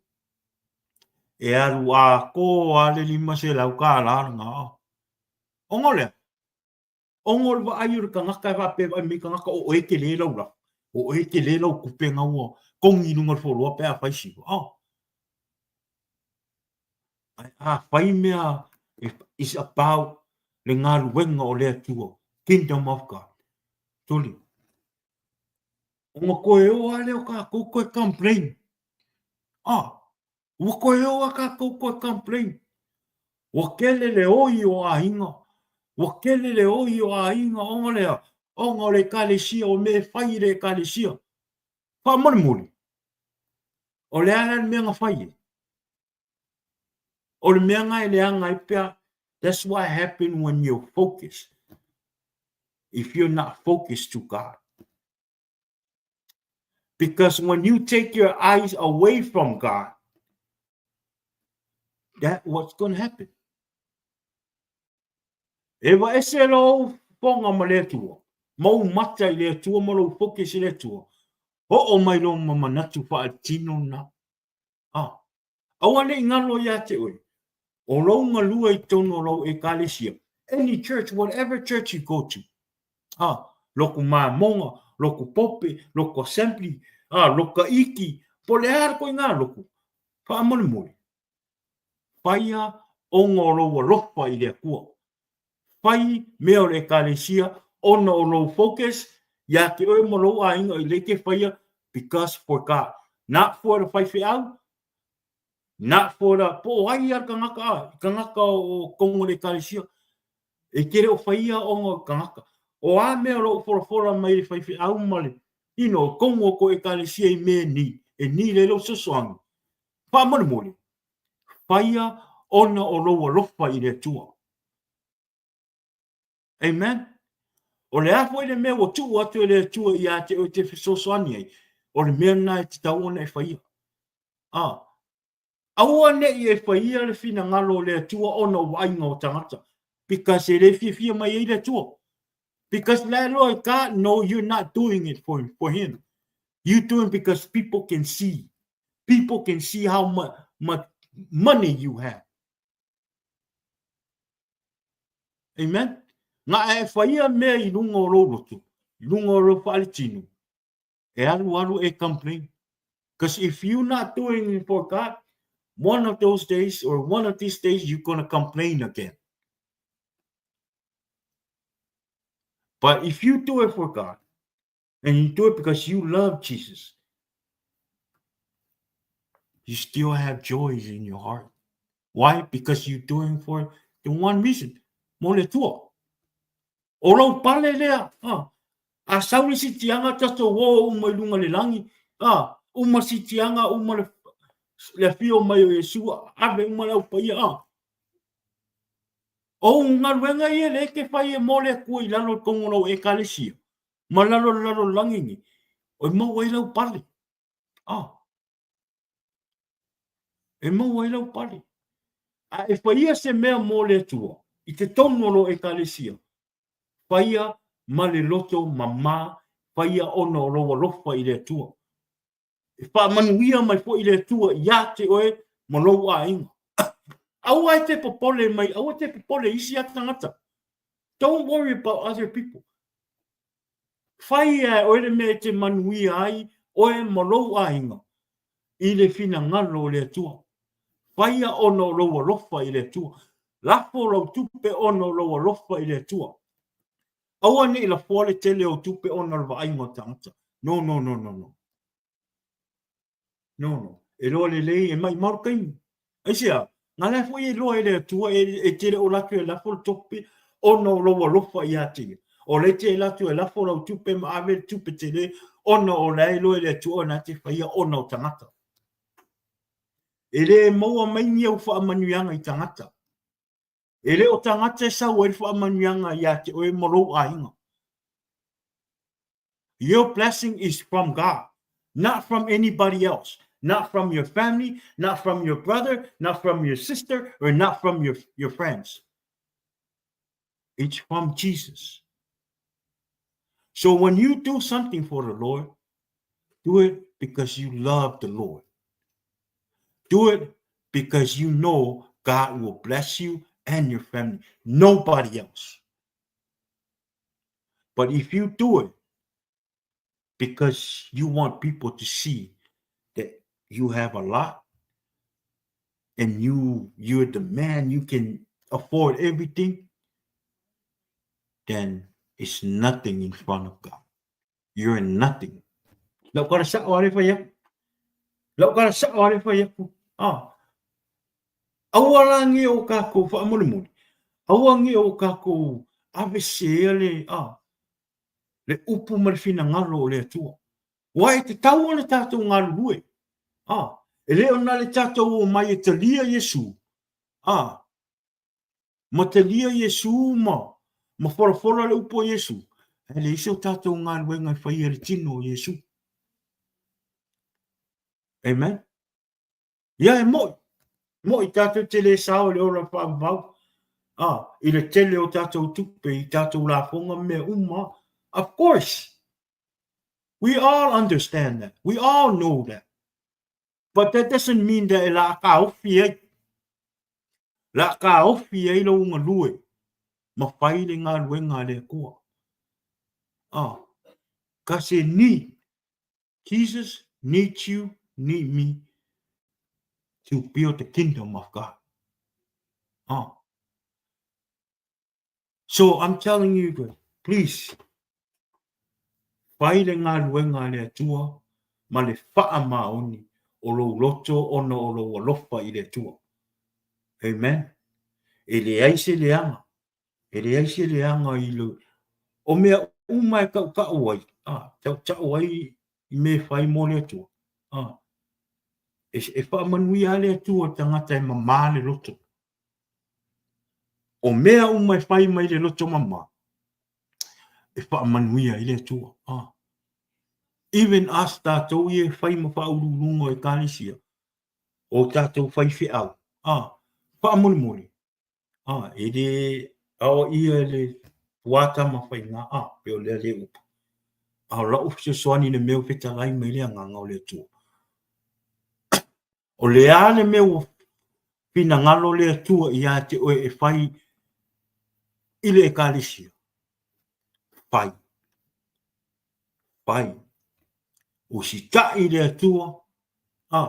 E alu a kō a le 500 kālā nga. Ongo lea. Ongo le vaai o le kangaka e whape vai me kangaka o e te le lau la. O e te le lau kupe nga ua kongi lunga le wholoa pe a whai siwa. Oh. Ai a whai mea is about le galuega o le Atua, kingdom of God. Toli. Ona koe o a leo kākou koe complain. Ah, ua koe o a kākou koe complain. Ua kele le oi o āinga. Ua kele le oi o āinga onga lea. Onga o le ekalesia o me whai i le ekalesia. Whaamolemole. O le ala le mea nga whai e. O le mea nga e leaga ai pea, that's what happen when you focus. If you're not focused to God. Because when you take your eyes away from God, that what's going to happen. E wa ese lou fofoga ma le Atua, ma ou mata i le Atua ma lou focus i le Atua, oo mai lou manatu faaletino na. Ah, aua ne i ngalo iā te oe, o lou galue i totonu o lou ekalesia, any church, whatever church you go to, ah, loku mamoga, loku pope, loku assembly, ah, loka iki, po le a koe ngā loku, faamolemole, whaia ona o lou alofa i le Atua. Whai mea o le ekalesia ona o lou focus iā te oe ma lou aiga i leke whaia. because for God. Not for the faifeau, not for the, po o ai a le tagata a, tagata o totonu o le ekalesia, e te le o faia ona o le tagata. O a mea o lo o folafola mai le faifeau ma le, you know, totonu o tou ekalesia i mea ni, e ni le lou fesoasoani. Faamolemole, faia ona o lou alofa i le Atua. Amen. O le a foi le mea ua tuu atu e le Atua ia te oe e te fesoasoani ai, o le mea lena e tatau ona e faia. Ah, aua ne i e faia le finagalo o le Atua ona o vaaiga o tagata, because e le fiafia mai ai le Atua. Because la Lord God know you're not doing it for him. You doing because people can see. People can see how much, much money you have. Amen. Nga e whaia mea i lunga o lou loto, i lunga o lou whaaletino, e alu alu e complain. Because if you're not doing it for God, one of those days or one of these days, you're going to complain again. But if you do it for God, and you do it because you love Jesus, you still have joys in your heart. Why? Because you're doing for the one reason. Mo le Atua. O lou pale lea, ah, a sau le sitiaga tatou o uma i luga le lagi, ah, uma sitiaga, uma le, le afio mai o Iesu, ave uma le au paia, ah. O galuega ia le e te fai e mo le Atua i lalo i totonu o lau ekalesia, ma lalo i le lalolagi nei, e maua ai lau pale. Ah. E maua ai lau pale. A e faia se mea mo le Atua, i te tonu o lou ekalesia, faia ma le loto mamā, faia ona o lou alofa i le Atua. E faamanuia mai foi le Atua iā te oe ma lou aiga. Aua e te popole mai, aua te popole i isi a tagata. Don't worry about other people. Whai e oe le mea e te manuia ai oe ma lou aiga i le finagalo o le Atua. Whaia ona o lou alofa i le Atua. Lafo lau tupe ona o lou alofa i le Atua. Aua ne i lafoa le tele o tupe ona o le vaaiga o tagata. No, no, no, no, no. No, no. E loa lelei, e maʻimau le taimi. Aisea? Nga la foi e loa e le Atua e, e te le o latou e lafo le tupe ona o lou alofa ia te ia. O le te latou e lafo lau tupe ma ave le tupe tele ona o la e loa e le Atua ona te faia ona o tagata. E le maua mai ni au faamanuiaga i tagata. E le o tagata e sau ai le faamanuiaga ia te oe ma lou aiga. Your blessing is from God, not from anybody else, not from your family, not from your brother, not from your sister, or not from your, your friends. It's from Jesus. So when you do something for the Lord, do it because you love the Lord. Do it because you know God will bless you and your family, nobody else. But if you do it because you want people to see that you have a lot and you you're the man, you can afford everything, then it's nothing in front of God. You're nothing. Lau kara sa'o a le fai aku. Lau kara sa'o a le fai aku. Ah. Aua la nge o kākou faamolemole. Aua nge o kākou avesea le, ah, le upu ma le finagalo o le Atua. Ua e tatau ona tātou galulue. Ah, e le o na le tātou o mai e talia Iesu. Ah, ma talia Iesu ma, ma folafola le upu o Iesu. E leai se o tātou galuega e faia le tino o Iesu. Amen. Ia e moʻi. Moʻi tātou te le sao i le ola faavavau. Ah, i le tele o tātou tupe, i tātou lafoga mea uma. Of course. We all understand that. We all know that. But that doesn't mean that e la kaofi ai. La kaofi ai lou galue ma fai le galuega a le Atua. Ah, 'cause e need Jesus needs you, need me to build the kingdom of God. Oh. So I'm telling you, please, fai le galuega a le Atua. ma le faamaoni o lou loto ona o lou alofa i le Atua. Amen. E leai se leaga, e leai se leaga i le o mea uma e tautau ai, a, tautau ai i mea e fai mo le Atua. A, e, e faamanuia lava le Atua i le tagata e mamā le loto. O mea uma e fai mai le loto mamā, e faamanuia ai le Atua. A, even us tatou ia e fai ma faauluuluga o Ekalesia, o tatou faifeau, a, faamolemole, a, e le aoaia e le puata ma faiga, a, pe o lea le upu. A o lau fesoasoani i le mea ua fetalai mai le agaga o le Atua. O le a le mea ua finagalo le Atua ia te oe e fai i le Ekalesia? Fai. Fai. Usitai i le Atua, a,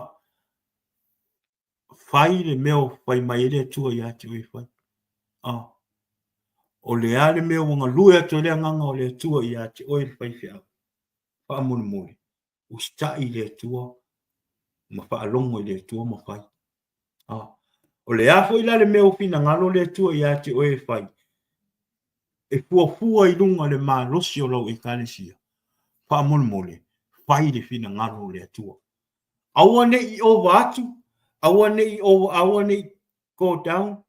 fai le mea o fai mai ai le Atua ia te oe e fai. A, o le a le mea ua galue atu ai le agaga o le Atua ia te oe le faifeau? Faamolemole, usitai i le Atua ma faalogo i le Atua ma fai. A, o le a foi la le mea ua finagalo le Atua ia te oe e fai, e fuafua i luga le malosi o lau Ekalesia, faamolemole, fai le finagalo o le Atua. Aua ne i ova atu, aua ne i ova, aua ne i go down,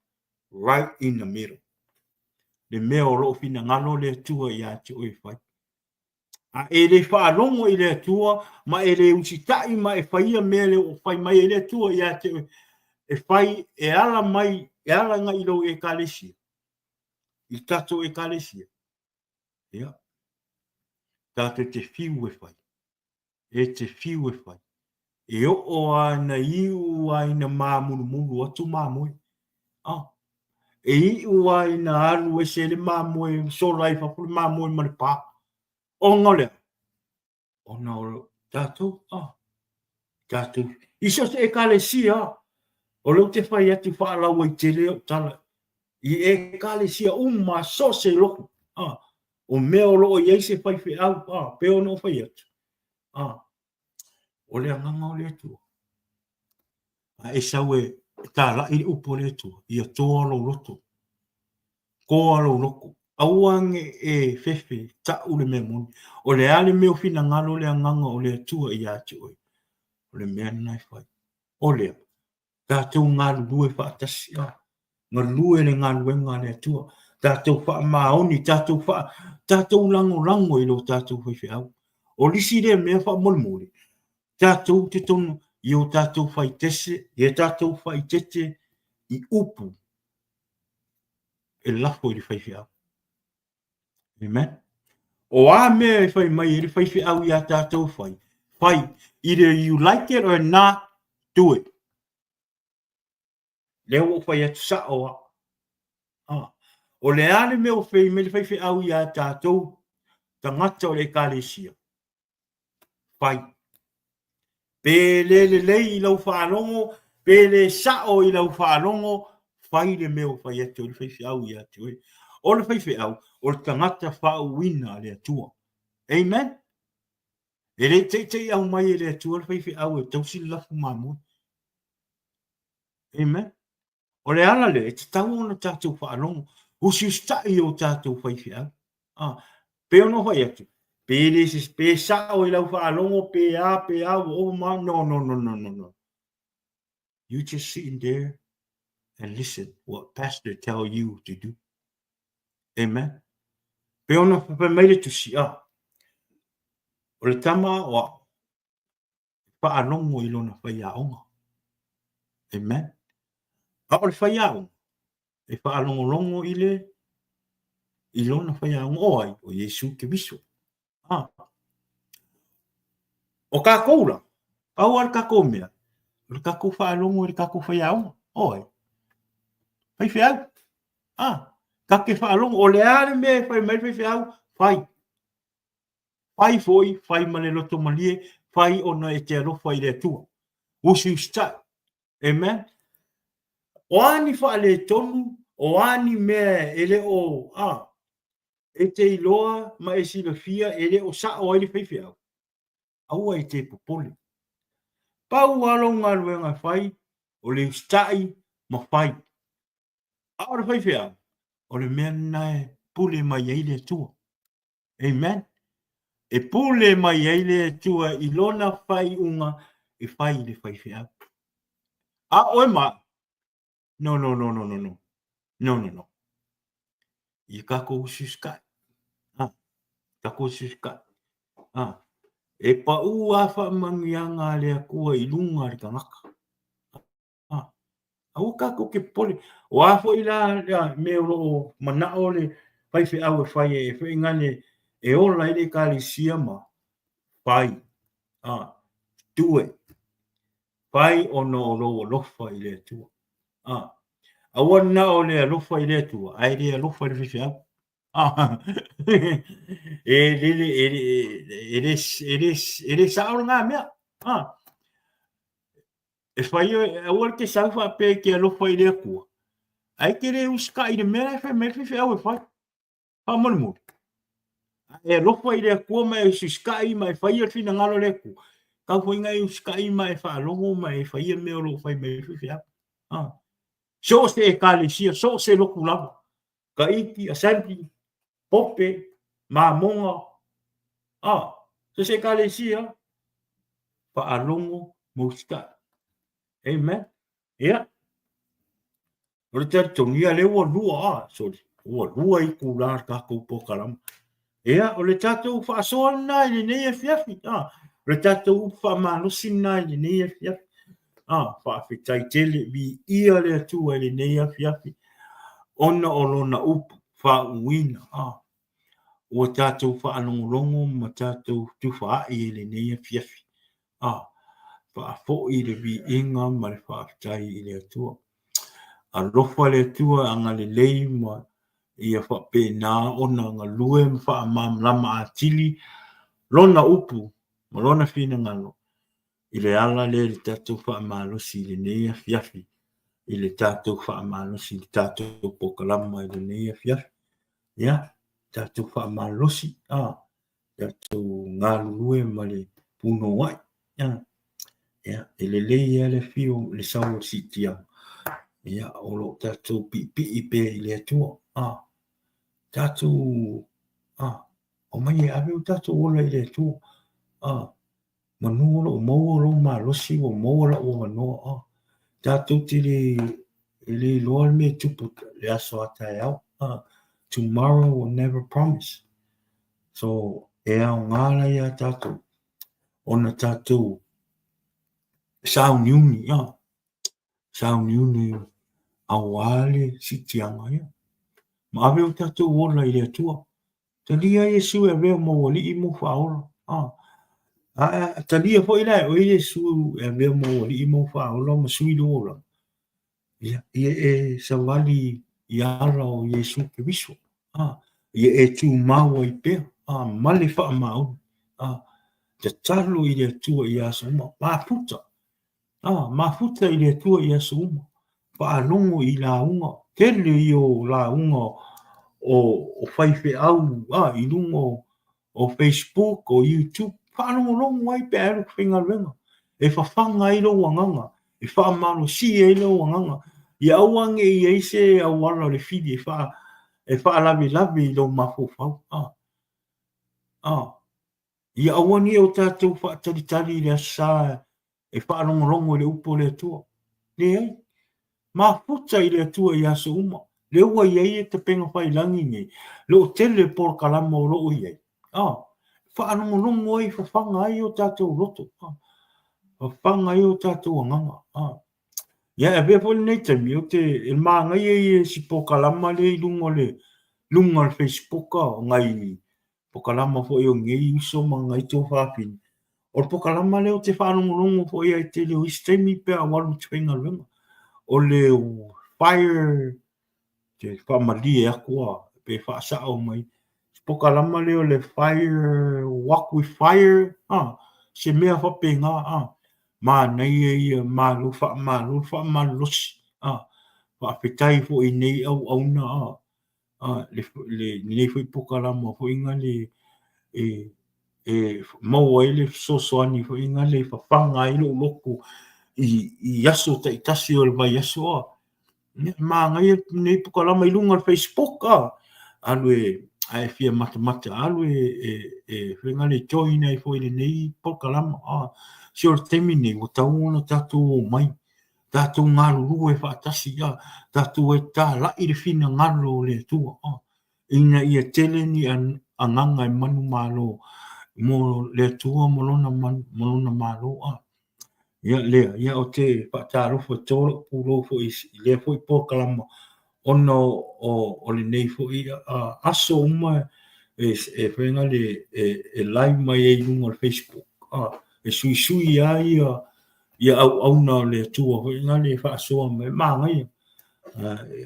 right in the middle. Le mea o lo o finagalo le Atua ia te oe e fai. A e le faalogo i le Atua ma e le usitai ma e faia mea le o fai mai ai le Atua ia te oe e fai e ala mai e ala agai i lou Ekalesia, i le tatou Ekalesia, ia, tatou te fiu e fai, e te fiu e fai, e oo lava ina iu lava ina māmulumulu atu mamoe. Ah, e iu lava ina alu ese le mamoe, sola ai fafo le mamoe ma le pā. Ona o le a? Ona o tatou, ah, tatou. I so o se Ekalesia, o lea ou te fai atu faalauaitele ou tala, i Ekalesia uma so o se lotu, ah, o mea o lo o i ai se faifeau, ah, pei ona ou fai atu, ah, o le agaga o le Atua. A e sau e talai le upu a le Atua, ia toa lou loto, toa lou loto, aua ne i e fefe, tau le mea moni. O le a le mea o finagalo le agaga o le Atua ia te oe, o le mea lena e fai. O lea, tatou galulue faatasi, a, galue le galuega a le Atua, tatou faamaoni, tatou faa, tatou lagolago i lo tatou faifeau. O le isi lea mea faamolemole, tatou te tonu i o tatou faitese, i o tatou faaeteete i upu e lafo i le faifeau. Amen. O a mea e fai mai ai le faifeau iā tatou fai, fai, either you like it or not, do it. Lea ua ou fai atu sao lava. Ah, o le a le mea ua fai mai le faifeau iā tatou tagata o le Ekalesia, fai. Pe le lelei i lau faalogo, pe le sao i lau faalogo, fai le mea ua fai atu ai le faifeau ia te oe. O le faifeau, o le tagata faauuina a le Atua. Amen? E le teitei aumai e le Atua le faifeau e tausi le lafu mamoe. Amen? O le ala lea, e tatau ona tatou faalogo, usiusitai i o tatou faifeau. Ah, pei ona ou fai atu, pe le se, pe sao i lau faalogo, pe a, pe a, ua ova ma, no, no, no, no, no, no. You just sitting there and listen what pastor tell you to do. Amen. Pei ona fai mai le tusi, ah, o le tama aoao, faalogo i lona faiaoga. Amen. A o le faiaoga, e faalogologo i le i lona faiaoga o ai, o Iesu Keriso. Ah. O kākou la, pau lava le kākou mea, o le kākou faalogo i le kākou faiaoga, o ai? Faifeau. Ah, ka te faalogo, o le a le mea e fai mai le faifeau, fai. Fai foi, fai ma le loto malie, fai ona e te alofa i le Atua. Usiusitai. Amen. O a ni faaletonu, o a ni mea e le o, a, e te iloa ma e silafia e le o sao ai le faifeau. Aua e te popole. Pau lava lou galuega e fai, o le usitai ma fai. A o le faifeau, o le mea lena e pule mai ai le Atua. Amen. E pule mai ai le Atua i lona faaiuga e fai i le faifeau. A oe ma No, no, no, no, no, no. No, no, no. Ia takou usiusitai. Ha, takou usiusitai. Ha. E paʻū a faamanuiaga a le Atua i luga o le tagata. Ha. Aua tatou te popole. O a foi la mea o lo o manao le faifeau e fai e feʻainane e ola ai le ekalesia ma fai. Ha. Do it. Fai ona o lou alofa i le Atua. A, aua na o le alofa i le Atua, ae le alofa i le faifeau. A, e le, e le, e le, e le, e le sao lena mea. A, e fai, aua le te sau faapea e te alofa i le Atua, ae te le usitai i le mea la e fai mai le faifeau e fai. Faamolemole, a e alofa i le Atua ma e usiusitai ma e faia le finagalo o le Atua, tau foi ina e usitai ma e faalogo ma e faia mea o lo o fai mai ai le faifeau. Ah. So o se ekalesia, so o se lotu lava, Tahiti, Assembly, Pope, Mamoga, ah, so o se ekalesia, faalogo ma usitai. Amen. Ia. O le talitonu, ia lea ua lua, ah, sorry, ua lua itulā le tatou polokalama. Ia, o le tatou faasoa lena i lenei afiafi, ah, o le tatou upu faamalosi lena i lenei afiafi. Ah, faafetai tele, viia le Atua i lenei afiafi, ona o lona upu faauuina, ah, ua tatou faalogologo ma tatou tufaai i lenei afiafi. Ah, faafoi le viiga ma le faafetai i le Atua. Alofa le Atua agalelei ma ia faapena ona galue ma faamalamalama atili lona upu ma lona finagalo i le ala lea i le tatou faamalosi i lenei afiafi, i le tatou faamalosi i le tatou polokalama i lenei afiafi. Ia, tatou faamalosi, ah, tatou galulue ma le punouai. Ia, e lelei lava le afio, le sau o le siitiaga. Ia, o lo o tatou piipii pea i le Atua. Ah, tatou, ah, omai e ave o tatou ola i le Atua. Ah, manu o lo o maua lou malosi, ua maua lou avanoa. Ah, tatou te le, e le iloa le mea e tupu le aso a taeao. Ah, tomorrow will never promise. So, e aoga la iā tātou ona tātou sauniuni, ia, sauniuni auā le sitiaga ia. Ma ave o tātou ola i le Atua. Talia Iesu e avea mou alii mou faaola. Ah. A, a, talia foi la e oe Iesu e avea mou alii mou faaola ma sui lou olaga. Ia, ia e savali i ala o Iesu Keriso. Ah, ia e tumau ai pea, ah, ma le faamaoni. Ah, tatalo i le Atua i aso uma, mafuta. Ah, mafuta i le Atua i aso uma. Faalogo i lauga, tele ia o lauga o, o faifeau, ah, i luga o, o Facebook, o YouTube, faalogologo ai pe a alu i le faigaluega, e fafaga ai lou agaga, e faamalosia ai lou agaga, ia aua ne i i ai se auala o le fili e faa, e faalavelave i lou mafaufau. A, a, ia aua ne i o tatou faatalitali i le Aso Sa e faalogologo i le upu a le Atua. Leai. Mafuta i le Atua i aso uma. Lea ua i ai e tapena failangi nei, le o tele polokalama o lo o i ai. Ah, faalogologo ai, fafaga ai o tatou loto. Ah, fafaga ai o tatou agaga. Ah. Ia, e avea foi lenei taimi, ou te, e mānaia ia i si polokalama lea i luga o le, luga o le Facebook, o nai pokalama foi o nei uso ma nai tuafafine. O le pokalama lea ou te faalogologo foi ai tele o isi taimi pe a ou alu i te faigaluega. O le fire, te faamalie atu a, pe faasao mai. Se pokalama lea o le fire, walk with fire, a, se mea faapena, a. Manaia ia, malo faamalo, faamalolosi, a. Faafetai foi i nei auauna, a. A, le, le, lenei foi pokalama foi na le, e, e maua ai le fesoasoani foi gale e fafaga ai lou loto i aso taitasi o le vaiaso a. Ia, manaia lenei polokalama i luga o le Facebook a. Alu e, a e fia matamata, alu e, e, e foi gale e join ai foi i lenei polokalama a. Se o le taimi lenei ua tatau ona tatou omai, tatou galulue faatasi a, tatou e talai le finagalo o le Atua a. Ina ia tele ni agaga e manumalo mo le Atua ma lona, ma lona Malo a. Ia lea, ia ou te faatalofa e to lou pulou foi i lea foi polokalama ona o lenei foi aso uma e fai le e live mai ai i luga o le Facebook e suisui ai ia auauna o le Atua foi lea e faasoa mai, manaia.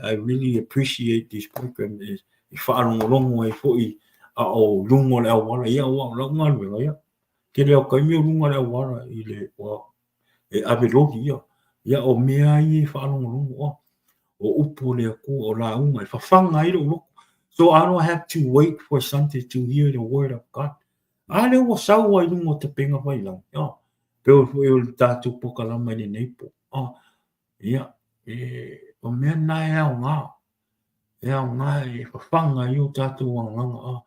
I really appreciate this program e faalogologo ai foi a o luga o le auala, ia aua o lau galuega ia. Tele o taimi o luga o le auala i le e ave loli ia. Ia o mea ia e faalogologo a. O upu o le Atua, o lauga e fafaga ai lou loto. So I don't have to wait for Sunday to hear the word of God. A lea ua sau ai i luga o tapenga failangi. A, pei foi o le tatou polokalama i lenei po. A, ia, e, o mea na e aoga. E aoga e fafaga ai o tatou agaga. A,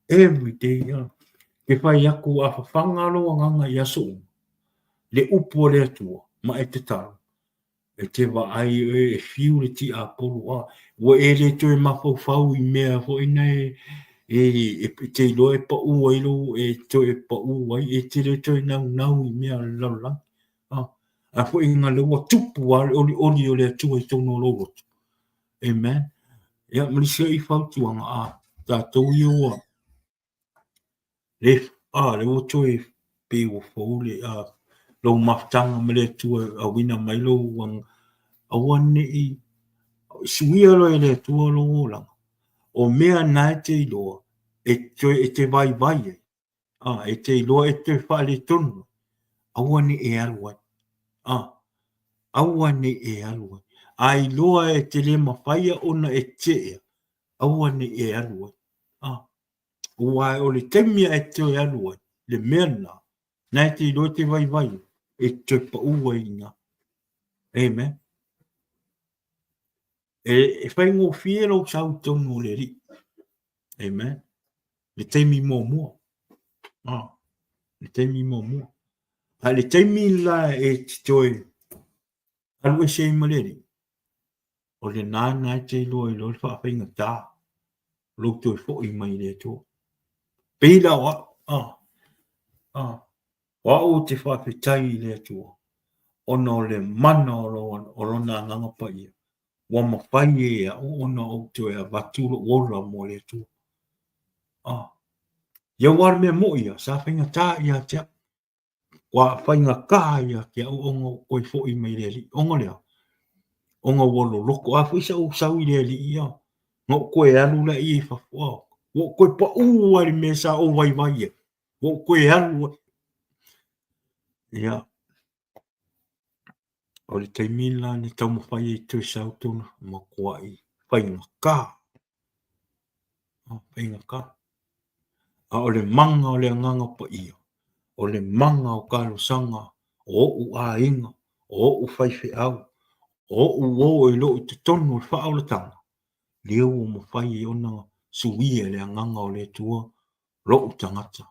every day. A, ke fai aku a fafaga lou agaga i aso uma. Le upu o le Atua, ma e tatalo, e te vaai oe e fiu le tiapolo, a ua e le toe mafaufau i mea foi na e, e, e te iloa e pau ai lou, e toe pau ai, e te le toe naunau i mea o le lalolagi. A, a foi nga le ua tupu lava le olioli o le Atua i totonu o lou loto. Amen. Ia, ma nisi ai fautuaga, a, tatou ia ua, Le, a, le ua toe pei ua fou le, a, lou mafutaga ma le Atua e auina mai lou aua ne i suia loa e le Atua lou olaga. O mea na e te iloa e toe e te vaivai ai, a, e te iloa e toe faaletonu ai, aua ne i e alu ai. A, aua ne i e alu ai. A iloa e te le mafaia ona e tea, aua ne i e alu ai. A, Aua o le taimi a e toe alu ai, le mea lena, na e te iloa e te vaivai ai, e te toe pau ai i ina. Amen. E, e faigofie lou sau i totonu o le Alii. Amen. Le taimi muamua. Ah, le taimi muamua. A le taimi la e te toe alu ese ai ma le Alii, o lena na e te iloa i loa le faafaigata lou toe foi mai i le Atua. Pei la o au, ah, ah, o au ou te faafetai i le Atua, ona o le mana o, lo, o lona agaga paia, ua mafai e au ona ou toe avatu lou ola mo le Atua. Ah, ia ua le mea moi ia, sa faigata ia te au. Ua faigata ia te au ona ou toe foi mai i le Alii. Ona o le a? Ona ua loloto a foi sa ou sau i le Alii ia, na ou toe alu laia i fafo, a, ua ou toe pau lava i le mea sa ou vaivai ai, ua ou toe alu ai. Ia, o le taimi la na taumafai ai e toe sau tonu, matuai faigata, faigata. A o le mana o le Agaga Paia, o le mana o talosaga o o'u aiga, o o'u faifeau, o o'u uo e le o i totonu o le faaolataga, lea ua mafai ai ona suia e le Agaga o le Atua lo'u tagata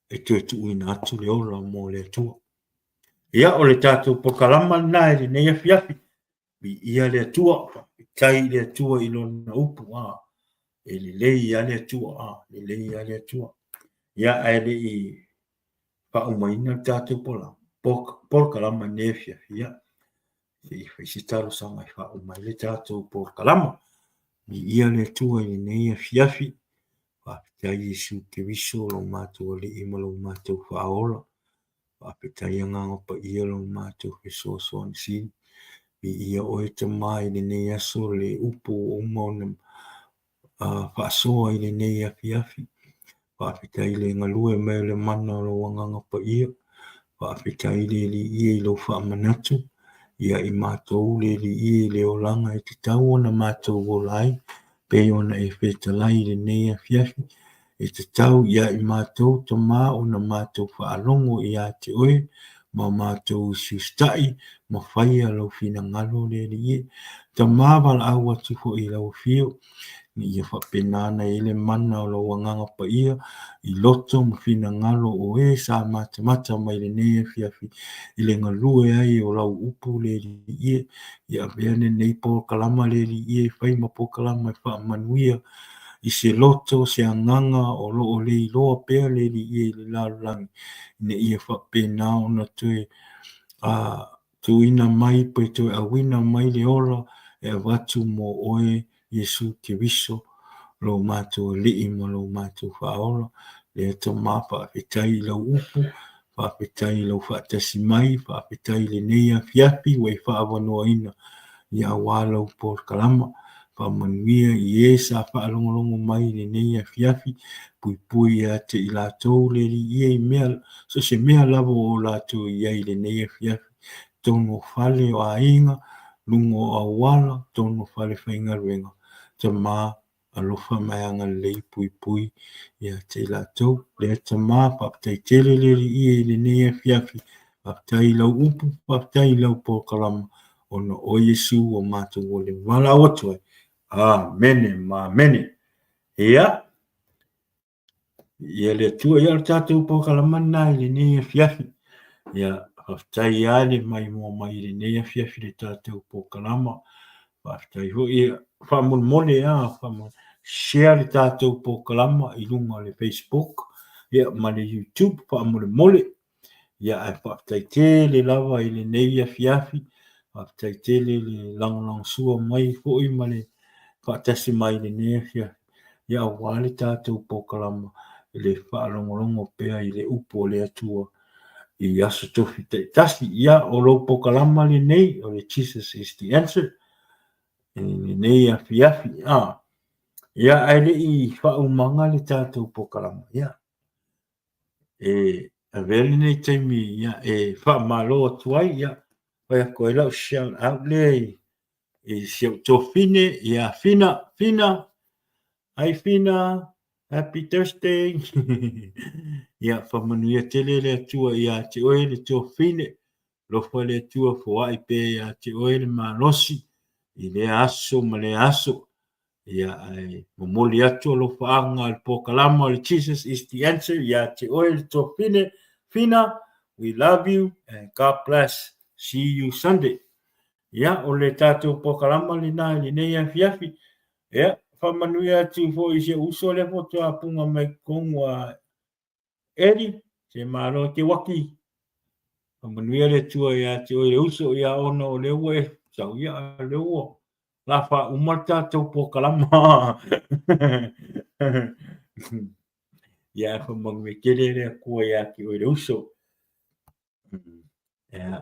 e toe tuuina atu le ola mo le Atua. Ia, o le tatou polokalama lena i lenei afiafi. Viia le Atua, faafetai i le Atua i lona upu, a, e lelei lava le Atua, a, lelei lava le Atua. Ia, ae le i faaumaina le tatou polokalama i lenei afiafi, ia, se i fai se talosaga e faauma ai le tatou polokalama. Viia le Atua i lenei afiafi, faafetai Iesu Keriso, lo matou Alii ma lo matou Faaola. Faafetai Agaga Paia lo matou fesoasoani sili. Viia oe Tama i lenei aso le upu ua uma ona faasoa i lenei afiafi. Faafetai i le galue mai o le mana o lou Agaga Paia. Faafetai le Alii e i lou faamanatu ia i matou le Alii e i le olaga e tatau ona matou ola ai, pei ona e fetalai i lenei afiafi. E tatau ia i matou Tama ona matou faalogo ia te oe ma matou usiusitai ma faia lou finagalo le Alii e. Tama valaau atu foi i lau afio, ina ia faapena ona i ai le mana o lou Agaga Paia i loto ma finagalo o e sa matamata mai lenei afiafi i le galue ai o lau upu le Alii e. Ia avea lenei polokalama le Alii e fai ma polokalama e faamanuia i se loto, se agaga o lo o le iloa pea le Alii e i le lalolagi, ina ia faapena ona toe tuuina mai pe toe auina mai le ola e avatu mo oe Iesu Keriso, lo matou Alii ma lo matou Faaola. Lea Tama, faafetai i lau upu, faafetai i lau faatasi mai, faafetai i lenei afiafi ua e faaavanoaina ia aua lau polokalama. Faamanuia i e sa faalogologo mai i lenei afiafi, puipui ia te i latou le Alii e i mea, so o se mea lava o latou i ai i lenei afiafi, totonu o fale o aiga, luga o auala, totonu o fale faigaluega. Tama, alofa ma e agalelei, puipui ia te i latou. Lea Tama, faafetai tele le Alii e i lenei afiafi, faafetai i lau upu, faafetai i lau polokalama, ona o Iesu ua matou ua le valaau atu ai. Amene ma amene. Ia, Ia le Atua, ia o le tatou polokalama lena i lenei afiafi. Ia, faafetai lava le maimoa mai i lenei afiafi i le tatou polokalama. Faafetai foi, ia, faamolemole lava, faamolemole, share le tatou polokalama i luga o le Facebook, ia ma le YouTube faamolemole. Ia ae faafetai tele lava i lenei afiafi, faafetai tele le lagolagosua mai foi ma le faatasi mai i lenei afiafi, ia aua le tatou polokalama i le faalogologo pea i le upu a le Atua i aso tofi taitasi. Ia, o lou polokalama lenei, o le Jesus is the Answer i lenei afiafi. Ia, ae le i faaumaga le tatou polokalama, ia, e avea lenei taimi ia, e faamalo atu ai, ia, fai atu ai lau shout out lea i, i si ou tuafafine ia Fina, Fina, hi Fina, happy Thursday. Ia, faamanuia tele le Atua ia te oe le tuafafine, alofa le Atua foai pea ia te oe le malosi i lea aso ma lea aso. Ia, ae momoli atu alofaaga le polokalama o le Jesus is the Answer ia te oe le tuafafine, Fina, we love you and God bless. See you Sunday. Ia, o le tatou polokalama lena i lenei afiafi. Ia, faamanuia atu foi i si ou uso lea faatoa punga mai totonu a Eddie, se malo te waki. Faamanuia le Atua ia te oe le uso, ia ona o lea ua e sau, ia o lea ua la faauma le tatou polokalama. Ia faamanuia tele le Atua ia te oe le uso. Ia,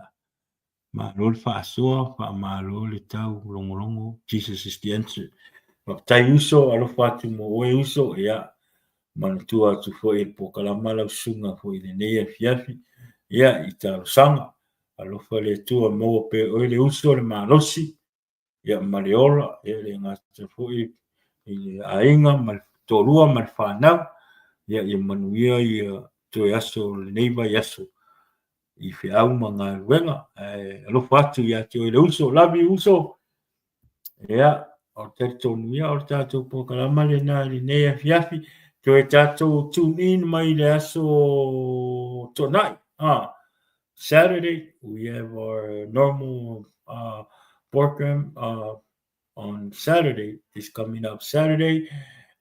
malo le faasoa, faamalo le tau logologo, Jesus is the answer. Faafetai uso, alofa atu mo oe uso, ia, manatua atu foi i le polokalama lau susuga foi i lenei afiafi, ia, i talosaga, alofa le Atua maua pea oe le uso, le malosi, ia ma le ola, ia e le gata foi i le aiga ma le toalua ma le fanau, ia ia manuia ia toe aso o lenei vaiaso i feau ma galuega. Ae alofa atu ia te oe le uso, love you uso. Ia, o le talitonu ia o le tatou polokalama lena i lenei afiafi. Toe tatou tune in mai le aso Toonai. Ah, Saturday, we have our normal program on Saturday, this coming up Saturday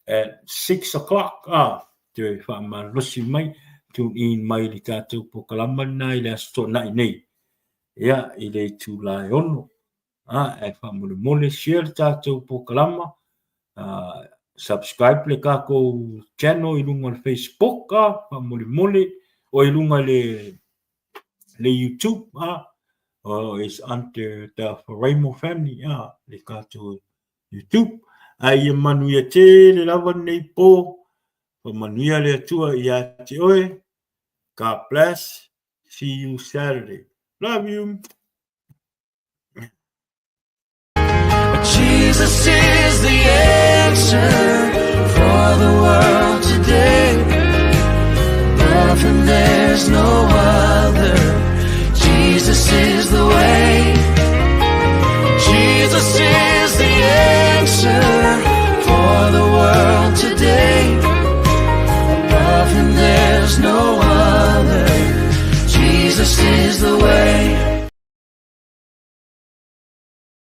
at 6 o'clock. Ah, toe faamalolosi mai, tune in mai le tatou polokalama lena i le Aso Toonai nei. Ia, i le itula e 6. Ah, ae faamolemole share le tatou polokalama, subscribe le tatou channel i luga o le Facebook, ah, faamolemole, o i luga i le le YouTube, ah, is under the Faraimo family, ah, le tatou YouTube. Ae ia manuia tele lava lenei po, faamanuia le Atua ia te oe. God bless. See you Saturday. Love you. Jesus is the answer for the world today. There's no other. Jesus is the way.